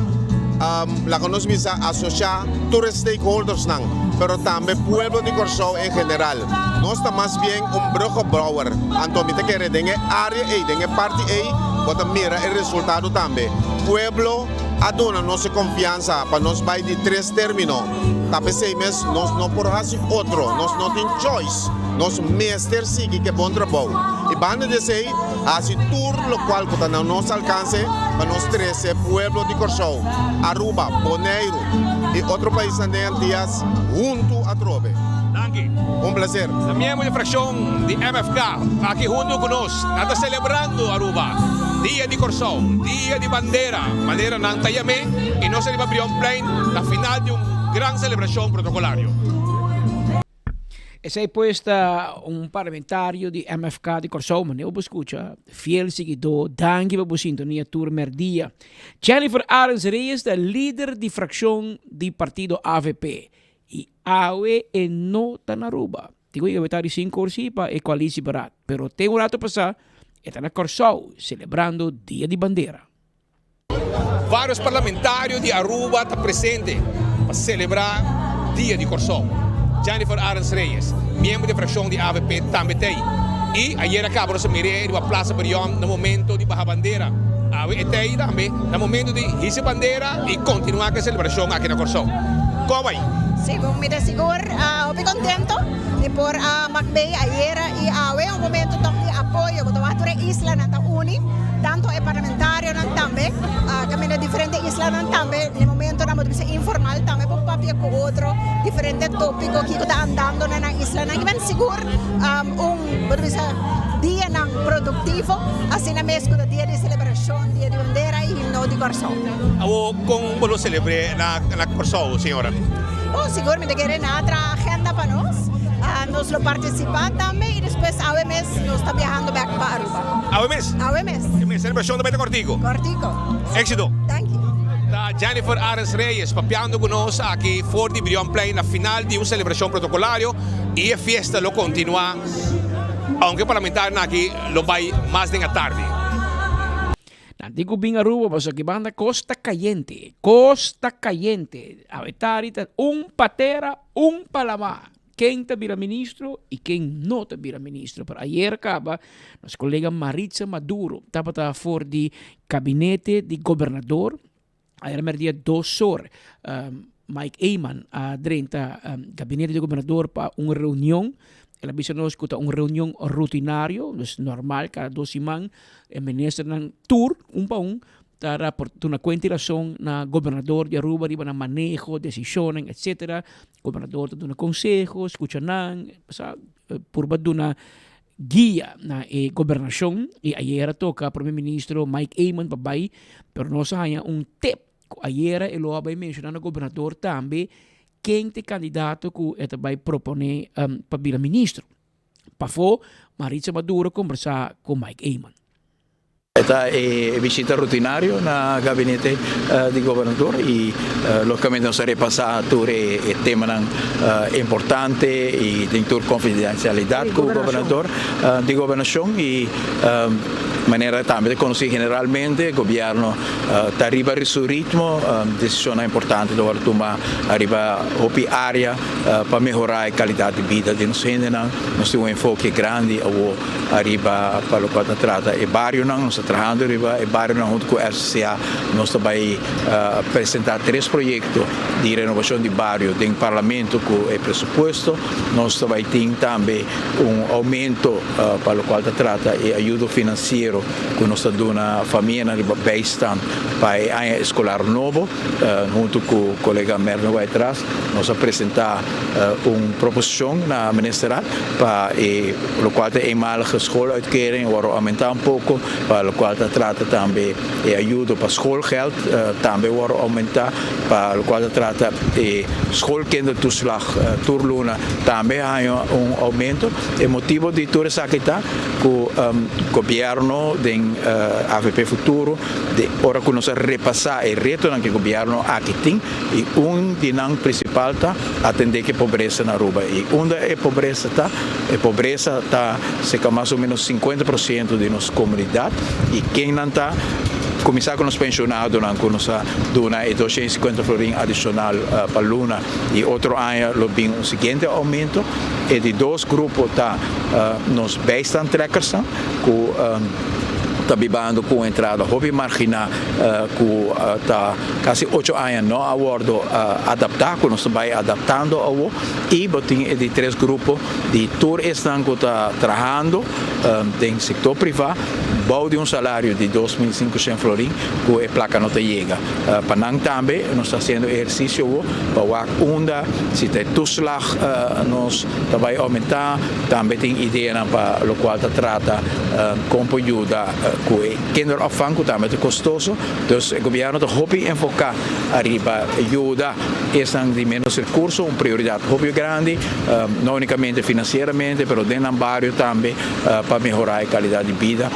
laga nos bisa, asocia tur e stakeholdersnan, pero tambe pueblo di Corsou en general. Nos ta mas bien un bruggenbouwer. Anto mi ta kere den e area ey, den e parti ey, bo ta mira e resultado tambe. Pueblo a duna nos e confiansa pa nos bay di tres termino. Ta p'esey mes nos no por haci otro, nos no tin choice. Nos mester sigui ku e bon trabou i banda di esei hasi tur lokual ku ta na nos alkanse pa nos trese pueblo di Kòrsou, Aruba, Boneiru i otro paisnan den Antias huntu atrobe. Danki. Un plaser. Ta miembro di frakshon di MFK aki huntu ku nos. Nan ta selebrando Aruba Dia di Kòrsou, Dia di Bandera, manera nan ta yam'é, i nos ta riba Brionplein na final di un gran selebrashon protokolario. Esei pues ta un parlamentario di MFK di Kòrsou, manera bo skucha, fiel siguidó, danki pa bo sintonia tur mèrdia. Jennifer Arends Reyes ta lider di frakshon di partido avp i awe e no ta na Aruba. Tin ku yega ta di sin korsi pa e koalisi beraad, pero te un rato pasá e ta na Kòrsou selebrando Dia di Bandera. Varios parlamentario di Aruba ta presente pa celebra Dia di Corsou. Jennifer Arends Reyes, miembro di e fraccion di avp tambe t'ey. Y ayera caba nos a mir'é riba Plaza Brion na momento di baha bandera. Awe e t'ey tambe na momento di hisa bandera y continua cu e celebracion aki na Corsou. Con bay? Sí, bon, mi ta sigur hopi contento di por a mak bay ayera y awe un momento toch di apoyo cu ta wak tur e islanan ta uni. Tanto e parlamentarionan tambe, caminda diferente islanan tambe, den momentonan bo ta bisa informal tambe por papia cu otro diferente topico kico ta andando na nan islanan. Y men sigur un bo ta bisa dianan productivo, asina mes cu ta dia di celebracion, dia di bandera y himno di Corsou. Awor con bo lo celebre na Corsou, señora? Bon, sigur mi ta kere na traha agenda pa nos. Nos lo participa tambe y despues awe mes nos ta biahando bek pa Aruba. Awe mes? Awe mes. E mes celebracion ta bay ta cortico? Cortico. Exito. Thank you. Ta Jennifer Arends Reyes papiando cu nos aki for di Brionplein na final di un celebracion protocolario y e fiesta lo continua aunke parlamentarionan aki lo bay mas den atardi. Nan tin cu bin Aruba pasobra aki banda cos ta cayente, cos ta cayente. Awe tardi ta un pa tera, un pa lama. Ken ta bira ministro y ken no ta bira ministro. Pero ayer caba nos colega Maritza Maduro tabata for di gabinete di gobernador. Ayer merdia dos or Mike Eman a drenta gabinete di gobernador pa un reunion. El a bisa nos cu ta un reunion rutinario, dus normal cada dos siman e ministernan tur un pa un. Ta raport duna cuenta y razon na gobernador di Aruba riba nan maneho, decisionnan etc. Gobernador ta duna conseho, scucha nan, sa purba duna guia na e gobernacion y ayera toca Prome Ministro Mike Eman pa bay, pero nos a haya un tip cu ayera e lo a bay menciona na gobernador tambe ken ta e candidato cu e ta bay propone pa bira ministro. Pafó, Maritza Maduro kombersá ku Mike Eman. E ta e bishita rutinario na gabinete di gobernador y logicamente nos a repasa tur e temanan importante y den tur confidencialidad cu gobernador di gobernacion y manera tambe ta conoci generalmente gobierno ta riba su ritmo, decisionnan importante ta worde tuma riba hopi area. Pa mehorá e kalidat di bida di nos hendenan, nos tin un enfoke grandi awo ariba pa lokual ta trata e barionan. Nos ta trahando riba e barionan huntu ku RCCA. Nos ta bai presentá tres proyekto di renovashon di bario den parlamento ku e presupuesto. Nos ta bai tin tambe un oumento pa lokual ta trata e ayudo finansiero ku nos ta duna famianan riba bijstand pa e aña eskolar nobo. Huntu ku kolega Mervin Waitraas nos a presentá un proposishon na Ministerraad pa e lokual ta eenmalige schooluitkering wòrdu oumentá un poko, pa lokual ta trata tambe e ayudo pa schoolgeld tambe wòrdu oumentá, pa lokual ta trata e schoolkindertoeslag tur luna tambe haña un oumento. E motibo di tur esaki ta ku gobièrnu den avp Futuro, Di ora ku nos a repasá e retonan ku e gobièrnu aki tin, i un di nan prinsipal ta atendé ku e pobresa na Aruba. I unda e pobresa ta? E pobresa ta serka mas o ménos sinkuenta por siento di nos komunidat. I ken nan ta? Kuminsá ku nos penshonadonan ku nos a duna e doshen i sinkuenta florin adishonal pa luna i otro aña lo bin un siguiente oumento. E di dos grupo ta nos bijstandtrekkersnan ku. Ta bibando cu un entrada hopi margina cu ta casi ocho aña no a wordo adapta, cu nos ta bay adaptando awo. Y bo tin e di tres grupo di tur esnan cu ta trahando den sector priva bou di un salario di 2500 florin cu e placa no ta yega. Pa nan tambe nos ta haciendo ehercicio awo pa wak unda si ta e toeslag nos ta bay aumenta. Tambe tin ideanan pa locual ta trata con por yuda cu e kinderopvang cu tambe ta costoso. Dus e gobierno ta hopi enfoca ariba yuda esnan di menos recurso, un prioridad hopi grandi, no unicamente financieramente pero den nan bario tambe pa mehora e calidad di bida.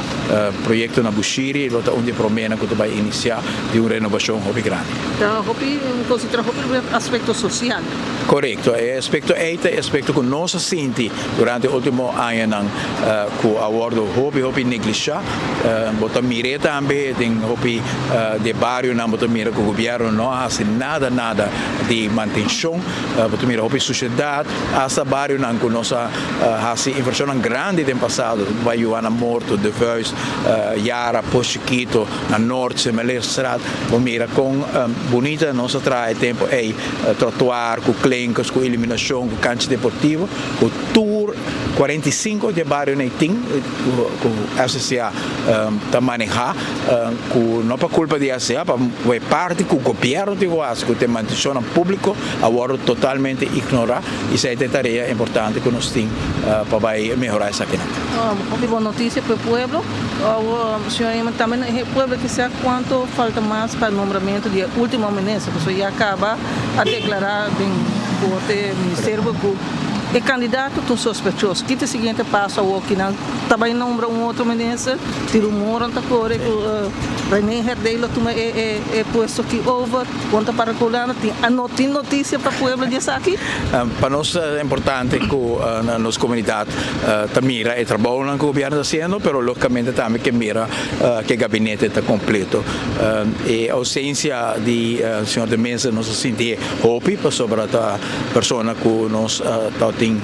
Proyecto na Bushiri lo ta un di e promenan cu ta bay inicia di un renovacion hopi grandi. Ta hopi considera hopi aspecto social. Korekto, e aspekto ei ta e aspekto ku nos a sinti durante e ultimo añanan ku a wòrdu hopi hopi neglishá. Bo ta mir'é tambe den hopi di e barionan, bo ta mira ku gobièrnu no a hasi nada nada di mantenshon. Bo ta mira hopi sushedat, asta barionan ku nos a hasi invershonnan grandi den pasado, bai Juana Morto, De Vuist, Yara, Pos Chikito, na Noord, Semeleerstraat, bo mira kon bunita nos a traha e tempu ei. Trotuar ku klinkers, ku iluminashon, ku kancha deportivo, ku tur 45 di e barionan ei tin ku FCCA ta manehá, ku no pa kulpa di FCCA, pa e parti ku gobièrnu tin ku hasi ku ta e mantenshonnan públiko a wòrdu totalmente ignorá i esei ta e tarea importante ku nos tin pa bai mehorá esakinan. Hopi bon notisia pa e pueblo. Señor Eman, tambe e pueblo ke sa cuanto falta mas pa nombramiento di e ultimo minister, pasobra ya caba a declara den corte ministerio cu e candidato ta un sospechoso. Ki ta e siguiente paso awor ki nan ta bay nombra un otro minister? Tin rumornan ta core cu Rene Herdé lo tuma e puesto aki over. Con ta para cu Hulanda? Tin tin noticia pa pueblo di esaki? Pa nos ta importante cu nos comunidad ta mira e trabounan cu gobierno ta haciendo, pero logicamente tambe ke mira ke gabinete ta completo. E ausencia di señor de Meza nos a sinti hopi pasobra ta persona cu nos ta tin.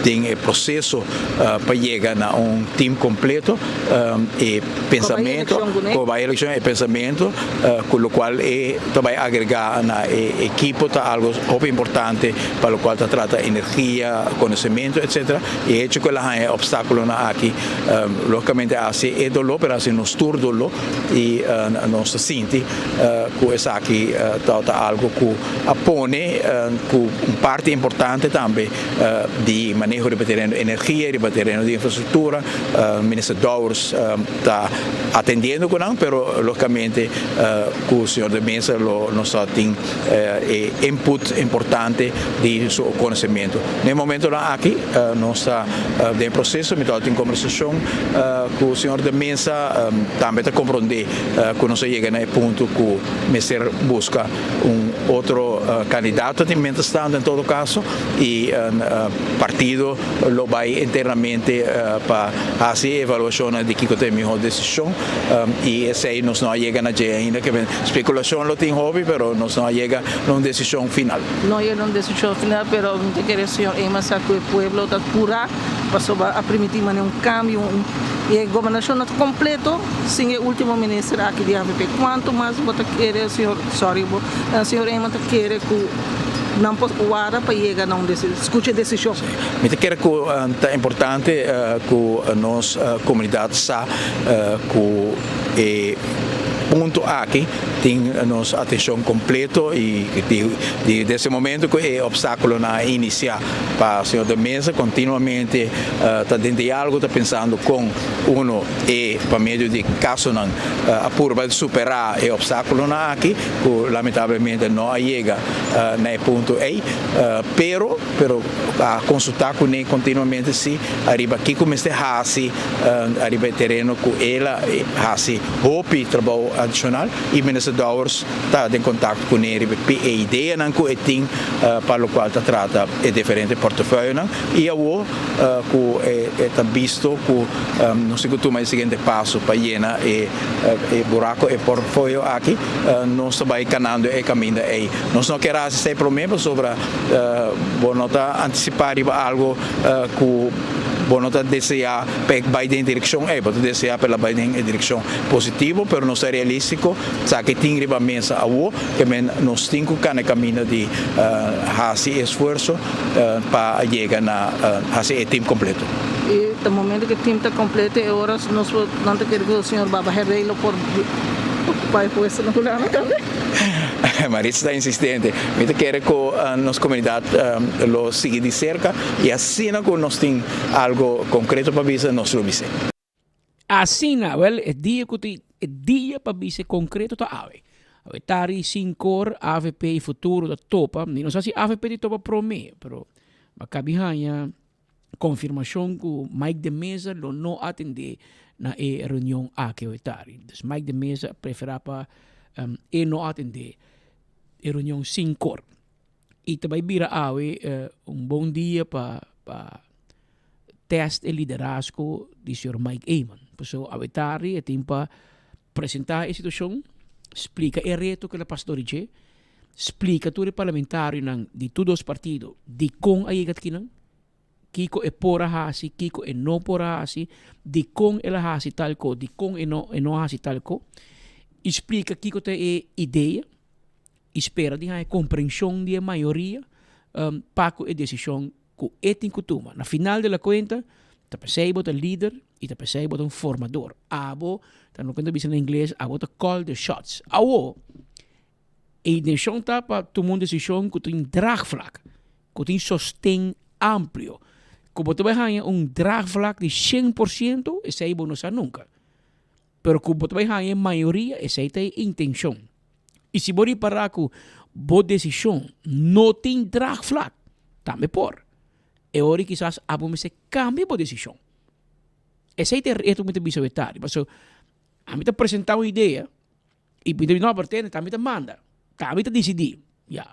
Den e proceso pa yega na un team completo e pensamento cu bay eleccion e pensamento cu locual e ta bay agrega na e ekipo ta algo hopi importante pa locual ta trata energia, conocemento etc. E hecho cu el a haya e obstaculonan aki logicamente a haci e dolor pero a haci nos tur dolor y nos ta sinti cu esaki ta algo cu a pone cu un parti importante tambe di maneho riba tereno di energia, riba tereno di infrastructura. Minister Dowers ta atendiendo cu nan, pero logicamente cu señor de Meza lo nos ta tin e input importante di su conocemento. Na e momentonan aki nos ta den proceso, mi ta tin conversacion cu señor de Meza, tambe ta compronde cu nos a yega na e punto cu mester busca un otro candidato tin mientras tanto en todo caso y partido lo bay internamente pa haci e evaluacionnan di kico ta e miho decision y esey nos no a yega na dje ainda ke speculacion lo tin hopi pero nos no a yega na un decision final. No a yega na un decision final pero mi ta kere señor Eman sa cu e pueblo ta pura pasobra a primiti mane un cambio un y e gobernacion no ta completo sin e ultimo minister aki di avp. Cuanto mas bo ta kere señor sorry bo señor Eman ta kere cu nan por warda pa yega na un scucha decision? Mi ta kere cu ta importante cu nos comunidad sa cu e punto aki tin nos atencion completo y di desde e momento cu e obstaculonan a inicia pa señor de Meza continuamente ta den dialogo ta pensando con uno e pa medio di casonan a purba di supera e obstaculonan aki cu lamentablemente no a yega na e punto ey pero pero a consulta cune continuamente si ariba kico mester haci ariba e tereno cu el a haci hopi trabou adicional y Minister Dowers ta den contacto cune riba e ideanan cu e tin pa locual ta trata e diferente portefeuillenan y awo cu e ta bisto cu nos tin cu tuma e siguiente paso pa yena e buraco, e portfolio aki, nos ta bay canando e caminda ey. Nos no kier haci esey prome pasobra bo no ta anticipa riba algo cu bo no ta desea pa e bay den direccion ey, bo ta desea pa el a bay den e direccion positivo, pero nos ta realistico, esaki tin riba mesa awo, ke men nos tin cu cana e caminda di haci e esfuerzo pa yega na haci e team completo. Y ta momento cu e team ta completo e ora nos por nan ta kere cu señor Baba Herrey lo por ocupa e puesto na Hulanda tambe. Maritza ta insistente. Mi ta kere cu nos comunidad lo sigui di cerca y asina cu nos tin algo concreto pa bisa nos lo bis'e. Asina, wel, e dia cu tin e dia pa bisa e concreto ta awe. Awe tari sinkor avp y Futuro ta topa. Mi no sa si avp tin topa prome, pero mi a cabi haña confirmacion cu Mike de Meza lo no atende na e reunion aki awe tari. Dus Mike de Meza a prefera pa e no atende e reunion sinkor. Y ta bay bira awe un bon dia pa pa test e liderazgo di señor Mike Eman. Pasobra awe tardi e tin pa presenta e situacion, splica e reto cu el a pasa door di dje, splica tur e parlamentarionan di tur dos partido dicon a yega akinan, kico e por a haci, kico e no por a haci, dicon el a haci tal co, dicon e no e no a haci tal co, y splica kico ta e idea. y spera di haña comprension di e mayoria pa cu e decision cu e tin cu tuma. Na final de la cuenta, ta pesey bo ta lider y ta pesey bo ta un formador. Abo ta loke nan ta bisa na ingles, abo ta call the shots. Awo, e intencion ta pa tuma un decision cu tin draagvlak, cu tin sosten amplio. Cu bo ta bay haña un draagvlak di shen por ciento, esey bo no sa nunca. Pero cu bo ta bay haña e mayoria, esey ta e intencion. Y si bo ripara cu bo decision no tin draagvlak, tambe por. E ora kisas abo mester cambia bo decision. Esey ta e reto cu mi ta bisa awe tardi. Pasobra ami ta presenta un idea y mi ta bisa no, pero tende, ta ami ta manda, ta ami ta dicidi. Ya,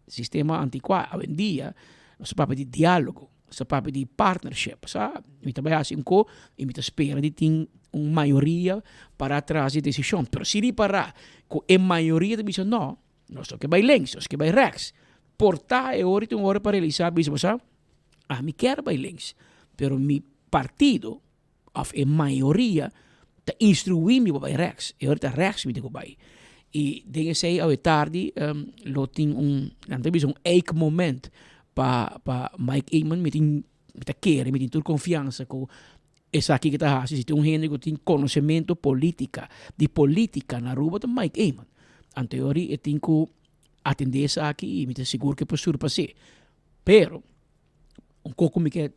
sistema anticua. Awendia nos ta papia di dialogo. Nos ta papia di partnership, sa? Mi ta bai hasi un ko i mi ta spera di tin un mayoria para tras di e desishon. Pero si ripará ku e mayoria ta bisa no, nos no ke bai links, nos ke bai rèks. Por ta e ora i tin un ora pa realisá, bisa bo sa? Ami kier bai links, pero mi partido of e mayoria ta instruí mi pa bai rechts. E ora ta rechts mi tin ku bai. I den esei awe tardi lo tin un, nan ta bisa un eikmoment pa pa Mike Eman. Mi tin, mi ta kere, mi tin tur konfiansa ku esaki ke ta hasi, si tin un hende ku tin konosementu politika, di politika na Aruba ta Mike Eman. Anto e ora e tin ku atendé esaki i mi ta sigur ku e por surpas'é. Pero, un kos ku mi ke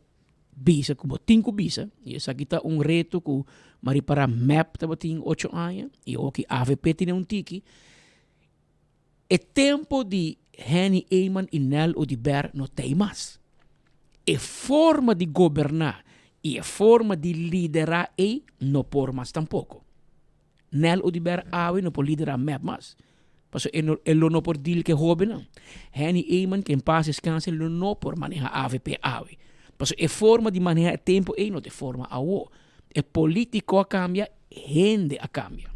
bisa, ku bo tin ku bisa, i esaki ta un reto ku mi a ripará mep tabatin ocho aña i awor ki avp tene un tiki, e tempo di Henny Eman i Nel Oduber no ta ei mas. E forma di goberná i e forma di liderá ei no por mas tampoko. Nel Oduber awe no por lidera mep mas. Pasobra e no e lo no por deal ku e hobennan. Henny Eman, ke en pas descanse, lo no por maneha avp awe. Pasobra e forma di maneha e tempo ei no ta e forma awo. E politico a cambia, hende a cambia.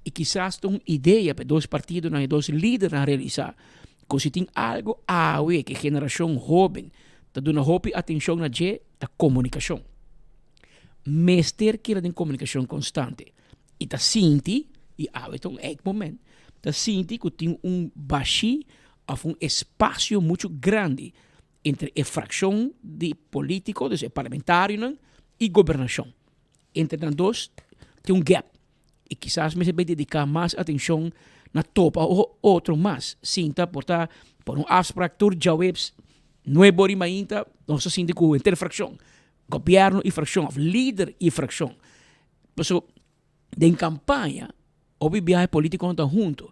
I kisas ta un idea pa e dos partidonan, e dos lidernan realisa ku si tin algo awe ku e generashon hoben ta duna hopi atenshon na dje, ta komunikashon. Mester keda den komunikashon konstante i ta sinti, i awe ta un eik moment, ta sinti ku tin un bashí òf un espasio muchu grandi entre e frakshon di polítiko, dus e parlamentarionan, i gobernashon. Entre nan dos tin un gèp i kisas mester bay dediká mas atenshon na topa otro mas. Sinta por ta por un afsprak tur djaweps nuebe ora i mainta nos ta sinti ku henter frakshon. Gobierno y fraccion of lider y fraccion. Paso den campaña hopi biaha e politiconan ta hunto.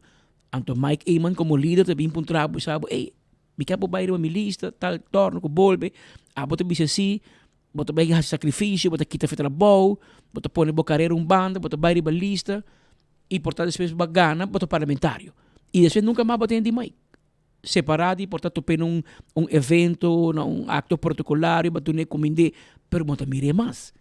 Anto Mike Eman como lider ta bin puntra bo bisa bo ey mi ke bo bay riba mi lista tal torno cu bolbe. Abo ta bisa si bo ta bay haci sacrificio bo ta kita fe trabou bo ta pone bo carera un banda bo ta bay riba lista y por ta despues bo a gana bo ta parlamentario y despues nunca mas bo ta hende di Mike. Separá di por ta top'é na un un evento, na un akto protokolario, bo a dun'é kumind'é, pero bo no ta mir'é mas.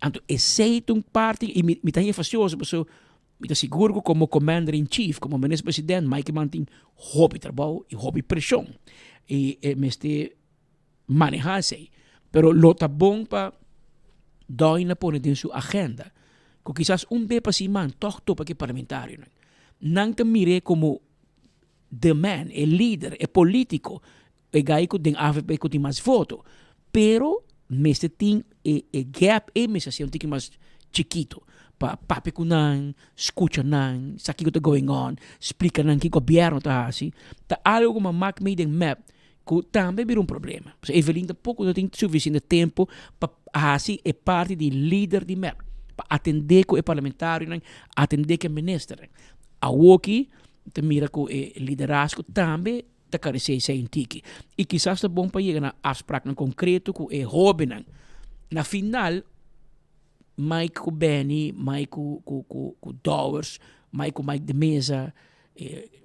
Anto esei ta un parti i mi mi ta haña fasioso pasobra mi ta sigur ku komo commander in chief, komo minister president, Mike Eman tin hopi trabou i hopi preshon i e mester manehá esei. Pero lo ta bon pa Doina pone den su agenda ku kisas un be pa siman tòg topa ku e parlamentarionan. Nan ta mir'é komo The man, e lider, e politico, e guy cu den avp cu tin mas voto. Pero mester tin e e gap ey mester haci un tiki mas chikito pa papia cu nan, scucha nan, sa kico ta going on, splica nan kico gobierno ta haci. Ta algo cu mamak mey den mep cu tambe a bira un problema. Pasobra Evelyn tampoco no tin suficiente tempo pa haci e parti di lider di mep, pa atende cu e parlamentarionan, atende cu e ministernan. Awoki Ta mira ku e liderazgo tambe ta karesé esei un tiki. I kisas ta bon pa yega na afspraknan konkreto ku e hóbennan. Na final, Mike ku Benny, Mike ku ku ku ku Dowers, Mike ku Mike de Meza,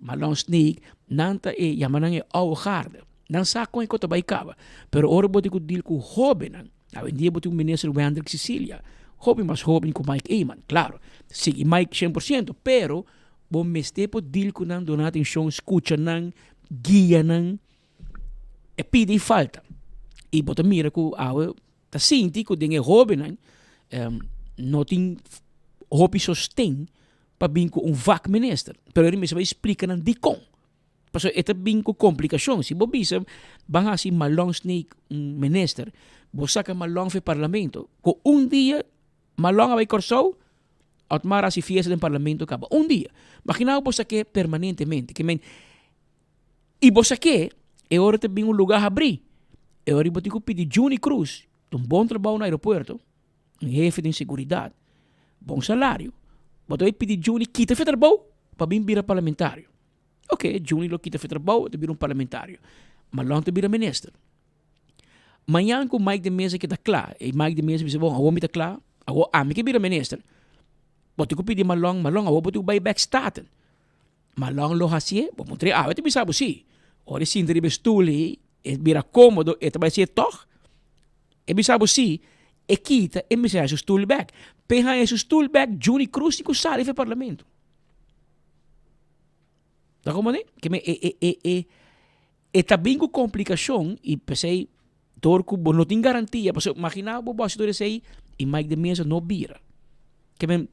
Marlon Sneek, nan ta e yama nan e oude garde. Nan sa kon e kos ta bai kaba. Pero ora bo tin ku deal ku hóbennan, awendia bo tin un minister Wendrick Cecilia, hopi mas hóben ku Mike Eman, klaro, sigui Mike 100%, pero Bo mester por deal ku nan, duna atenshon, skucha nan, guia nan. E pidi i falta. I bo ta mira ku awe ta sinti ku den e hóbennan no tin hopi sosten pa bin ku un vakminister. Pero e mester bai splika nan dikon. Pasobra e ta bin ku komplikashon. Si bo bisa ban hasi Malon Sneek un minister, bo saka Malon for e parlamento, ku un dia Malon a bai Kòrsou, Otmar a hasi fiesta den parlamento kaba un dia. Magina bo sa ke permanentemente. Ke men, i bo sa ke e ora ta bin un luga habrí. E ora bo tin ku pidi Juni Cruz, ta un bon trabou na aeropuerto, un hefe den seguridat, bon salario. Bo ta bai pidi Juni kita fe trabou pa bin bira parlamentario. Oke, Juni lo kita fe trabou, e ta bira un parlamentario. Malon ta bira minister. Mañan ku Mike de Meza keda kla, e Mike de Meza bisa, bon, awor mi ta kla, awor ami ke bira minister. Bo tin ku pidi Malon, Malon, awor bo tin ku bai bek Staten. Malon lo hasié, bo puntr'é, awe ta bisa bo si. Ora e sinta riba e stul ei, e bira kómodo, e ta bai hasié tòg. E bisa bo si, e kita, e mester haña su stul bek. P'e haña su stul bek, Juni Cruz tin ku sali for e parlamento. Ta komprendé? Ke men e e e e. E ta bin ku komplikashon i p'esei Dor ku bo no tin garantia, pasobra imagina bo bo hasi tur esei i Mike de Meza no bira. Ke men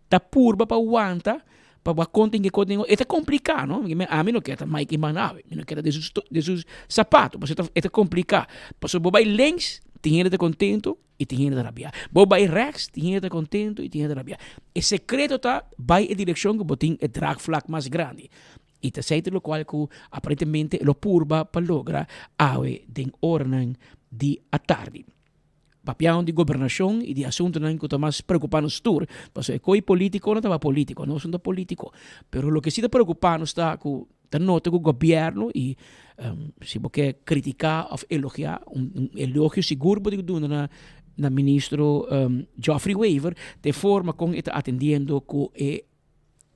ta purba pa wanta pa bo a konta en ke kos den e ta kompliká no, ami no ke ta Mike Eman awe, mi no ke ta den su den su sapato pasobra e ta kompliká. Pasobra bo bai links tin hende ta kontento i tin hende ta rabiá, bo bai rèks tin hende ta kontento i tin hende ta rabiá. E sekreto ta bai e direkshon ku bo tin e draagvlak mas grandi. I ta esei ta lokual ku aparentemente lo purba pa logra awe den oranan di atardi. Papiando di gobernashon i di asuntunan ku ta mas preokupá nos tur, pasobra e koi polítiko no ta ba polítiko, nos no ta polítiko, pero loke si ta preokupá nos ta ku ta nota ku gobièrnu i si bo ke kritiká òf elogiá, un elogio sigur bo tin ku duna na na ministro Geoffrey Wever, ta e forma kon e ta atendiendo ku e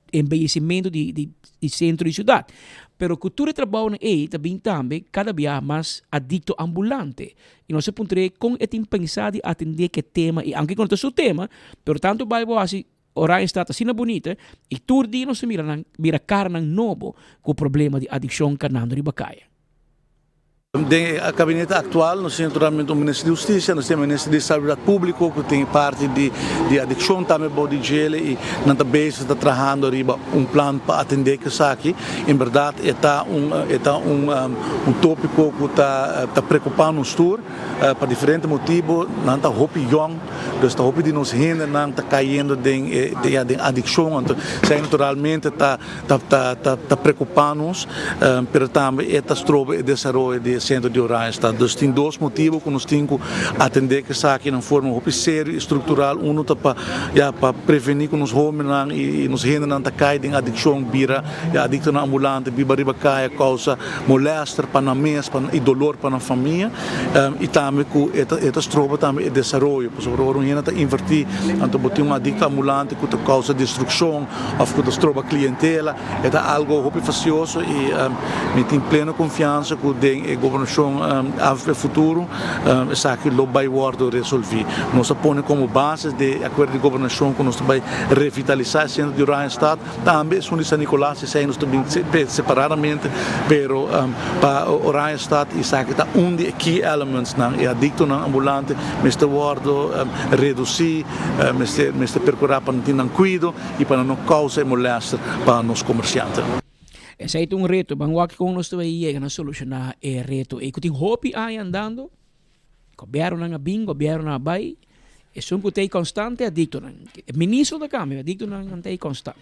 embeyecimento di di di centro di ciudad. Pero cu tur e trabounan ey ta bin tambe cada biaha mas adicto ambulante. Y nos a puntr'é con e tin pensa di atende cu e tema y aunke cu no ta su tema, pero tanto bay bo haci Oranjestad asina bunita y tur dia nos ta mira nan mira caranan nobo cu problema di adiccion canando riba caya. Den e gabinete aktual nos tin naturalmente un minister di hustisia, nos tin e minister di salubridat públiko ku tin e parti di di adikshon tambe bou di djele i nan ta bezig ta trahando riba un plan pa atendé ku esaki. En bèrdat e ta un e ta un un tópiko ku ta ta preokupá nos tur pa diferente motibu. Nan ta hopi yòn, dus ta hopi di nos hendenan ta kayendo den e ya den adikshon anto esei naturalmente ta Ta ta preocupa nos, pero tambe e ta stroba e desaroyo di e centro di Oranjestad. Dus tin dos motibo cu nos tin cu atende cu esaki na un forma hopi serio y structural. Uno ta pa ya pa preveni cu nos hobennan y nos hendenan ta cay den adiccion, bira ya adictonan ambulante, biba riba caya, causa molester pa nan mes y dolor pa nan famia. Y tambe cu e ta e ta stroba tambe e desaroyo, pasobra ora un hende ta inverti anto bo tin un adicto ambulante cu ta causa destruccion, of cu ta stroba clientela, e ta algo hopi fastioso y mi tin pleno confiansa cu den e gobernacion avp Futuro esaki lo bay wordo resolvi. Nos a pone como base di e acuerdo di gobernacion cu nos ta bay revitalisa e centro di Oranjestad, tambe esun di San Nicolas, esey nos ta bin separadamente, pero pa Oranjestad esaki ta un di e key elements nan, e adictonan ambulante mester wordo reduci. Mester mester percura pa nan tin nan cuido y pa nan no causa e molester pa nos comerciantenan. Esei ta un reto. Ban wak kon nos ta bay yega na soluciona e reto ei cu tin hopi aña andando. Gobiernonan a bin, gobiernonan a bay. Esun cu ta ei constante adictonan. E ministro ta cambia, adictonan nan ta ei constant.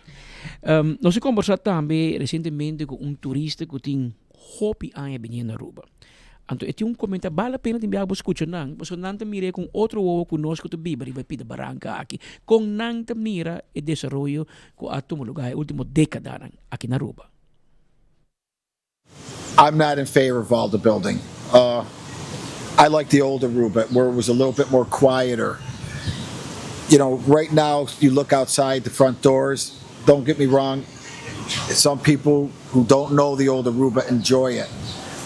Nos a combersa tambe recientemente cu un turista cu tin hopi aña biniendo Aruba. Anto e tin un comenta, bal la pena tin biaha bo scucha nan, pasobra nan ta mira e con otro wowo cu nos cu ta biba riba e pida baranca aki. Con nan ta mira e desaroyo cu a tuma lugar e ultimo decadanan aki na Aruba. I'm not in favor of all the building. Uh, I like the old Aruba where it was a little bit more quieter. You know, right now you look outside the front doors, don't get me wrong, some people who don't know the old Aruba enjoy it.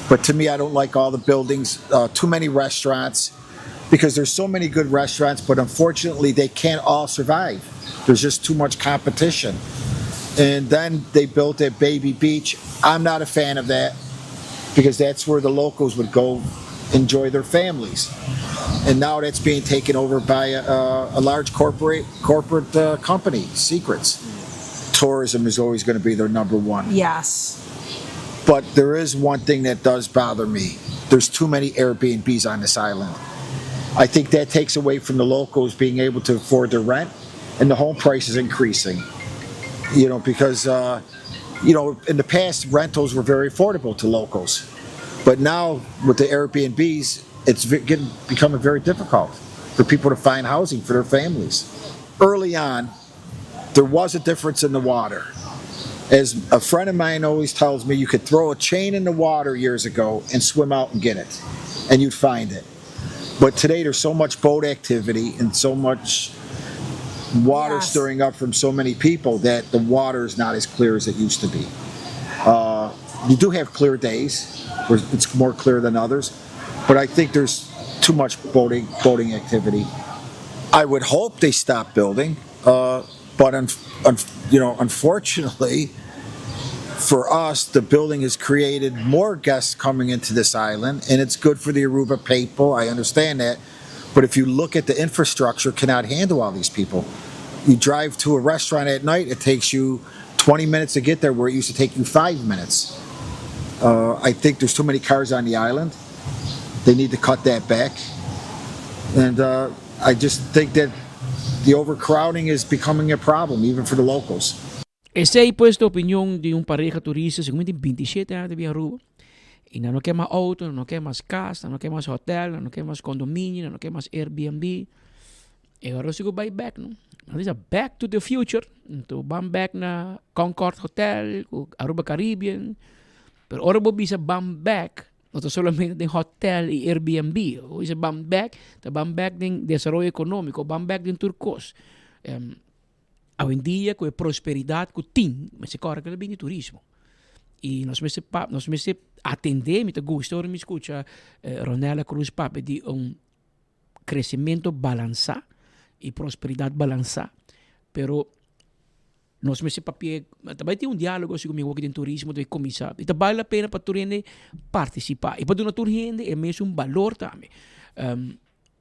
But to me, I don't like all the buildings, uh, too many restaurants, because there's so many good restaurants, but unfortunately, they can't all survive. There's just too much competition. And then they built at Baby Beach. I'm not a fan of that because that's where the locals would go enjoy their families. And now that's being taken over by a, a large corporate corporate uh, company, Secrets. Tourism is always going to be their number one. Yes. But there is one thing that does bother me. There's too many Airbnbs on this island. I think that takes away from the locals being able to afford their rent and the home price is increasing. You know, because, uh, you know, in the past, rentals were very affordable to locals. But now with the Airbnbs, it's getting, becoming very difficult for people to find housing for their families. Early on, there was a difference in the water. As a friend of mine always tells me, you could throw a chain in the water years ago and swim out and get it, and you'd find it. But today there's so much boat activity and so much water Yes. stirring up from so many people that the water is not as clear as it used to be. Uh, you do have clear days where it's more clear than others, but I think there's too much boating boating activity. I would hope they stop building, uh, but un, un, you know, unfortunately, For us, the building has created more guests coming into this island, and it's good for the Aruba people. I understand that. But if you look at the infrastructure, cannot handle all these people. You drive to a restaurant at night, it takes you 20 minutes to get there where it used to take you five minutes. I think there's too many cars on the island. They need to cut that back. And I just think that the overcrowding is becoming a problem, even for the locals. Esey pues ta opinion di un pareha turista segun mi tin 27 aña ta bin Aruba y nan no ke mas auto, nan no ke mas cas, nan no ke mas hotel, nan no ke mas condominio, nan no ke mas Airbnb. E ora sigur bay bek no. Nan bisa back to the future, anto ban bek na Concord Hotel cu Aruba Caribbean. Pero ora bo bisa ban bek No ta solamente den hotel y Airbnb. Bo bisa ban bek, ta ban bek den desaroyo economico, ban bek den tur cos. Um, awendia cu e prosperidad cu tin, mester corda cu ta bin di turismo. Y nos mester pa, nos mester atende, mi ta gusta ora mi scucha eh, Ronella Cruz papia di un crecimiento balansa y prosperidad balansa. Pero Nos mester papia, ta bai tin un dialogo así ku mi woki den turismo ta bai kuminsá. I ta bale la pena pa tur hende partisipá i pa duna tur hende e mesun balor tambe.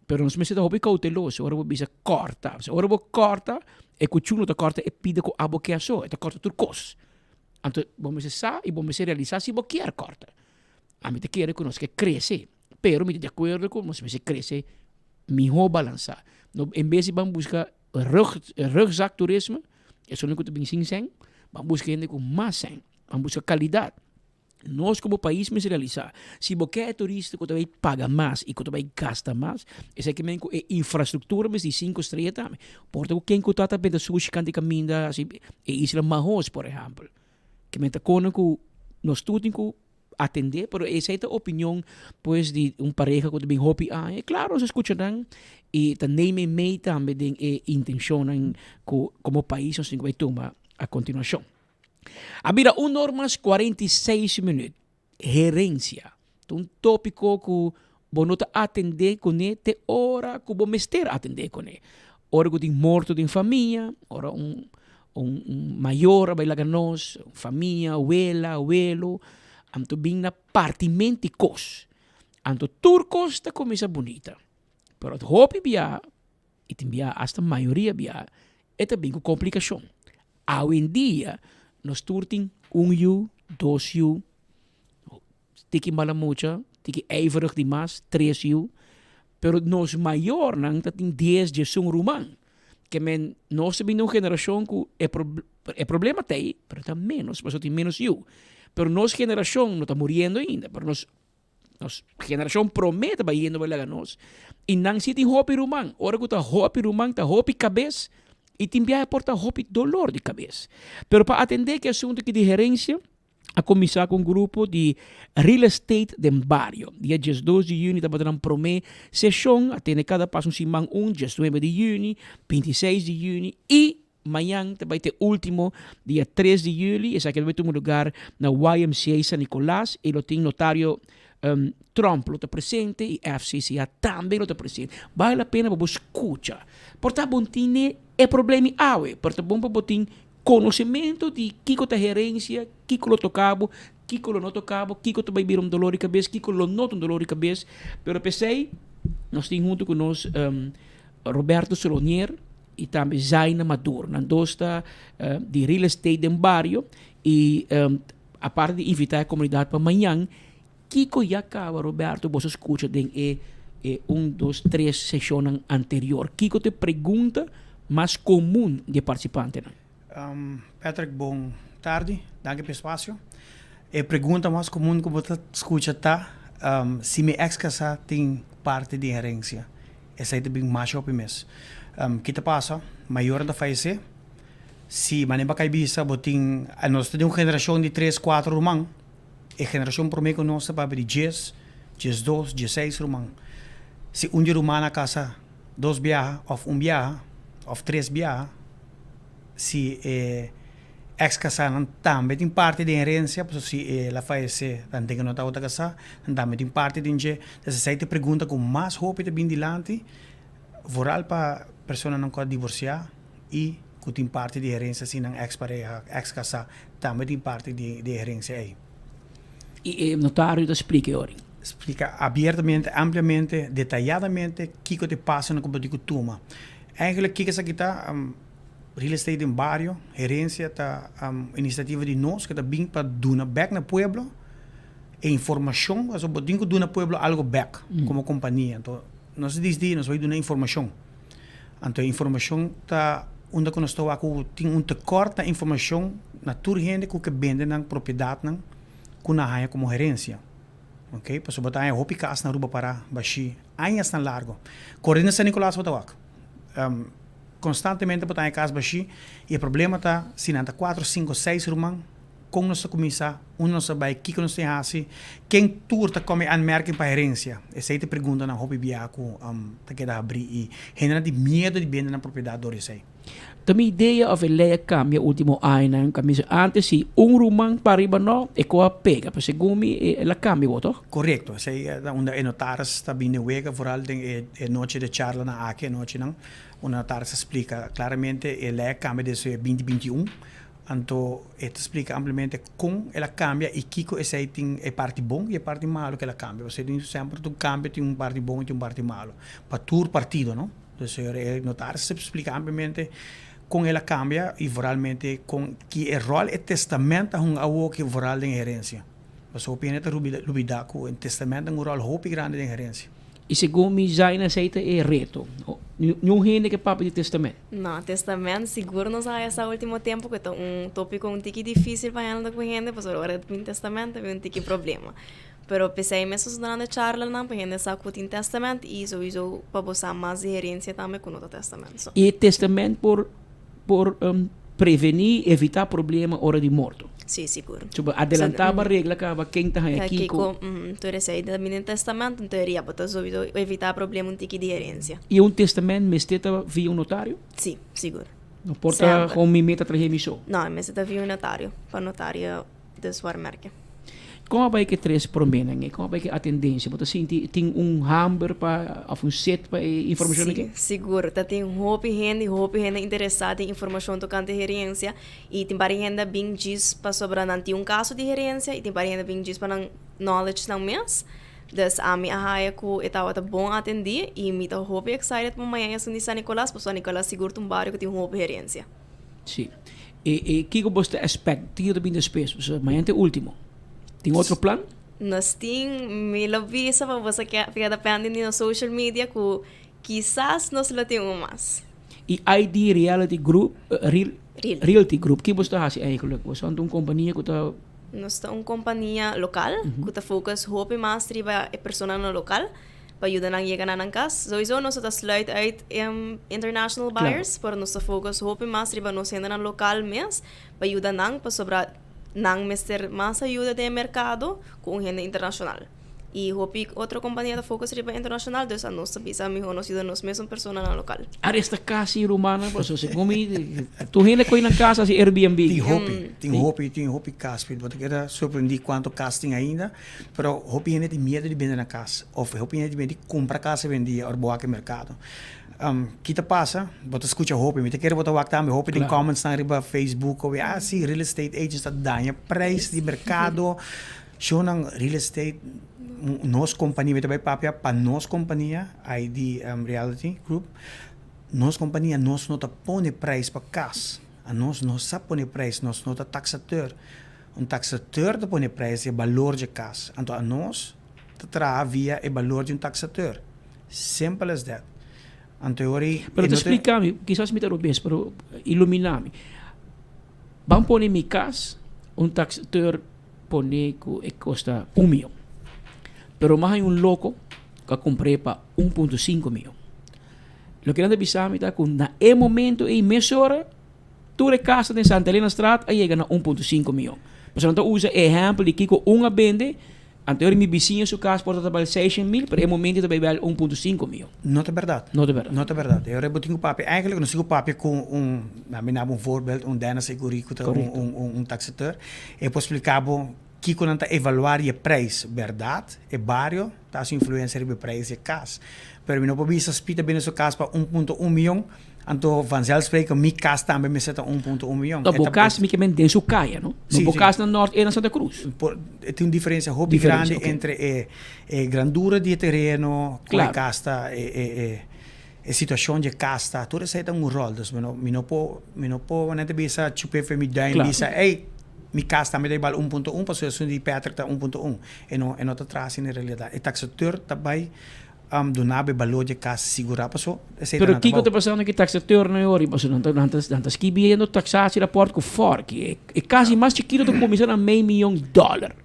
Pero nos mester ta hopi kouteloso ora bo bisa kòrta. Pasobra ora bo kòrta, e kuchú no ta kòrta e pida ku abo ke aso, e ta kòrta tur kos. Anto bo mester sa i bo mester realisá si bo kier kòrta. Ami ta kere ku nos ke krese, pero mi ta di akuerdo ku nos mester krese mihó balansá. No en bes di ban buska Rug, rugzaktoerisme, esun ku ta bin sin sèn, ban buska hende ku mas sèn, ban buska kalidat. Nos komo pais mester realisá, si bo ke e turista ku ta bai paga mas i ku ta bai gasta mas, esaki men ku e infrastruktura mester di sinku strea tambe. Por ta ku ken ku ta ta benta sushi kant di kaminda, asi e isla Mahos por ehèmpel. Ke men ta kono ku nos tur tin ku atendé, pero esei ta opinion pues di un pareha ku ta bin hopi aña. I klaro nos a skucha nan i ta neem e mee tambe den e intenshonnan ku komo pais nos tin ku bai tuma a kontinuashon. A bira un or mas 46 minüt. Herensia ta un tópiko ku bo no ta atendé kuné te ora ku bo mester atendé kuné. Ora ku tin morto den famia, ora un un un mayor a bai laga nos, famia, wela, welo, anto bin na partimenti kos. Anto tur kos ta kuminsá bunita, pero hopi bia i tin bia asta mayoria bia e ta bin ku komplikashon. Awendia nos tur tin un yu, dos yu, tiki mala mucha, tiki ijverig di mas, tres yu, pero nos mayornan ta tin dies, diesun ruman. Ke men nos ta bin di un generashon ku e e problema ta ei, pero ta ménos pasobra tin ménos yu. Pero nos generashon no ta muriendo ainda, pero nos nos generashon promé ta bayendo bai laga nos i nan si tin hopi ruman. Ora ku ta hopi ruman ta hopi kabes i tin biaha por ta hopi dolor di kabes. Pero pa atendé ku e asuntu aki di herensia, a kuminsá ku un grupo di Real Estate den bario. Dia diesdos di yüni tabata nan promé seshon, a tene kada pas un siman un, diesnuebe di yüni, bintiseis di yüni i mañan ta bai te último dia tres di yüli. Esaki lo bai tuma lugar na YMCA San Nicolas i lo tin notario Trump lo ta presente i FCCA tambe lo ta presente. Bale la pena pa bo skucha. Por ta bon tine e problema awe, por ta bon pa bo tin Konosementu di kiko ta herensia, kiko lo toka bo, kiko lo no toka bo, kiko ta bai bira un dolor di kabes, kiko lo no ta un dolor di kabes. Pero p'esei nos tin huntu ku nos Roberto Solonier i tambe Zaina Maduro. Nan dos ta di Real Estate den bario i aparte di invitá e komunidat pa mañan, kiko ya kaba Roberto boso skucha den e e un, dos, tres seshonnan anterior? Kiko ta e pregunta mas komun di e partisipantenan? Patrick, bon tardi. Danki pa e spasio. E pregunta mas komun ku bo ta skucha ta, si mi eks kasá tin parti di herensia? Esei ta bin masha hopi mes. Ki ta pasa? Mayornan ta fayesé. Si manera bo a kai bisa bo tin, nos ta den un generashon di tres, kuater ruman. E generashon promé ku nos ta papia di djes, djesdos, djeseis ruman. Si un di ruman a kasa dos biaha òf un biaha òf tres biaha, si e eks kasánan tambe tin parti den herensia, pasobra si el a fayesé tanten ku no tabata kasá, nan tambe tin parti den dje. Entonces esei ta e pregunta ku mas hopi ta bin dilanti, vooral pa personanan ku a divorsiá i. ku tin parti di herensia si nan eks pareha, eks kasá tambe tin parti di e herensia ei. I e notario ta splika e ora? Splika abiertamente, ampliamente, detayadamente kiko ta e pasonan ku bo tin ku tuma. Eigenlijk kiko esaki ta? Real estate den bario, herensia ta inisiativa di nos ku ta bin pa duna bèk na pueblo e informashon, pasobra bo tin ku duna pueblo algu bèk komo kompania. Anto nos a disidi nos bai duna informashon. Anto e informashon ta unda ku nos ta wak ku tin un tekort na informashon na tur hende ku ke bende nan propiedatnan ku nan haña komo herensia. Ok, pasobra bo ta haña hopi kas na Aruba pará bashí añasnan largo. Kore na San Nicolas bo ta wak. Konstantemente bo ta haña kas bashí i e problema ta si nan ta kuater, sinku, seis ruman, kon nos ta kuminsá, unda nos ta bai, kiko nos tin hasi, ken tur ta kome aanmerking pa herensia? Esei ta e preguntanan hopi biaha ku ta keda habrí i hendenan tin miedu di bende nan propiedat dor esei. Ta mi idea of e lei a kambia ultimo añanan, kaminsa antes si un ruman pa riba no e ko a pega, pero segun mi el a kambia bo toch? Korekto, esei ta unda e notaris ta bini wega vooral den e nochi de charlanan aki anochinan, unda notaris ta splika klaramente e lei a kambia desde binti 21. Anto e ta splika ampliamente kon el a kambia i kiko esei tin e parti bon i e parti malu ku el a kambia. Pasobra tin semper tur kambio tin un parti bon i tin un parti malu pa tur partido, no. Dus e notaris ta splika ampliamente kon el a kambia i vooralmente kon ki e ròl e testament ta hunga awoki vooral den e herensia. Pasobra hopi hende ta lubida ku e testament ta hunga un ròl hopi grandi den herensia. I segun mi Zaina esei ta e reto. Niun hende ke papia di testament. No, testament sigur nos a haya sa ultimo tempo ku ta un topiko un tiki difisil pa handle ku hende pasobra ora tin testament ta bin un tiki problema. Pero p'esei mes nos ta dando e charlanan pa hende sa ku tin testament i souiso pa bo sa mas di herensia tambe ku no ta testament. So. I e testament por por prevení, evitá problema ora di morto. Sí, sigur. So bo adelantá bo regla kaba ken ta haña kiko. Tur esei ta bini den testament, en teoria bo ta sowieso evitá problema un tiki di herensia. I un testament mester ta via un notario? Sí, sigur. No por ta kon mi meta trahe mi so? No, e mester ta via un notario, pa notario dus waarmerken. Kon a bai ku e tres proménan ei? Kon a bai ku e atendensia? Bo ta sinti tin un hamber pa òf un set pa e informashon aki? Sí, sigur. Ta tin hopi hende, hopi hende interesá den informashon tokante herensia i tin par hende a bin djis pasobra nan tin un kaso di herensia i tin par hende a bin djis pa nan knowledge nan mes. Dus ami a haya ku e tabata bon atendí i mi ta hopi excited pa mañana esun di San Nicolas pasobra San Nicolas sigur ta un bario ku tin hopi herensia. Sí. E, e kiko bos ta expect? Kiko ta bin despues? Pasobra mañana ta e ultimo. Tin otro plan? Nos tin, mi lo bisa pa boso ke keda pending di nos social media ku kisas nos lo tin un mas. I ID Reality Group, Real, Real. Realty Group, ki bos ta hasi eigenlijk? Bos ta un kompania ku ta. Nos ta un kompania lokal ku ta focus hopi mas riba e personanan lokal. Pa yuda nan yega na nan kas. Sowieso nos no ta sluit uit international buyers, pero nos ta focus hopi mas riba nos hendenan lokal mes pa yuda nan pasobra nan mester mas ayuda den e merkado ku un hende internashonal. I hopi otro kompania ta focus riba internashonal, dus anos ta bisa mihó nos yuda nos mesun personanan lokal. Aresta kas i rumannan pasobra segun mi tur hende kohe nan kas hasi Airbnb. Tin hopi, tin hopi, tin hopi kas. Bo ta keda sorprendí kuantu kas tin ainda. Pero hopi hende tin miedu di bende nan kas of hopi hende tin miedu di kumpra kas awendia ora bo wak e merkado. Ki ta pasa? Bo ta skucha hopi, mi ta kere bo ta wak tambe hopi den comments nan riba Facebook obi ah si real estate agents ta daña prijs di merkado. Shownan real estate nos kompania mi ta bai papia pa nos kompania ID Reality Group nos kompania nos no ta pone prijs pa kas anos no sa pone prijs nos no ta taxateur. Un taxateur ta pone prijs di e balor dje kas, anto anos ta traha via e balor di un taxateur. Simple as that. Anto e ora ei Pero e ta no ta. splika mi, kisas mi ta robes, pero ilumina mi. Ban pone mi kas, un taxateur pone ku e kosta un mion. Pero mas hay un loko ku a kumpr'é pa un punto sinku mion. Loke nan ta bisa mi ta ku na e momento ei mesora Tur e casa den Santa Elenastraat a yega na un punto sinku mion. Pasobra nan ta usa e ehempel di kiko un a bende, anterior mi bisiña su cas por ta ta bal seishent mil, pero e momento ta bay bal un punto sinku mion. No ta berdad. No ta berdad. No ta berdad. E ora bo tin ku papia, eigenlijk nos tin ku papia ku un, mi naba un voorbeeld, un Dennis Ecury ku ta un taxateur, e por splika bo kiko nan ta evalua di e prijs. Berdad, e bario ta hasi influencia riba e prijs di e cas. Pero mi no por bisa Speed a bende su cas pa un punto un mion. Anto vanzelfsprekend mi cas tambe mester ta 1.1 miyon. No, bo cas mi ke men den su caya, no? No bo cas na Noord e na Santa Cruz. Por, e tin un diferencia hopi grandi entre e e grandura di e tereno, con e cas ta, e e e e situacion di e cas ta, tur esey ta un rol. Dus mi no mi no por mi no por manera ta bisa chup'e fe mi duim bisa ey mi cas tambe ta igual 1.1 pasobra esun di Patrick ta 1.1. E no e no ta traha asina en realidad. E taxateur ta bay Duna bo e balor di e kas sigurá paso esei ta Pero nan kiko trabou. ta pasando ku e taksatornan e ora? Pasobra nan ta nan ta nan ta skibiendo taksatierapport ku fòrki. E e kas di mas chikitu ta kuminsá na mei mion dòler.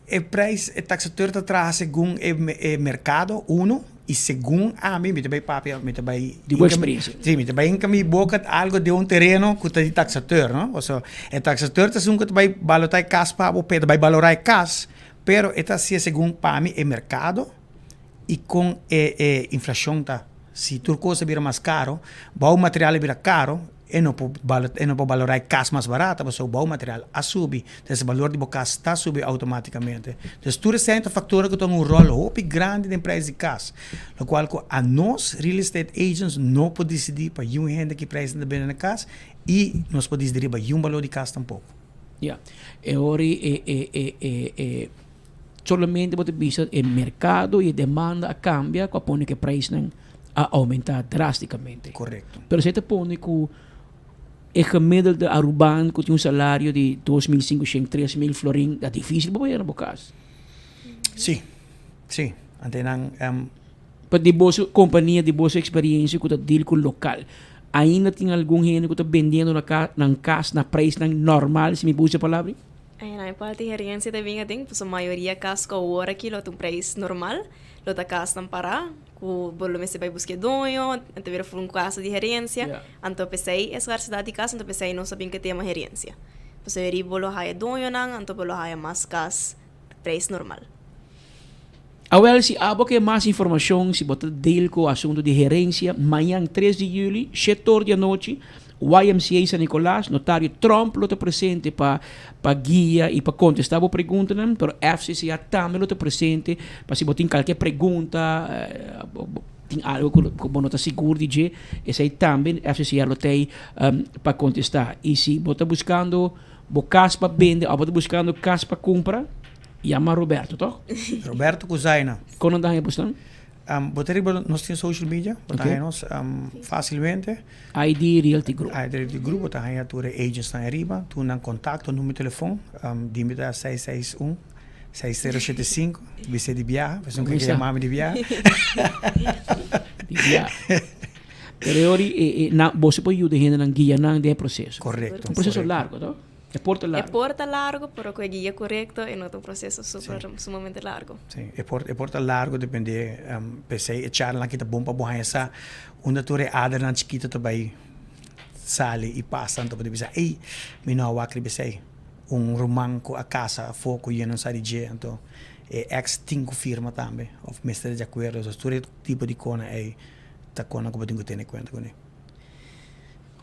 E prijs e taksator ta traha segun e e merkado, uno, i segun ami, mi ta bai papia, mi ta bai Di bo eksperensia. Si, mi ta bai hinka mi boka algu den un tereno ku ta di taksator, no? Pasobra e taksator ta esun ku ta bai balotá e kas pa bo, ta bai balorá e kas, pero e ta hasié segun pa mi e merkado. I kon e e inflashon ta? Si tur kos a bira mas karo, bou material a bira karo, e no por e no por balorá e kas mas barata pasobra bou material a subi. Entonces balor di bo kas ta subi outomátikamente. Entonces tur esei ta faktornan ku tuma un ròl hopi grandi den preis di kas. Lokual ku anos real estate agents no por disidí pa yun hende ki preis nan ta bende nan kas i nos por disidí riba yun balor di kas tampoko. Ya. E ora e e e e e. Solamente bo ta bisa e mercado y e demanda a cambia cu a pone cu e prijsnan a aumenta drasticamente. Correcto. Pero esey ta pone cu e gemiddelde Aruban cu tin un salario di 2500, 3000 florin ta dificil pa bo yega na bo cas. Si, si. Ante nan. Pa di boso compania, di boso experiencia cu ta deal cu local, ainda tin algun hende cu ta bendiendo na nan cas na prijsnan normal, si mi por usa e palabra? Aynan e parti herensia ta bin aden, pasobra mayoria kas ku awor aki lo ta un preis normal, lo ta kasnan pará, ku bo lo mester bai buska e doño, anto bira for un kasa di herensia, anto p'esei e skarsidat di kas, anto p'esei nos a bin ku e tema herensia. Pasobra riba bo lo haya doñonan, anto bo lo haya mas kas preis normal. Awel, si abo ke mas informashon, si bo ta deal ku asuntu di herensia, mañan tres di yüli, shete or di anochi, YMCA San Nicolas, Notario Tromp lo ta presente pa pa guia i pa kontestá bo preguntanan, pero FCCA tambe lo ta presente pa si bo tin kalke pregunta, bo tin algu ku ku bo no ta sigur di dje, esei tambe FCCA lo ta ei pa kontestá. I si bo ta buskando bo kas pa bende òf bo ta buskando kas pa kumpra, Yama Roberto, toch? Roberto ku Zaina. Kon nan ta haña bosnan? Bo ta riba nos tin social media, bo ta haña nos fásilmente. ID Realty Group. ID Realty Group, bo ta haña tur e agentsnan ariba, tur nan kontakto, numero di telefon. Di mi ta 661 6075, bis'é di biaha, pasobra un ke yama mi di biaha. Di biaha. Pero e ora ei, boso por yuda hendenan guia nan den e proseso. Korekto. Un proseso largo, toch? E por ta largo. E por ta largo, pero cu e guia corecto e no ta un proceso super sumamente largo. Sí, e por e por ta largo depende p'esey e charlanan aki ta bon pa bo haña sa unda tur e adernan chikito ta bay sali y pasa anto bo ta bisa ey mi no a wak riba esey un ruman cu a casa afo cu yendo sa di dje anto e ex tin cu firma tambe of mester ta di acuerdo so tur e tipo di cona ey ta cona cu bo tin cu tene cuenta cune.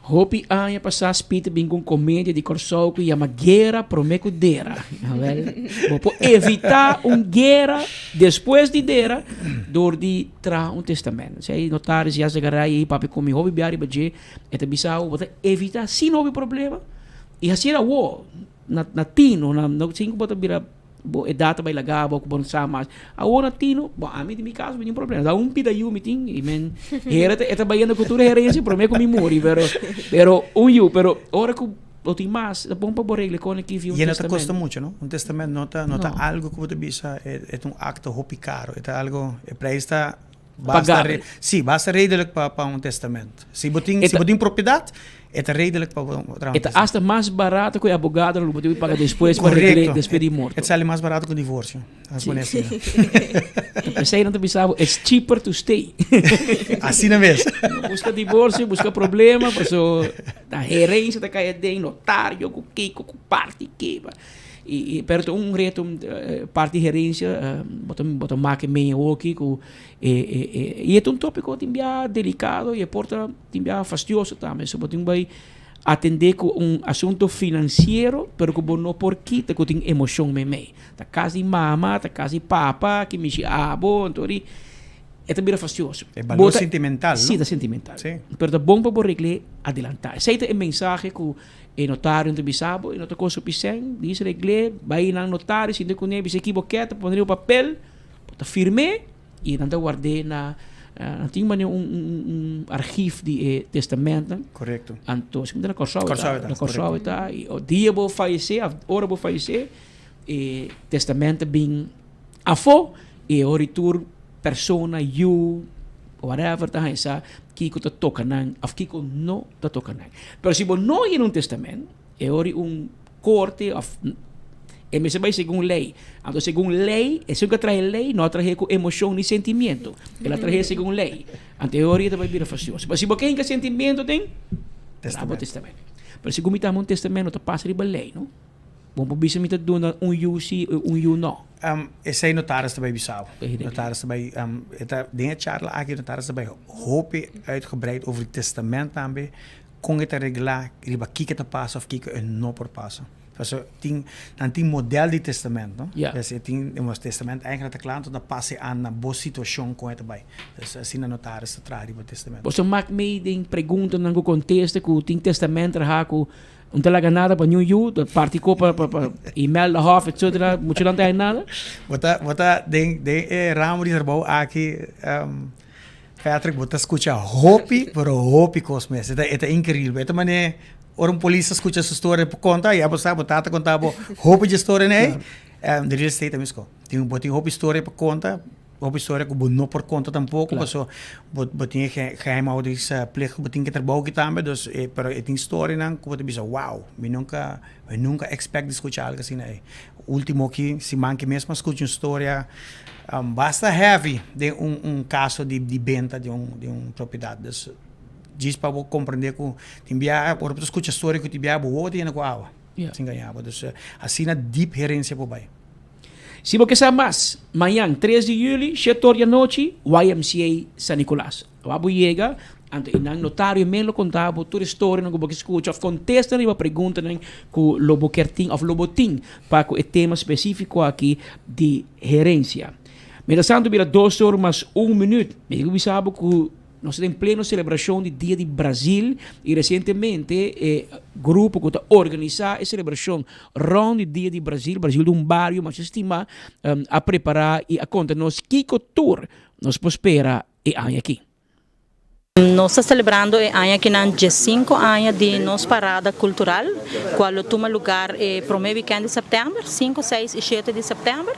Hopi aña pasá Speed a bin ku un komedia di Kòrsou ku yama Guera promé ku dera. Awèl, bo por evitá un guera despues di dera dor di traha un testamènt. Si e notaris ya Zegaray ei papia ku mi hopi bia riba dje, e ta bisa bo, bo ta evitá sin hopi problema i hasié awor na na tino, na sin ku bo ta bira. Bo edat ta bai laga bo ku bo no sa mas. Awor na tino, bo ami di mi kaso mi tin problema. Da un pida yu mi tin i men hera ta e ta bayendo ku tur e herensia prome ku mi muri pero pero un yu pero ora ku bo tin mas ta bon pa bo regla kon aki via un I e no ta testament. kosta mucho no. Un testament no ta no ta algo ku bo ta bisa e ta un akto hopi karo. E ta algo e preis ta basta Pagabel. si basta redelijk pa pa un testament. Si bo tin E si ta bo tin propiedat E ta redelijk pa bo traha un E ta testament. hasta mas barato ku e abogadonan ku bo tin ku paga despues pa regl'é Korekto. despues di morto. E ta sali mas barato ku divorsio. Laat Sí. pone asina. Ta p'esei nan ta bisa bo, it's cheaper to stay. Asina mes. No buska divorsio, buska problema, paso ta herensia ta kai aden, notario ku kiko ku parti keba. I, i, pero ta un reto, parti herensia, bo ta, bo ta make mee hoki ku e, e, e, i e ta un topiko tin bia delikado i e por ta Tin biaha fastioso tambe, so bo tin bai atendé ku un asunto finansiero, pero ku bo no por kita ku tin emoshon meimei. Ta kas di mama, ta kas di papa, ki mishi abo, anto di. E ta bira fastioso. E balor sentimental, no? Si, ta sentimental. Si. Pero ta bon pa bo regl'é adelantá. Esei ta e mensahe ku e notario ta bisa bo, e no ta kosa pisen, dis regl'é, bai nan notario, sinta kuné, bisa ki bo ke, ta pone riba papel, bo ta firm'é i nan ta ward'é na, nan tin manera un un archief di e testamentnan. Korekto. Anto, si mi ta na Kòrsou e ta. Na Kòrsou e ta. I dia bo fayesé òf ora bo fayesé, e testament ta bin afó i e ora i tur persona, yu, whatever ta haña sa kiko ta toka nan òf kiko no ta toka nan. Pero si bo no yena un testament, e ora i un korte òf e mester bai segun lei. Anto segun lei, esun ku a traha e lei no a trah'é ku emoshon ni sentimiento, el a trah'é segun lei. Anto e ora i ta bai bira fasioso. Pero si bo ke hinka sentimiento den, traha bo testament. Pero segun mi ta un testament no ta pasa riba lei, no. Bo por bisa mi ta duna un yu si i un yu no. Esei notaris ta bai bisa bo. Notaris ta bai, e ta, den e charla aki notaris ta bai hopi uitgebreid over di testament tambe, kon e ta reglá, riba kiko ta pasa of kiko e no por pasa. Pasobra tin, nan tin model di testament, no? Dus e tin, e testament eigenlijk ta kla, anto ta pasa e an na bo situashon kon e ta bai. Dus asina notaris ta traha riba testament. Bo sa mak mei den preguntanan ku kontesta ku tin testament traha ku Un ta laga nada pa niun yu, ta parti ko pa pa pa Imelda Hof etcetera, muchanan ta haña nada. Bo ta bo ta den den e ramo di trabou aki Patrick bo ta skucha hopi pero hopi kos mes e ta e ta inkreibel e ta manera ora un polis ta skucha su storia por konta ya bo sa bo tata konta bo hopi dje storianan ei di real estate ta mesco tin bo tin hopi storia pa konta. Hopi historia ku bo no por konta tampoko, paso bo bo tin e geheimhoudingsplicht ku bo tin ke trabou aki tambe, dus e pero e tin storianan ku bo ta bisa wow, mi nunka mi nunka expect di skucha algu asina ei. Ultimo aki siman aki mes mi a skucha un storia basta heavy den un un kaso di di benta di un di un propiedat, dus djis pa bo komprende ku tin biaha ora bo ta skucha storia ku tin biaha bo wowo ta yena ku awa, sin gaña bo, dus asina diep herensia por bai. Si bo ke sa mas, mañan tres di juli, shete or di anochi, YMCA San Nicolas. Ora bo yega, anto e nan notario men lo konta bo tur e storianan ku bo ke skucha òf kontesta riba preguntanan ku lo bo kier tin òf lo bo tin pa ku e tema spesífiko aki di herensia. Mientrastantu bira dos or mas un minüt, mi tin ku bisa bo ku. Nos ta den pleno celebracion di Dia di Brazil y recientemente e grupo cu ta organisa e celebracion rond di Dia di Brazil, Brazil ta un bario masha stima, a prepara y a conta nos kico tur nos por spera e aña aki. Nos ta celebrando e aña akinan diescinco aña di nos parada cultural, cual lo tuma lugar e prome weekend di september, cinco, seis y shete di september.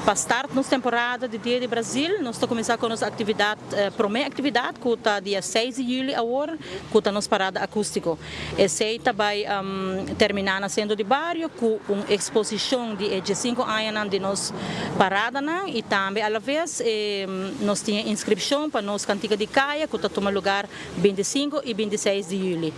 Pa start nos temporada di Dia di Brazil, nos ta kuminsá ku nos aktividat, promé aktividat ku ta dia seis di yüli awor, ku ta nos parada akústiko. Esei ta bai terminá na Sentro di Bario ku un eksposishon di e diesinku añanan di nos paradanan i tambe alaves nos tin e inskripshon pa nos Kantika di Kaya ku ta tuma lugar 25 i 26 di yüli.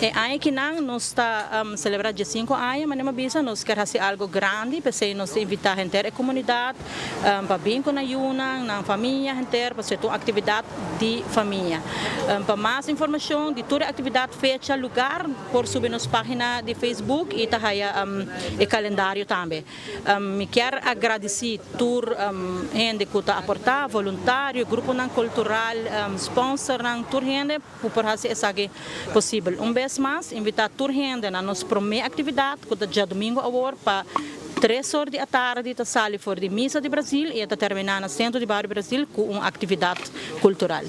E aña kinan nos ta selebrá diesinku aña, manera mi a bisa, nos kier hasi algu grandi, p'esei nos ta invitá henter e komunidat pa bin ku nan yunan, nan famia henter, pasobra ta un aktividat di famia. Pa mas informashon di tur e aktividat, fecha, lugar, por subi nos página di Facebook i ta haya e kalendario tambe. Mi kier a gradisí tur hende ku ta aportá, voluntario, gruponan kultural, sponsornan, tur hende ku por hasi esaki posibel. Un bes mas invitá tur hende na nos promé aktividat ku ta djadumingu awor pa tres or di atardi ta sali for di Misa di Brazil i e ta terminá na Sentro di Bario Brazil ku un aktividat kultural.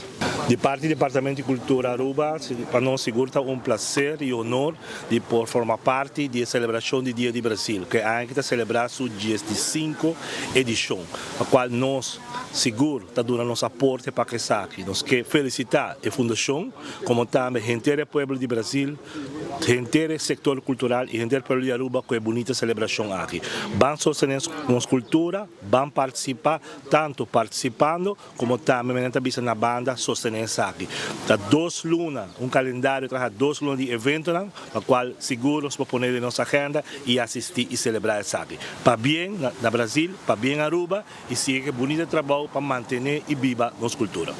Di parti Departamento di Cultura Aruba, pa nos sigur ta un placer y honor di por forma parti di e celebracion di Dia di Brasil, cu e aña aki ta celebra su diesdicinco edicion, pa cual nos sigur ta duna nos aporte pa esaki. Nos ke felicita e fundacion, como tambe henter e pueblo di Brasil, henter e sector cultural y henter pueblo di Aruba cu e bunita celebracion aki. Ban sostene nos cultura, ban participa, tanto participando, Como tambe men ta bisa na banda sostene esaki. Ta dos luna, un calendario traha dos luna di eventonan, pa cual sigur nos por pone den nos agenda y asisti y celebra esaki. Pabien na Brasil, pabien Aruba y sigui cu e bunita trabou pa mantene y biba nos cultura.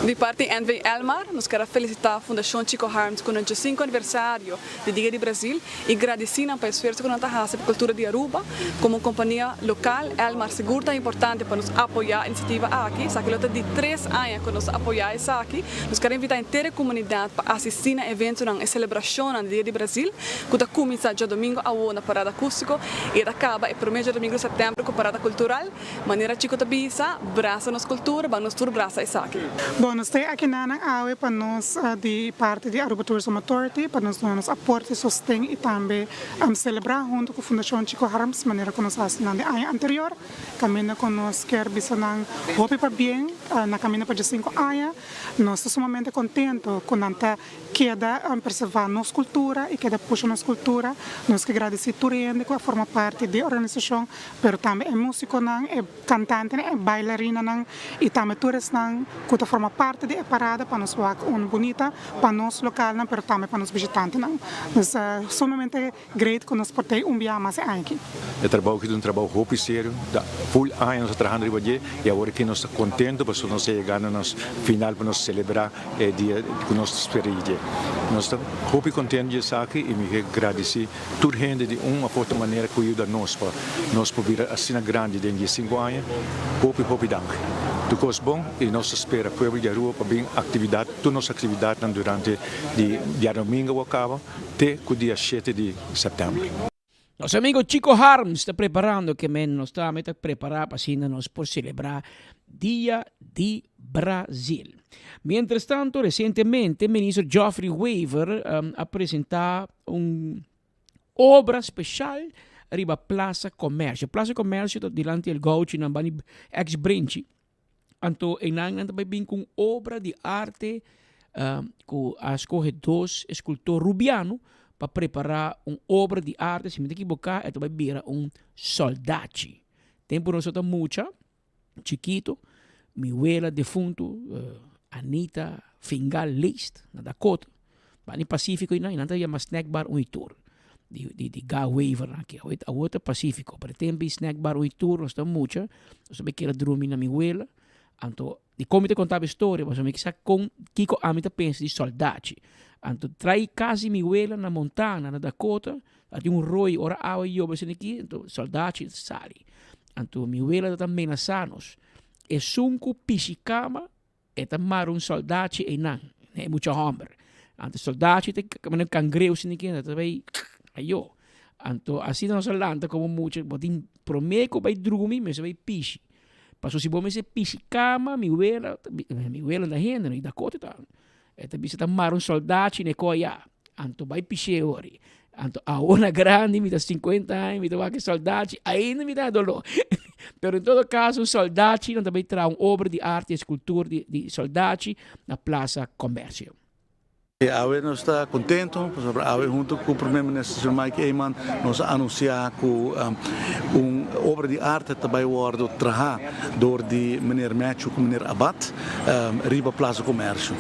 Di parti NV Elmar, nos kier a felicita Fundacion Chico Harms cu nan djesinco aniversario di Dia di Brasil y gradici nan pa esfuerzo cu nan ta haci pa cultura di Aruba. Como un compania local, Elmar sigur ta importante pa nos apoya e iniciativa aki. Esaki lo ta di tres aña cu nos ta apoya esaki. Nos kier invita henter e comunidad pa asisti na eventonan e celebracionnan di Dia di Brasil cu ta cuminsa djadomingo awo na Parada Acustico y e ta caba e prome djadomingo di september cu Parada Cultural. Manera Chico ta bisa, brasa nos cultura, ban nos tur brasa esaki. Bon, nos ta aki nanan awe pa nos di parti di Aruba Tourism Authority pa nos duna nos aporte, sosten y tambe celebra hunto cu Fundacion Chico Harms manera cu nos a haci nan den aña anterior. Caminda cu nos kier bisa nan hopi pabien na caminda pa diesinco aña. Nos ta sumamente contento cu nan ta keda preserva nos cultura y keda pusha nos cultura. Nos ke gradici tur hende cu a forma parti di e organisacion, pero tambe e musiconan, e cantantenan, e bailarinanan y tambe tur esnan cu ta forma parti di e parada pa nos wak un bunita pa nos localnan pero tambe pa nos bishitantenan. Nos ta sumamente Great cu nos por tey un bia mas e aña aki. E trabou aki ta un trabou hopi serio, ta full aña nos ta trahando riba dje y awor aki nos ta contento pasobra nos a yega na nos final pa nos celebra e dia cu nos ta spera di dje. Nos ta hopi contento di esaki y mi ke gradici tur hende di un of otro manera cu yuda nos pa nos por bira asina grandi den diesinco aña. Hopi hopi danki. Tur cos bon y nos ta spera pueblo di Aruba pa bin actividad, tur nos actividadnan durante di diadomingo a caba. te ku dia shete di sèptèmber. Nos amigo Chico Harms ta preparando ke men nos tambe ta prepara pa asina nos por celebra Dia di Brasil. Mientras tanto recientemente Minister Geoffrey Wever a presenta un obra special riba Plaza Comercio. Plaza Comercio ta dilanti El Gaucho nan bani ex Brenchi. Anto einan nan ta bai bin ku un obra di arte ku a skohe dos eskultor rubiano pa prepará un obra di arte, si mi ta ekiboká e ta bai bira un sòldachi. Tempu nos tabata mucha, chikito, mi wela defuntu Anita Fingal Leest na Dakota, Bani Pacifico einan, einan ta yama snack bar un i tur di di di Ga Wever nan aki. Awor awor ta Pacifico, pero e tempo ei snack bar un i tur nos ta mucha, nos ta bai keda drumi na mi wela, anto dikon mi ta konta bo e storia pasobra mi kisa kon kiko ami ta pensa di soldachi. Anto trai kas di mi wela na Montana, na Dakota, a tin un roi ora awa yobe esei aki, anto soldachi ta sali. Anto mi wela ta menasa nos, esun ku pishi kama E ta mara un soldachi einan, e mucha homber. Anto soldachi ta manera un cangreu asina ki, ta bay ayo. Anto asina nos a lanta como mucha, bo tin prome cu bay drumi mester bay pishi. Pasobra si bo mester pishi cama, mi wela, mi wela na hende no, y Dakota ta. E ta bisa ta mara un soldachi na e koya. Anto bay pishi e ori. Anto awor na grandi mi ta 50 aña mi ta wak e soldachi ainda mi ta doló. Pero en todo caso un soldachi nan ta bay traha un obra di arte escultura di di soldachi na Plaza Comercio. Awe nos ta contento pasobra awe hunto cu Primer Minister señor Mike Eman nos a anuncia cu un obra di arte ta bay wordo traha door di meneer Matthew cu meneer Abad riba Plaza Comercio.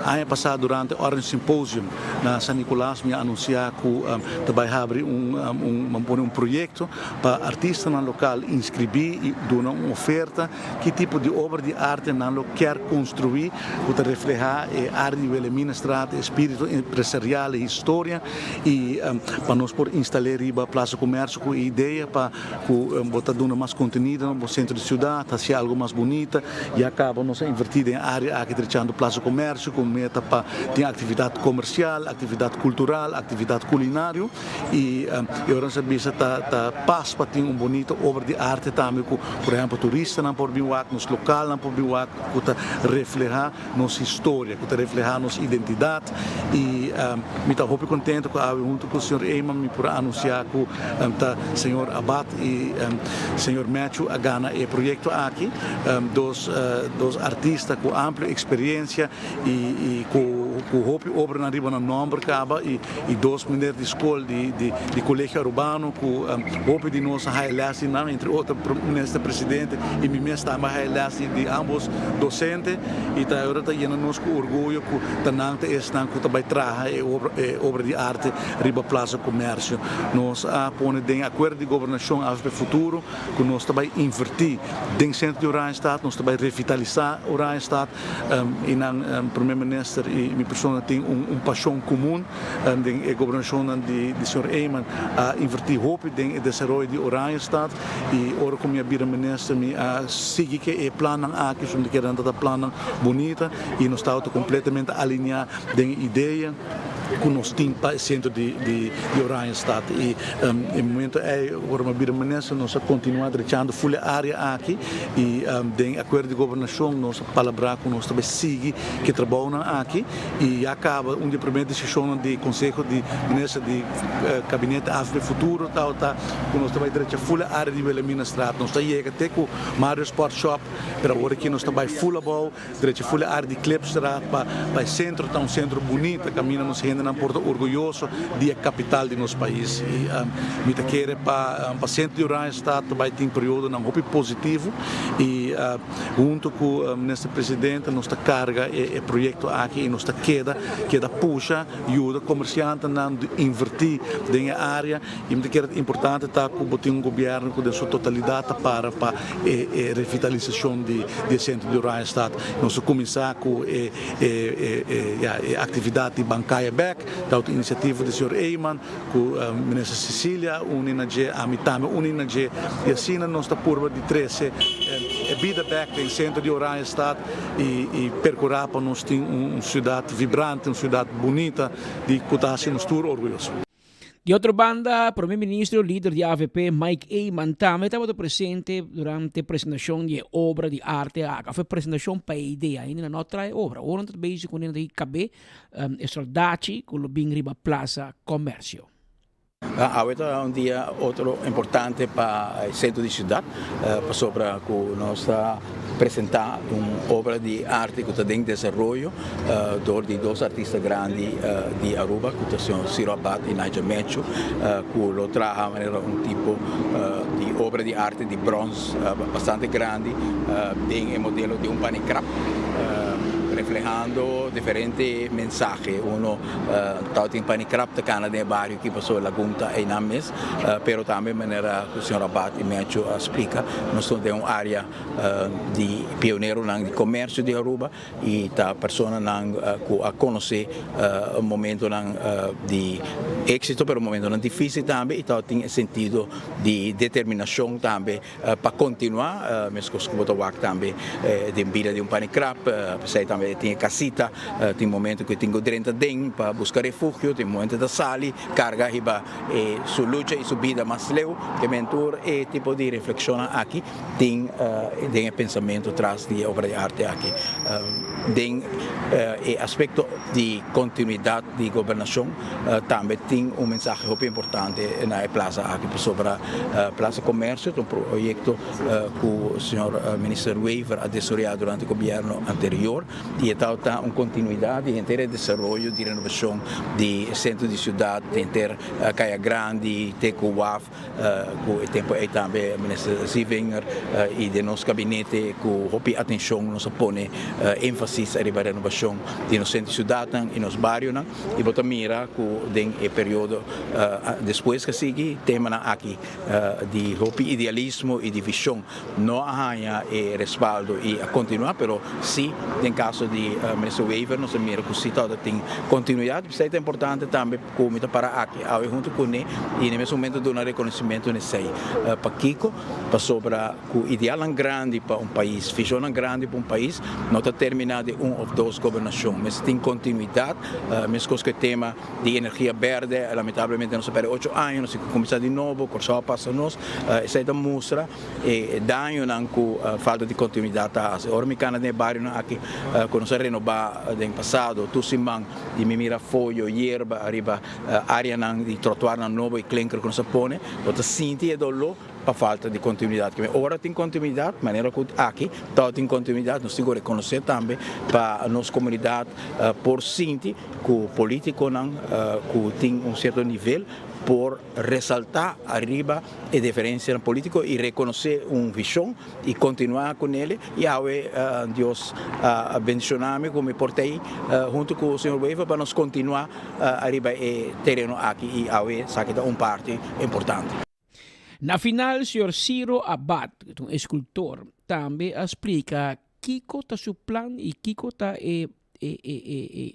Aña pasa durante Orange Symposium Na San Nicolas mi a anuncia cu ta bay habri un un pone un proyecto pa artistanan local inscribi y duna un oferta ki tipo di obra di arte nan lo kier construi cu ta refleha e area di Wilhelminastraat, e spirito empresarial, e historia y pa nos por instale riba Plaza Comercio cu e idea pa cu bo ta duna mas contenido na bo centro di ciudad, haci algo mas bunita. Ya caba nos a inverti den e area aki drechando Plaza Comercio cu meta pa tin actividad comercial, actividad cultural, actividad culinario y e ora nos a bisa ta ta pas pa tin un bunita obra di arte tambe cu por ehempel turistanan por bin wak, nos localnan por bin wak cu ta refleha nos historia, cu ta refleha nos identidad y mi ta hopi contento cu awe hunto cu señor Eman mi por a anuncia cu ta señor Abad y señor Matthew a gana e proyecto aki, dos dos artista cu amplio experiencia y y cu. ku hopi obranan riba nan nòmber kaba i i dos meneer di skol di di di Colegio Arubano ku hopi di nos a haya lès di nan, entre otro minister presidente i mi mes tambe a haya lès di di ambos dosente i ta ora ta yena nos ku orguyo ku ta nan ta esnan ku ta bai traha e obra e obra di arte riba Plaza Comercio. Nos a pone den akuerdo di gobernashon avp Futuro ku nos ta bai invertí den sentro di Oranjestad, nos ta bai revitalisá Oranjestad i nan Prome Minister i mi persona tin un pashon komun den e gobernashonnan di señor Eman a invertí hopi den e desaroyo di Oranjestad i ora ku mi a bira minister mi a sigui ke e plannan aki, pasobra mi ta kere nan ta plannan bunita i nos tabata kompletamente alineá den e idea. ku nos tin pa e sentro di di Oranjestad i e momento ei ora mi a bira minister nos a kontinuá drechando ful e área aki i den akuerdo di gobernashon nos a palabrá ku nos ta bai sigui ku e trabounan aki i ya kaba un di e primer desishonnan di konseho di minister di kabinete avp futuro tabata ku nos ta bai drecha ful e área di Wilhelminastraat nos ta yega te ku Mario Sport Shop pero awor aki nos ta bai ful abou. Drecha ful e área di Klipstraat pa pa e sentro ta un sentro bunita kaminda nos hendenan por ta orguyoso di e kapital di nos pais. I mi ta kere pa pa sentro di Oranjestad ta bai tin periodonan hopi positivo i hunto ku Minister Presidente nos ta karga e e proyekto aki i nos ta keda keda pusha yuda komersiantenan invertí den e área. I mi ta kere ta importante ta ku bo tin un gobièrnu ku den su totalidat ta para pa e e revitalisashon di di e sentro di Oranjestad. Nos a kuminsá ku e e e ya e aktividat di Bankaya Bèk, ta un inisiativa di señor Eman ku Minister Cecilia a uni na dje, ami tambe uni na dje i asina nos ta purba di trese e bida bèk den sentro di Oranjestad i i perkurá pa nos tin un siudat vibrante, un siudat bunita di ku ta hasi nos tur orguyoso. Di otro banda, Prome Ministro, lider di avp, Mike Eman tambe tabata presente durante presentacion di e obra di arte aki, of e presentacion pa e idea, ainda nan no a trae obra, ora nan ta bezig cu nan ta cabe e soldachi cu lo bin riba Plaza Comercio. Awe ta un dia otro importante pa e centro di ciudad, pasobra cu nos ta presenta un obra di arte cu ta den desaroyo dor di dos artista grandi di Aruba cu ta señor Ciro Abad y Nigel Mecho cu lo traha manera un tipo di obra di arte di brons bastante grandi den e modelo di un panikrap reflehando diferente mensahe. Uno tabatin panikrap ta cana den e bario aki pasobra Lagun ta eynan mes pero tambe manera cu señor Abad y Mecho a splica nos ta den un area di pioneronan di comercio di Aruba y ta personanan cu a conoce momentonan di exito pero momentonan dificil tambe y tabatin e sentido di determinacion tambe pa continua mescos cu bo ta wak tambe den bida di un panikrap pesey tambe tin e casita tin momento cu e tin cu drenta den pa busca refugio tin momento ta sali carga hiba e su lucha y su bida mas leu ke men tur e tipo di reflexionnan aki tin den e pensamento tras di e obra di arte aki. Den e aspecto di continuidad di gobernacion tambe tin un mensahe hopi importante na e plaza aki pasobra Plaza Comercio ta un proyecto cu señor Minister Wever a desaroya durante gobierno anterior y e tabata un continuidad di henter e desaroyo di renovacion di centro di ciudad, di henter Caya Grandi te cu waf. Ku e tempu ei tambe Minister Zievinger i den nos gabinete ku hopi atenshon nos a pone énfasis ariba renobashon di nos sentro siudatnan i nos barionan i bo ta mira ku den e periodo despues ku a sigui temanan aki di hopi idealismo i di vishon no a haña e respaldo i a kontinuá pero si den kaso di Minister Wever nos a mira ku si tabata tin kontinuidat p'esei ta importante tambe Ku mi ta para aki awe huntu kuné i na e mes momento duna rekonosementu na esei. Pakiko? Pasobra ku idealnan grandi pa un pais, vishonnan grandi pa un pais no ta terminá den un òf dos gobernashon. Mester tin kontinuidat, meskos ku e tema di energia bèrdè, lamentablemente nos a pèrdè ocho aña, nos tin ku kuminsá di nobo, Kòrsou a pasa nos. Esei ta mustra e dañonan ku falta di kontinuidat ta hasi. Ora mi kana den e barionan aki ku nos a renobá den pasado, tur siman, Di mi mira foyo, yerba ariba areanan di trotuarnan nobo y klinker ku nos a pone, bo ta sinti e doló. pa falta di kontinuidat. Ora tin kontinuidat, manera ku aki tabatin kontinuidat, nos tin ku rekonosé tambe pa nos komunidat por sinti ku politikonan ku tin un sierto nivel por resaltá ariba e diferensianan polítiko i rekonosé un vishon i kontinuá ku nele. I awe Dios a bendishoná mi ku mi por ta ei huntu ku señor Wever pa nos kontinuá ariba e tereno aki i awe esaki ta un parti importante. Na final señor Ciro Abad, ku ta un eskultor, tambe a splika kiko ta su plan i kiko ta e e e e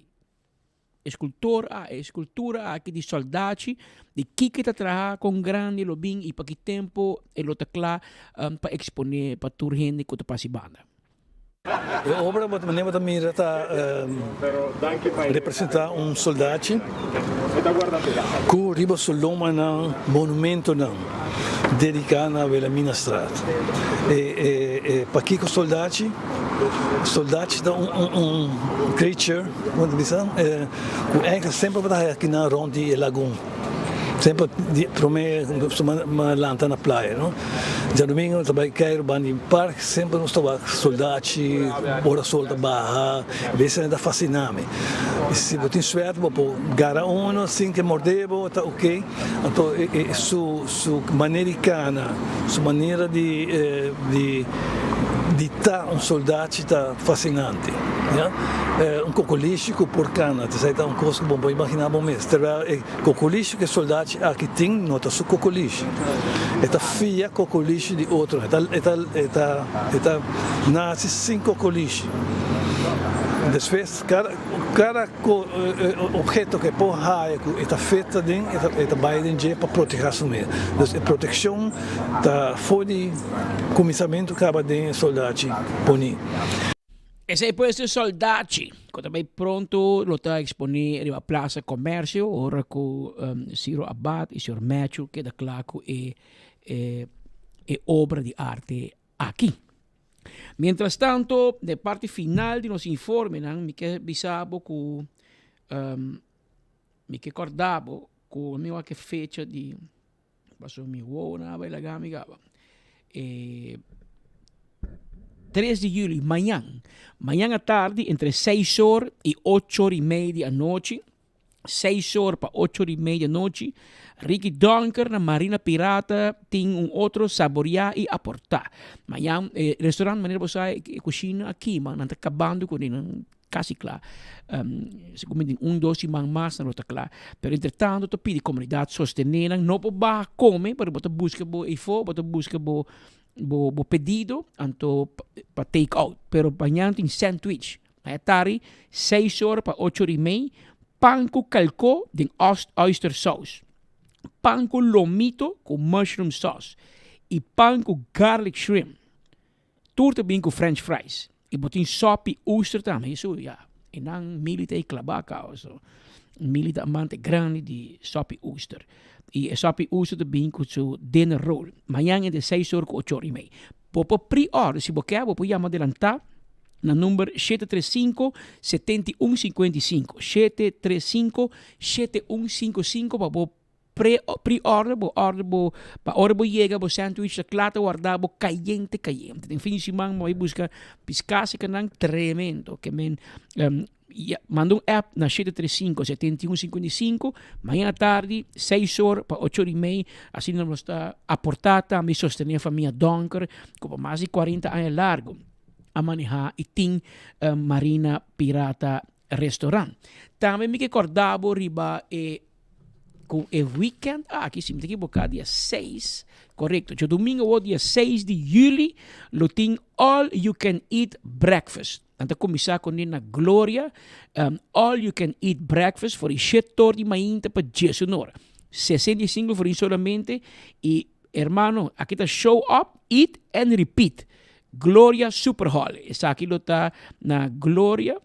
eskultor a e eskultura aki di soldachi, di kiko e ta traha, kon grandi lo bin i pa ki tempu e lo ta kla pa eksponé pa tur hende ku ta pasa e banda. E obra manera bo ta mira ta representa un soldachi ku riba su lomanan monumentonan dediká na Wilhelminastraat. E pakiko soldachi? Soldachi ta un creature, como ta bisa, cu eigenlijk semper bo ta haya kinan rond di e lagoon. Semper di prome ma lanta na playa, no. Djadomingo nos ta bay keiru banda di park, semper nos ta wak soldachi ora sol ta baha, bes ta fascina mi. Si bo tin suerte bo por gara uno sin ke morde bo, ta ok. Anto su su manera di cana, su manera di di di ta un soldachi ta fascinante, ya. Un cocolishi cu por cana, esai ta un cos cu bo por imagina bo mes. Terwijl e cocolishi cu e soldachi aki tin no ta su cocolishi. E ta fia cocolishi di otro. E ta e ta e ta e ta naci sin cocolishi. Despues cada cada. Ku obheto ku e por haya ku e ta feta den, e ta bai den dje pa protehá su mes. Dus e protekshon ta for di kuminsamentu kaba den e soldachi poní. Esei pues e soldachi ku ta bai pronto lo ta eksponé riba Plaza Comercio ora ku Ciro Abad i señor Matthew keda kla ku e e obra di arte aki. Mientras tanto, den parti final di nos informenan, mi ke bisa bo ku mi ke kòrda bo ku mi wak e fecha di pasobra mi wowonan a bai laga mi kaba. E tres di yuli, mañan, mañan atardi entre seis or i ocho or i mei di anochi, Seis or pa ocho or i media nochi, Ricky Donker na Marina Pirata tin un otro saboreá i aportá. Mañan e restaurant manera bo sa e kushina a kima, nan ta kabando kuné, nan kasi kla. Segun mi tin un dos siman mas nan lo ta kla. Pero entretanto ta pidi komunidat sostené nan, no por baha kome pero bo ta buska bo efo, bo ta buska bo bo pedido anto pa take out. Pero mañan tin sandwich. Na e tardi, seis ora pa ocho ora i mei, pan ku kalkó den oyster saus, pan ku lomito ku mushroom sauce i pan ku garlic shrimp. Tur ta bin ku french fries. I bo tin sòpi oester tambe. Eso ya, e nan mili ta e klabá kaba. So, mili ta amante grandi di sòpi oester. I e sòpi oester ta bin ku su dinner roll. Mañan entre seis ora ku ocho ora i mei. Bo por pre-order, si bo ke, bo por yama adelantá na number 735 7155, 735 7155 pa bo pre pre-order, bo order bo pa ora bo yega bo sandwich ta kla ta warda bo kayente kayente. Den fin di siman bo bai buska piská si kanan tremendo ke men Ya, manda un app na 735 71 55, mañana tardi, 6 or pa 8 or y mei, asina nos ta aporta tambe y sostene famia Donker, cu pa mas di 40 aña largo a maneha y tin Marina Pirata Restaurant. Tambe mi ke corda bo riba e Cu e weekend aki, si mi ta equivoca, dia seis, correcto, djadomingo awor dia seis di juli, lo tin all you can eat breakfast. Nan ta cuminsa cu ni na Gloria, um, all you can eat breakfast for di shete or di mainta pa diesun or. 65 florin solamente y hermano, aki ta show up, eat and repeat. Gloria Super Hall, esaki lo ta na Gloria.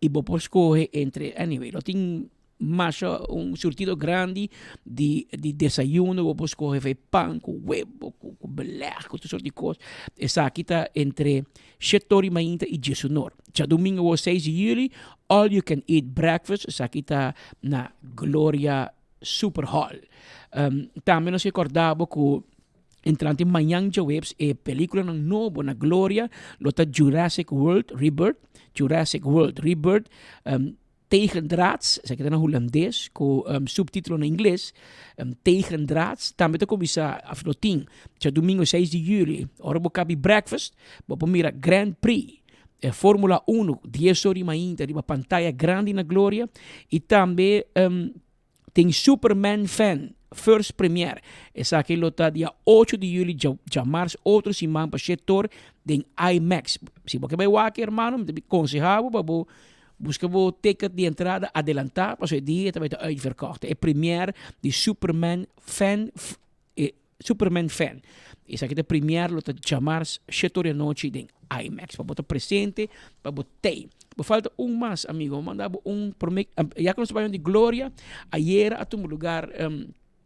y bo por scoge entre, anyway, lo tin masha un surtido grandi di di desayuno, bo por scoge fe pan cu webo, cu cu beleg, cu tur soort di cos. Esaki ta entre shete ora di mainta y diesun or. Djadomingo awor seis di juli, all you can eat breakfast, esaki ta na Gloria Super Hall. Tambe nos ke corda bo cu. Entrante mañan djaweps e peliculanan nobo na Gloria lo ta Jurassic World Rebirth, Jurassic World Rebirth, um, Tegendraads, esaki ta na hulandes ku um, subtítulo na ingles, um, Tegendraads, tambe ta kuminsá af lo tin djadumingo 6 di juli, ora bo kabi breakfast, bo por mira Grand Prix, e Formula 1, 10 or di mainta riba pantaya grandi na Gloria, i tambe um, Tin Superman Fan First Premiere. Esaki lo ta dia ocho di juli djamars otro siman pa shetor den IMAX. Si bo ke bai wak hermano mi ta konseha bo pa bo buska bo ticket di entrada adelanta pasobra e dia ta bai ta uitverkocht. E premiere di Superman Fan E Superman fan. Esaki ta premier lo ta djamars shete ora di anochi den IMAX. Pa bo ta presente, pa bo tei. Bo falta un mas amigo. Bo manda bo un prome ya ku nos ta bai di Gloria, ayera a tuma lugar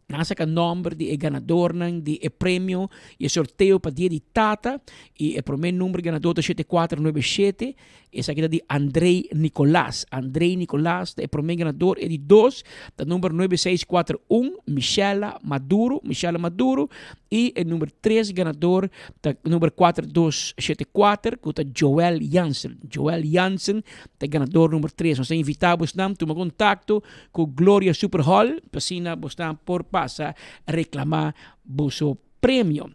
nan a saka nomber di e ganadornan di e premio i e sorteo pa dia di tata i e prome number ganador ta shete kuater nuebe shete. Esaki ta di Andrey Nicolas. Andrey Nicolas ta e prome ganador. E di dos ta number nuebe seis kuater un, Michella Maduro, Michella Maduro. I e number tres ganador ta number kuater dos shete kuater, ku ta Joel Jansen. Joel Jansen ta e ganador number tres. Nos ta invitá bosnan tuma kontakto ku Gloria Super Hall pa asina bosnan por pasa reklamá boso premio.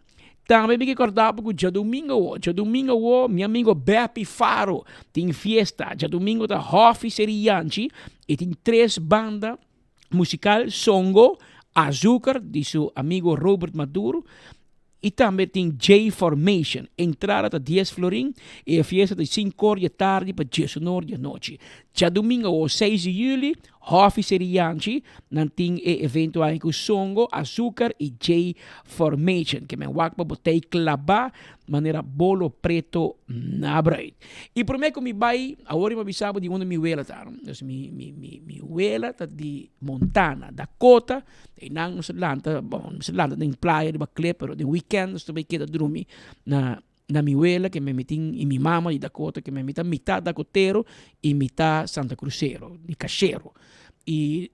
Tambe mi ke kòrda bo ku djadumingu awo, djadumingu awo mi amigo Beppy Faro tin fiesta. Djadumingu ta Hòfi Seri Yanchi i tin tres banda musikal, Songo, Azúcar di su amigo Robert Maduro i tambe tin J Formation. Entrada ta dies florin i e fiesta ta di sinkor di e tardi pa diesunor di anochi. Djadumingu awo seis di yüli Hòfi Seri Yanchi, nan tin e evento ahi ku Songo, Azúcar i J Formation. Ke men wak pa bo tei klabá manera bolo preto na bruid. I promé ku mi bai, awor mi a bisa bo di unda mi wela ta. Dus mi mi mi mi wela ta di Montana, Dakota. Einan nos a lanta, bon, nos a lanta den playa riba klip, pero den weekend nos ta bai keda drumi na Na mi wela ke mi tin i mi mama di Dakota ke mi ta mitad dakotero i mitad Santa Cruzero, di kashero. I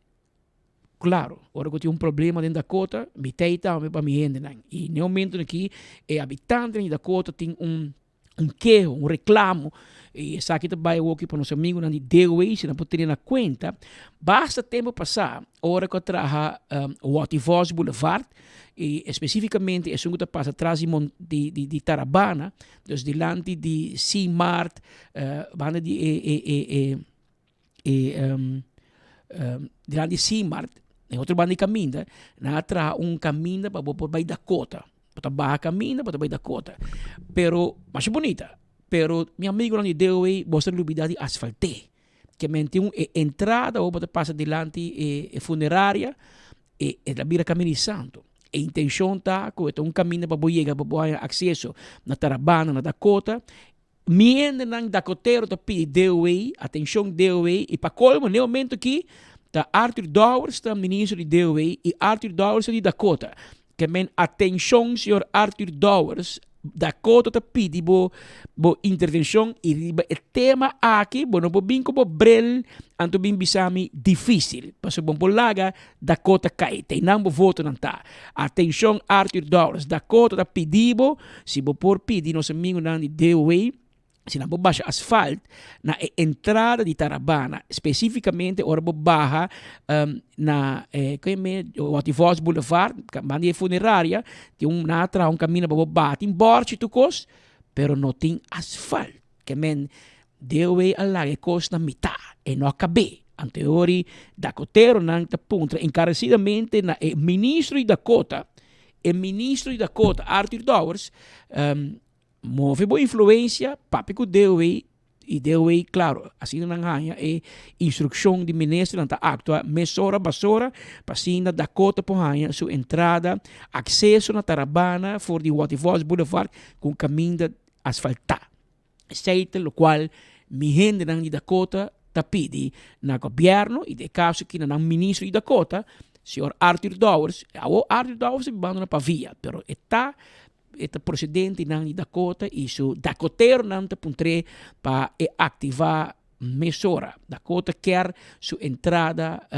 klaro, ora ku tin un problema den Dakota, mi ta ei tambe pa mi hendenan. I n'e momento aki e habitantenan di Dakota tin un un keho, un reklamo, i esaki ta bai awoki pa nos amigunan di DOW si nan por tene na kuenta. Basta tempu pasá ora ku a traha Watty Vos Boulevard, I espesífikamente esun ku ta pasa tras di mon di di di Tarabana, dus dilanti di Seamart, banda di e e e e e dilanti di Seamart, na e otro banda di kaminda, nan a traha un kaminda pa bo por bai Dakota. Bo ta baha kaminda bo ta bai Dakota. Pero masha bunita, pero mi amigunan di DOW bo sa lubida di asfalt'é. Ke men tin un e entrada bo ta pasa dilanti e e funeraria, E e ta bira kaminda di santu. E intenshon ta ku e ta un kaminda pa bo yega pa bo haña akseso na Tarabana, na Dakota. Mi hendenan dakotero ta pidi DOW, atenshon DOW, i pa kolmo n'e momento aki ta Arthur Dowers ta ministro di DOW i Arthur Dowers ta di Dakota. Ke men atenshon señor Arthur Dowers, Dakota ta pidi bo bo intervenshon i riba e tema aki bo no por bin ku bo bril anto bin bisa mi difisil pasobra bo no por laga Dakota kai ta einan bo votonan ta. Atenshon Arthur Dowers, Dakota ta pidi bo si bo por pidi nos amigunan di DOW Si nan por basha asfalt na e entrada di Tarabana, specificamente ora bo baha na e Wativos Boulevard, banda di e funeraria, tin un nan a traha un caminda pa bo baha, tin borchi tur cos, pero no tin asfalt. Ke men DOW a laga e cos na mitad, e no a cabe. Anto e ora Dakoteronan ta puntra encarecidamente na e ministro di Dakota, e ministro di Dakota, Arthur Dowers, Move bo influencia, papia cu DOW y DOW, claro, asina nan haña e instruccion di minister, nan ta actua mesora basora pa asina Dakota por haña su entrada, acceso na Tarabana for di Watty Vos Boulevard cu un caminda asfalta. Esey ta locual mi hendenan di Dakota ta pidi na gobierno y den e caso aki na nan ministro di Dakota, señor Arthur Dowers. Awo Arthur Dowers ta bibando na Pavia, pero e ta E ta prosedentenan di Dakota i su dakoteronan ta puntr'é pa e aktivá mesora. Dakota kier su entrada.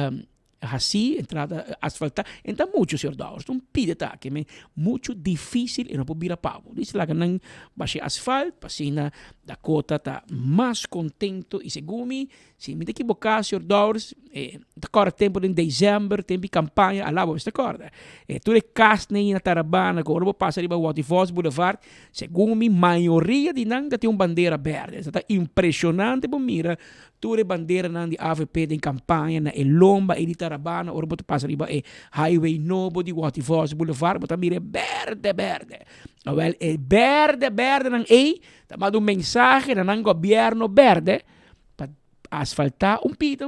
Hasí, entrada asfaltá, en ta muchu, señor Dowers, un pida ta aki, men muchu difícil e no por bira pa bo. Dice laga nan basha asfalt pa asina Dakota ta mas contento y segun mi, si mi ta ekiboká, señor Dowers, e ta kòrda tempu den december, tempu di kampaña, alá bo mester kòrda. E tur e kasnan ei na Tarabana ku ora bo pasa riba Waterfalls Boulevard, segun mi mayoria di nan ta tin un bandera bèrdè. Esei ta impreshonante bo mira Tur e banderanan di avp den campaña na e lomba ey di Tarabana ora bo ta pasa riba e highway nobo di Waterfalls Boulevard bo ta mira e berde berde. Awel e berde berdenan ey ta manda un mensahe na nan gobierno berde pa asfalta un pida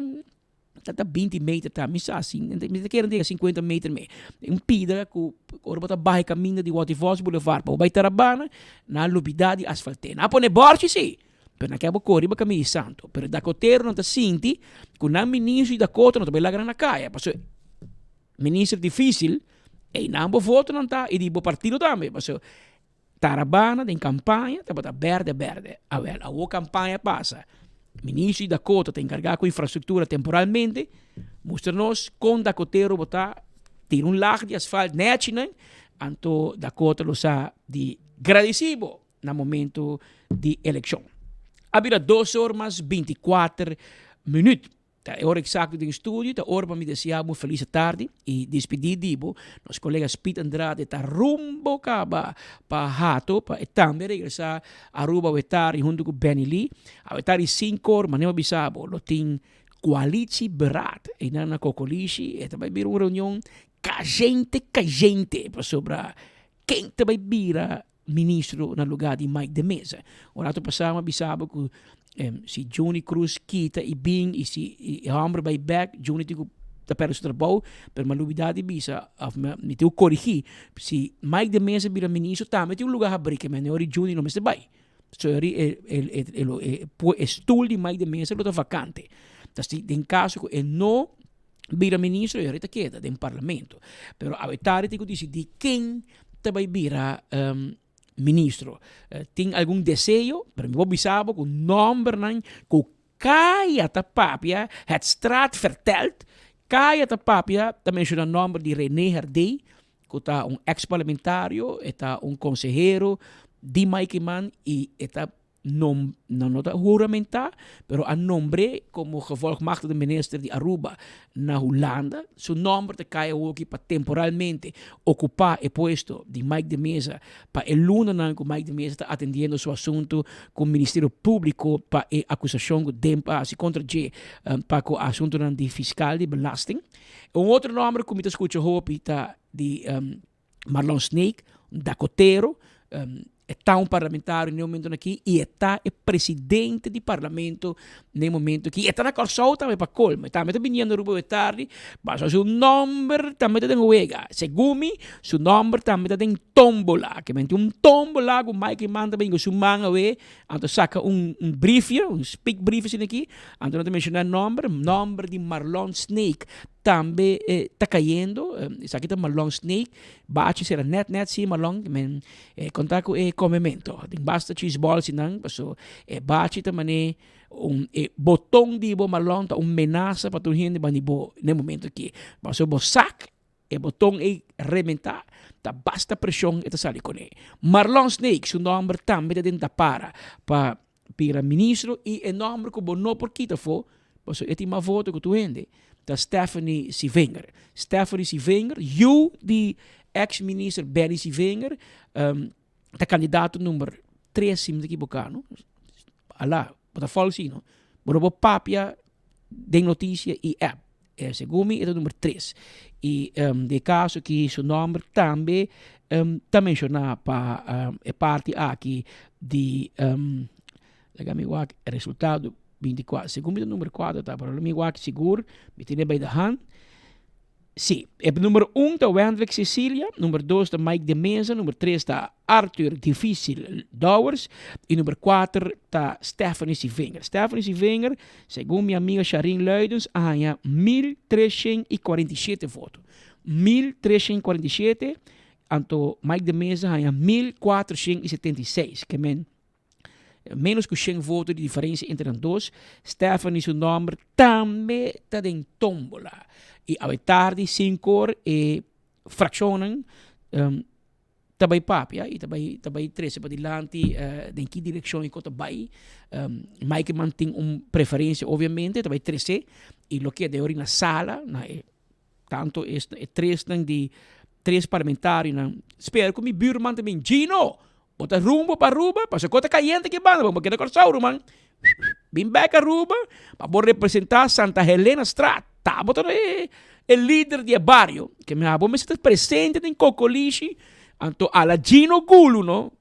ta ta binti meter ta mi sa si mi ta kere diga sinkuenta meter me un pida ku ora bo ta baha e kaminda di Waterfalls Boulevard pa bo bai Tarabana nan a lubida di asfalt'e nan a pone borchi si. Pero nan ke bo kore riba Kaminda di Santo. Pero Dakoteronan ta sinti ku nan ministro di Dakota no ta bai laga nan na kaya. Pasobra minister difisil, einan bo votonan ta i di bo partido tambe. Pasobra Tarabana den kampaña tabata berde berde. Awel, awor kampaña pasa, ministro di Dakota ta enkargá ku infrastruktura temporalmente, mustra nos kon Dakotero bo ta tira un lag di asfalt nèchinan, anto Dakota lo sa di gradisí bo. na momento di elekshon. A bira dos or mas binti kuater minuut. Ta e ora eksakto den studio, ta ora pa mi desea bo un felis tardi i dispidí di bo. Nos kolega Speed Andrade ta rumbo kaba pa Hato pa e tambe regresá Aruba awe tardi huntu ku Benny Lee. Awe tardi sinku or, manera mi a bisa bo, lo tin koalitieberaad einan na Kokolishi. E ta bai bira un reunion kajente kajente pasobra ken ta bai bira ministro na lugar di Mike de Meza. Un rato pasá mi a bisa bo ku si Juni Cruz kita i bin i si e hòmber bai bèk, Juni tin ku ta pèrdè su trabou, pero mi a lubidá di bisa òf mi tin ku korigí, si Mike de Meza bira ministro tambe tin un lugar habrí ke mende ora Juni no mester bai. So ora e stul di Mike de Meza lo ta vakante. Ta si den kaso ku e no bira ministro y ahorita keda den parlamento. Pero awe tardi tin cu dicidi ken ta bay bira ministro. Tin algun deseo, pero mi por bisa bo cu nombernan cu caya ta papia, het straat vertelt, caya ta papia, ta menciona nomber di Rene Herdé, cu ta un ex parlamentario, e ta un consehero di Mike Eman y e ta nom, no, no ta huramentá, pero a nombr'é komo gevolgmachtigde minister di Aruba na Hulanda. Su nòmber ta kai awoki pa temporalmente okupá e puesto di Mike de Meza pa e lunanan ku Mike de Meza ta atendiendo su asuntu ku Ministerio Públiko pa e akusashon ku Demp a hasi kontra dje pa ku asuntunan di fiskal di belasting. Un otro nòmber ku mi ta skucha hopi ta di Marlon Sneek, un dakotero, e ta un parlamentario n'e momento aki y e ta e presidente di parlamento n'e momento aki. E ta na Kòrsou tambe pa colmo, e tambe ta biniendo Aruba awe tardi, pasobra su nomber tambe ta den wega. Segun mi, su nomber tambe ta den tombola. Ke men tin un tombola ku Mike Eman ta bini ku su man awe, anto saka un briefje, un speakbrief asina aki, anto nan ta menciona nomber, nomber di Marlon Sneek Tambe e ta cayendo, esaki ta Marlon Snake, bachi sera net net si Marlon, men e conta cu e comemento, tin basta cheese balls y nan, paso e bachi ta mane un e boton di bo Marlon ta un menasa pa tur hende bani bo n'e momento aki, paso bo sak e boton ey rementa ta basta presion e ta sali cune. Marlon Snake su nomber tambe ta den tapara pa bira ministro y e nomber cu bo no por kita afo, pasobra e tin mas voto cu tur hende, ta Stephanie Sievinger. Stephanie Sievinger, yu di ex minister Benny Sievinger, ta candidato number tres si mi ta ekiboca no, ala, bo ta fol si no, bo no por papia den noticia y app. Segun mi e ta number tres. Y den e caso aki su nomber tambe ta menciona pa e parti aki di laga mi wak e resultado binti kuater. Segun mi ta number kuater ta, pero mi wak sigur, mi tene bij de hand. Si, e number un ta Wendrick Cecilia, number dos ta Mike de Meza, number tres ta Arthur Difícil Dowers y number kuater ta Stephanie Sievinger. Stephanie Sievinger, segun mi amiga Sharin Luidens, a haña 1347 voto. 1347, anto Mike de Meza haña 1476. Ke men. Menos ku shen voto di diferensia entre nan dos. Stephanie su nòmber tambe ta den tómbola. I awe tardi sinkor e frakshonnan ta bai papia i ta bai ta bai trese padilanti den ki direkshon i kon ta bai. Mike Eman tin un preferensia obviamente, ta bai trese i lo keda e ora na sala na e Tanto es e tresnan di tres parlamentarionan. Spera ku mi buurman ta bin, Gino, bo ta rumbo pa Aruba? Pasobra ku ta kayente aki banda, bo no keda Kòrsou ruman. Bin bèk Aruba pa bo representá Santa Helenastraat. Ta bo ta e e lider di e bario. Ke mi abo mester ta presente den Kokolishi. Anto ala Gino Gulu no.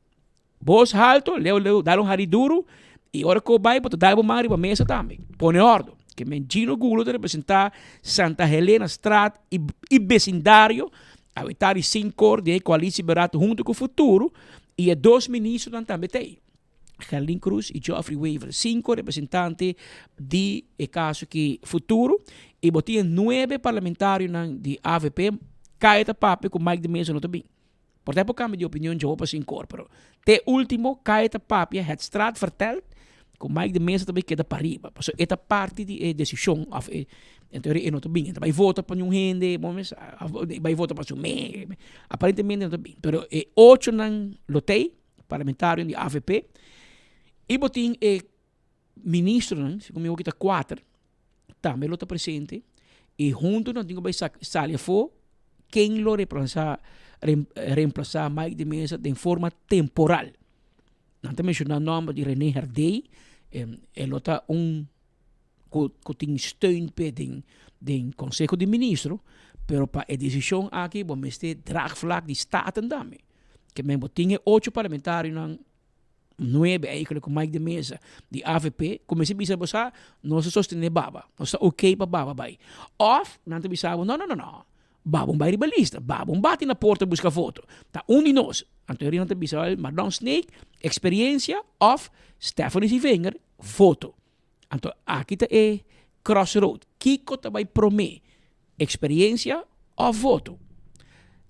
Bos halto, leu leu, dal un hari duru y ora cu bo bay bo ta dal bo man riba mesa tambe. Pone ordo. Ke men Gino Gulo ta representa Santa Helena Straat y y becindario. Awe ta di sincor di e coalitie beraad hunto cu Futuro y e dos ministronan tambe ta ey. Gerlin Croes y Geoffrey Wever. Cinco representante di e caso ki Futuro y bo tin e nuebe parlamentarionan di avp. Caya ta papia cu Mike de Meza no ta bin. Por ta por cambia di opinion djobo pa sin cor, pero te ultimo Caya ta papia, het straat vertelt, cu Mike de Meza ta bay keda pariba. Pasobra e ta parti di e decision, of e, en teoria e no ta bin. E ta bay vota pa niun hende, bo mes, of e bay vota pa su mes. Aparentemente e no ta bin. Pero e ochonan lo t'ey, parlamentarionan di avp, y bo tin e ministronan, segun mi hopi ta kuater, tambe lo ta presente y hunto nan tin ku bai sali afó ken lo reemplasa reemplasa Mike de Meza den forma temporal. Nan ta menshoná nòmber di Rene Herdé, e lo ta un ku ku tin steun p'e den den konseho di ministro, pero pa e desishon aki bo mester draagvlak di Staten tambe. Ke men bo tin e ocho parlamentarionan Nuebe eigenlijk ku Mike de Meza di avp kuminsá bisa bo sa nos ta sostené Baba, nos ta ok pa Baba bai. Òf nan ta bisa bo no no no no Baba un bai riba lista, Baba un bati na porta buska voto, ta un di nos. Anto nan ta bisa wèl Mardon Sneek eksperiensia òf Stephanie Sievinger voto. Anto aki ta e crossroad, kiko ta bai promé? Experiencia of voto?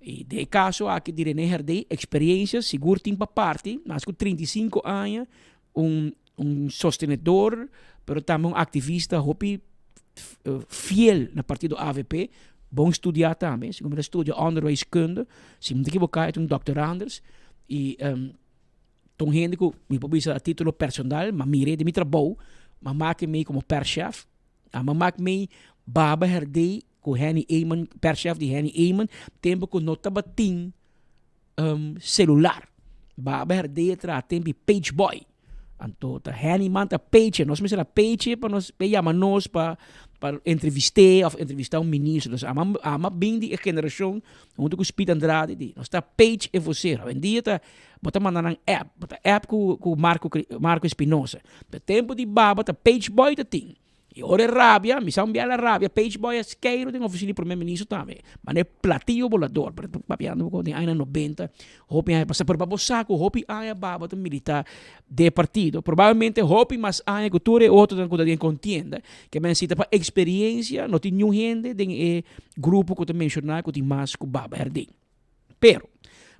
Y den e caso aki di Rene Herdé, experiencia sigur tin pa parti, mas cu 35 aña, un un sostenedor, pero tambe un activista hopi fiel na partido avp, bon studia tambe, segun mi ta studia onderwijskunde, si mi no ta ekivoca e ta un doctorandus, y ta un hende cu mi por bisa a titulo personal, m'a mir'e den mi trabou, m'a make mi como perschef, A mi mak mei Baba Herdé ku Henny Eman, perschef di Henny Eman, tempu ku no tabatin um, celular. Baba Herdé a traha tempu di page boy. Anto ta Henny man ta page, nos mester a page pa nos pa yama nos pa pa entrevist'é of entrevistá un ministro. Dus ama ama bin di e generashon huntu ku Speed Andrade di nos ta page e vocero. Awendia ta bo ta manda nan app, bo ta app ku ku Marco Marco Espinosa. Pe tempu di Baba ta page boy ta tin. I ora e rabia, mi sa un biaha el a rabia, page boy a skeiru den ofisina di prome ministro tambe. Manda e platillo volador, pero ta papiando ku den añanan nobenta, hopi aña pasa. Pero pa bo sa ku hopi aña Baba ta milita den e partido, probablemente hopi mas aña ku tur e otronan ku ta den kontienda, ke men si ta pa eksperiencia, no tin niun hende den e grupo ku ta menshona ku tin mas ku Baba Herdé. Pero,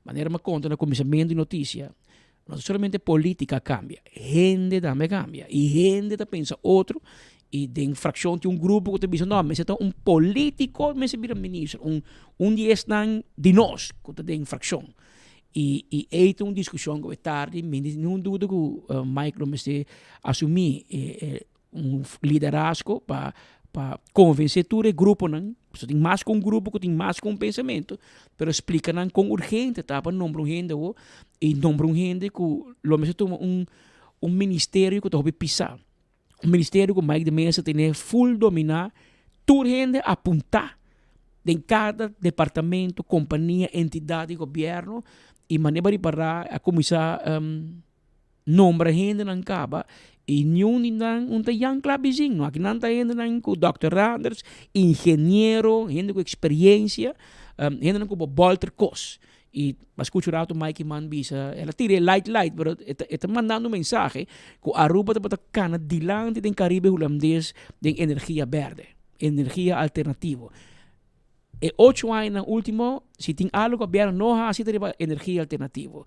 manera mi a konta na kuminsamentu di notisia, no ta solamente politica cambia, hende tambe cambia y hende ta pensa otro y den fraccion tin un grupo cu ta bisa no, mester ta un politico mester bira minister, un un di esnan di nos cu ta den fraccion. Y y ey ta un discusion cu e tardi mi no tin ningun duda cu Mike lo mester asumi e e un liderazgo pa pa convence tur e gruponan, pasobra tin mas cu un grupo cu tin mas cu un pensamento, pero splica nan con urgente ta pa nombra un hende awo y nombra un hende cu lo mester tuma un un ministerio cu ta hopi pisa, un ministerio cu Mike de Meza tene full domina, tur hende apunta den cada departamento, compania, entidad di gobierno y manera bo a ripara a cuminsa Nombra hendenan kaba i niun di nan un ta Jan Klabizin. No, akinan ta hendenan ku doctoranders, ingeniero, hende ku experiencia, hendenan ku por bolter kos. I a skucha un rato Mike Eman bisa, el a tira e light light, pero e ta e ta mandando un mensahe ku Aruba tabata kana dilanti den Caribe Hulandes den energia berde, energia alternativo. E ocho añanan ultimo, si tin algo gobierno no hasi ta riba energia alternativo.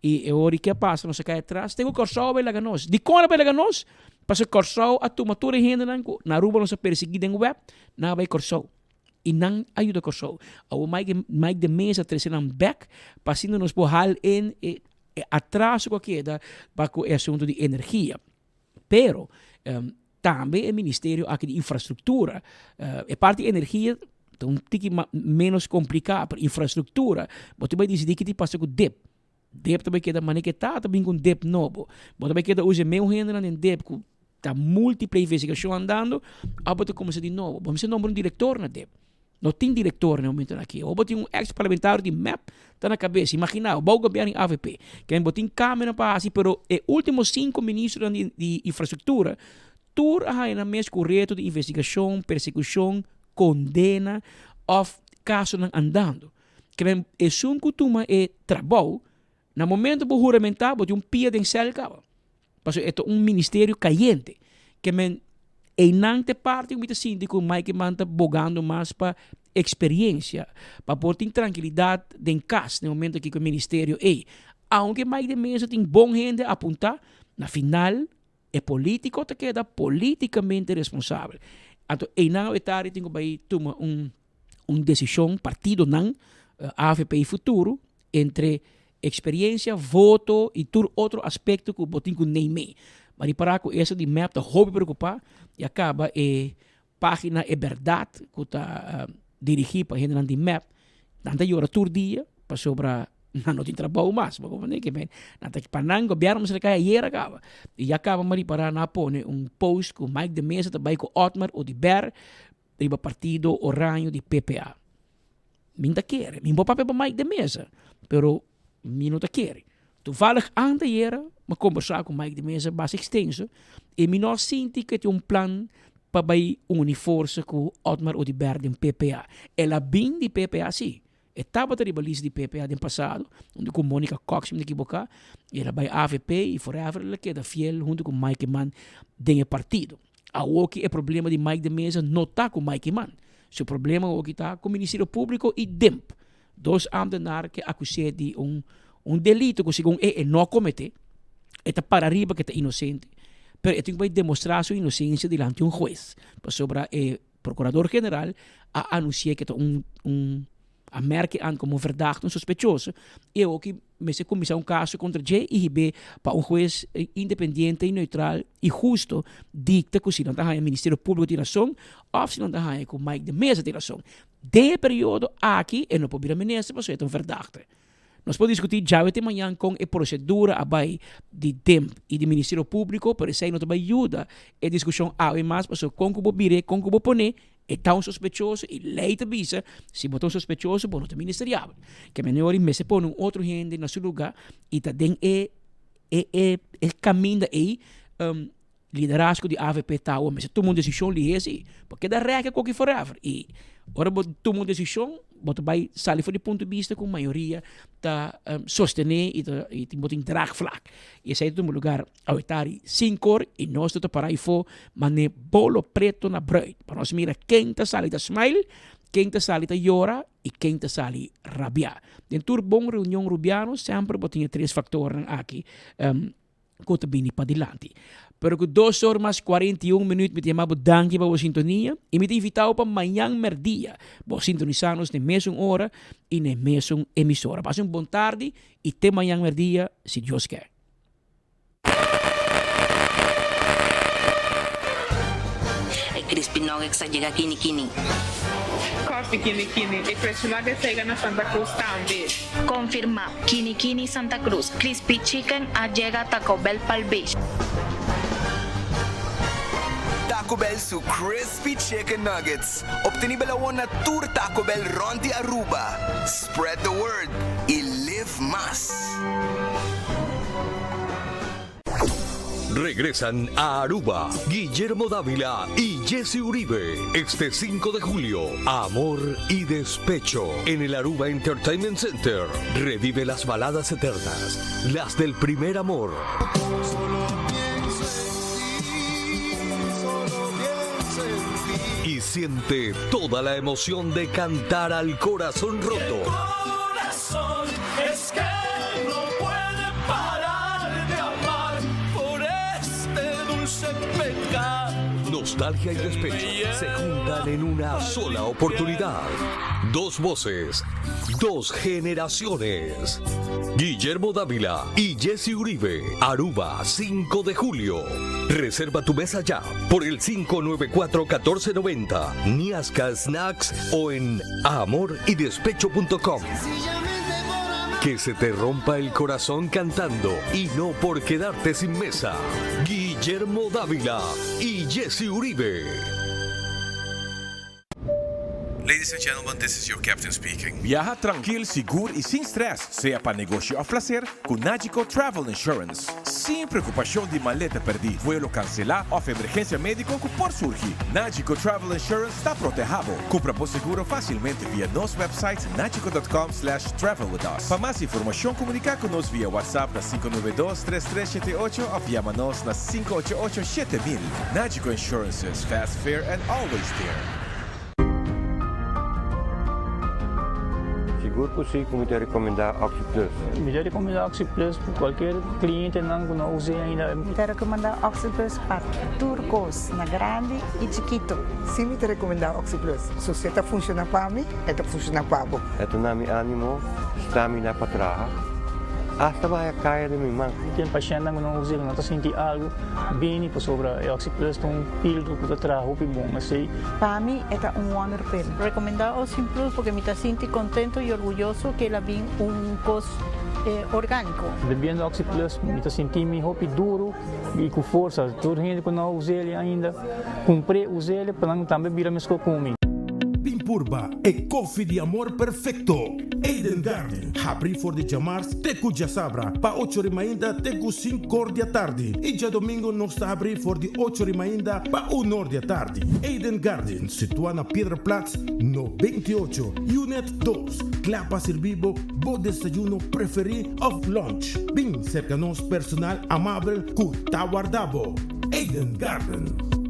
I e ora ke a pasa nos a kai atras te ku Kòrsou a bai laga nos. Dikon a bai laga nos? Pasobra Kòrsou a tuma tur e hendenan ku na Aruba nos a persiguí den web, nan a bai Kòrsou. I nan a yuda Kòrsou. Awor Mike Mike de Meza a trese nan bèk pa asina nos por hal in e e atraso ku a keda pa ku e asuntu di energia. Pero tambe e ministerio aki di infrastruktura, e parti di energia ta un tiki menos kompliká, pero infrastruktura bo ta bai disidí ki ta pasa ku dip. Dip ta bai keda manera ke ta, ta bin ku un dip nobo. Bo ta bai keda usa e meun hendenan den dip ku ta multiple investigashon andando, òf bo ta kuminsá di nobo. Bo mester nombra un direktor na dip. No tin director na e momentonan aki. Awor bo tin un ex parlamentario di mep ta na cabeza. Imagina bo, bou gobierno di avp. Ken bo tin cambionan pa haci pero e ultimo cinco ministronan di di infrastructura tur a haya nan mes cu reto di investigacion, persecucion, condena of casonan andando. Kimen esun cu tuma e trabou na momento bo huramenta bo tin un pia den cel caba. Pasobra e ta un ministerio kayente. Ke men einan ta e parti ku mi ta sinti ku Mike Eman ta bogando mas pa eksperiencia, pa por tin trankilidat den kas den momento aki ku e ministerio ei. Aunke Mike de Meza tin bon hende apuntá, na final e politiko ta keda politikamente responsabel. Anto einan awetari tin ku bai tuma un un desishon partidonan, avp i Futuro, entre Experiencia, voto y tur otro aspecto cu bo tin cu neem'e. Ma ripara cu eso di mep ta hopi preocupa y a caba e pagina E Berdad cu ta dirigi pa hendenan di mep, nan ta yora tur dia pasobra nan no tin trabou mas. Bo comprende ke men? Nan ta pa nan gobierno mester a cay ayer a caba. Y ya caba ma ripara nan a pone un post cu Mike de Meza ta bay cu Otmar Oduber riba partido oraño di PPA. Mi no ta kere. Mi por papia pa Mike de Meza, pero mi no ta kere. Toevallig anteayer mi a kombersá ku Mike de Meza basta ekstenso i mi no a sinti ku e tin un plan pa bai uni forsa ku Otmar Oduber den PPA. El a bin di PPA sí. E tabata riba lista di PPA den pasado, huntu ku Monica Kock si mi no ekiboká, i el a bai avp i forever el a keda fiel huntu ku Mike Eman den e partido. Awoki e problema di Mike de Meza no ta ku Mike Eman. Su problema awoki ta ku Ministerio Públiko i DIMP. Dos ámtenar ke akus'é di un un delito ku segun e e no a kometé. E ta para riba ku e ta inosente, pero e tin ku bai demostrá su inosensia dilanti un hues, pasobra e Procurador General a anuncié ke ta un un a merke an komo verdachte, un sospechoso, i awoki mester kuminsá un kaso kontra dje i hib'é pa un hues independiente i neutral i husto dikta ku si nan ta haña Ministerio Públiko tin rason òf si nan ta haña ku Mike de Meza tin rason. Den e periodo aki e no por bira minister pasobra e ta un verdachte. Nos por diskutí djawe te mañan kon e prosedura a bai di DIMP i di Ministerio Públiko, pero esei no ta bai yuda e diskushon awe mas pasobra kon ku bo bir'é, kon ku bo pon'é, e ta un sospechoso i lei ta bisa si bo ta un sospechoso bo no ta ministeriabel. Ke manera ora mester pone un otro hende na su lugá i ta den e e e e kaminda ei Liderazgo di avp ta awor mester tuma un desishon lihé si, bo keda rèk e koki forever i ora bo tuma un desishon bo ta bai sali for di punto di bista ku mayoria ta sostené i ta i bo tin draagvlak i esei ta tuma lugar awetari sinkor i nos ta para afó manera bolo preto na bruid pa nos mira ken ta sali ta smile ken ta sali ta yora i ken ta sali rabiá. Den tur bon reunion rubiano semper bo tin e tres faktornan aki. Ku ta bini padilanti. Pero ku dos or mas 41 minuut mi ta yama bo danki pa bo sintonia i mi ta invita bo pa mañan merdia bo sintonisa nos n'e mesun ora i n'e mesun emisora. Pasa un bon tardi i te mañan merdia si Dios ke. E crispy nuggets a yega kini kini. Coffee kini kini. E crispy nuggets a yega na Santa Cruz tambe. Confirma, Kini Kini Santa Cruz, Crispy Chicken a yega Taco Bell Palm Beach. Taco Bell su Crispy Chicken Nuggets, obtenibel awor na tur Taco Bell rond di Aruba. Spread the word y live mas! Regresan a Aruba Guillermo Dávila y Jesse Uribe este 5 de julio. Amor y Despecho en el Aruba Entertainment Center. Revive las baladas eternas, las del primer amor. Y siente toda la emoción de cantar al corazón roto. Corazón es que no puede. Nostalgia y despecho se juntan en una sola oportunidad. Dos voces, dos generaciones. Guillermo Dávila y Jesse Uribe, Aruba, 5 de julio. Reserva tu mesa ya por el 594-1490, Niasca Snacks o en amoridespecho.com. Que se te rompa el corazón cantando y no por quedarte sin mesa. Guillermo Dávila y Jesse Uribe. Ladies and gentlemen, this is your captain speaking. Viaha trankil, sigur y sin stress, sea pa negoshi of placer, cu Nagico Travel Insurance. Sin preocupacion di maleta perdi, vuelo cancela of emergencia medico cu por surgi. Nagico Travel Insurance ta proteha bo. Cumpra bo seguro facilmente via nos website nagico.com slash travel with us. Pa mas informacion comunica cu nos via WhatsApp na 592 3378 of yama nos na 588 7000. Nagico Insurances, fast, fair and always there. Sigur cu si cu mi ta recomenda OxyPlus. Mi ta recomenda OxyPlus pa cualkier clientenan cu no a usa ainda. Mi ta recomenda OxyPlus pa tur cos, na grandi y chikito. Si mi ta recomenda OxyPlus. So si e ta funciona pa mi, e ta funciona pa bo. E ta duna mi animo, stamina pa traha, hasta baha caya den mi man. Tin pashentnan cu no usa, cu no ta sinti algo bini pasobra e OxyPlus ta un filtro cu ta traha hopi bon. Esey. Pa mi e ta un wonder pill. Recomenda OxyPlus porque mi ta sinti contento y orguyoso cu el a bin un cos organico. Bebiendo OxyPlus mi ta sinti mi hopi duro y cu forsa. Tur hende cu no a us'el ainda, cumpr'e, us'el pa nan tambe bira mesco cu mi. Bin purba e koffie di amor perfecto. Eden Garden, habri for di djamars te cu djasabra pa ocho ri mainta te cu sincor di atardi y djadomingo nos ta habri for di ocho ri mainta pa unor di atardi. Eden Garden, situa na Piedra Plat no 28, Unit dos, cla pa sirbi bo bo desayuno preferi of lunch. Bin cerca nos personal amabel cu ta warda bo. Eden Garden.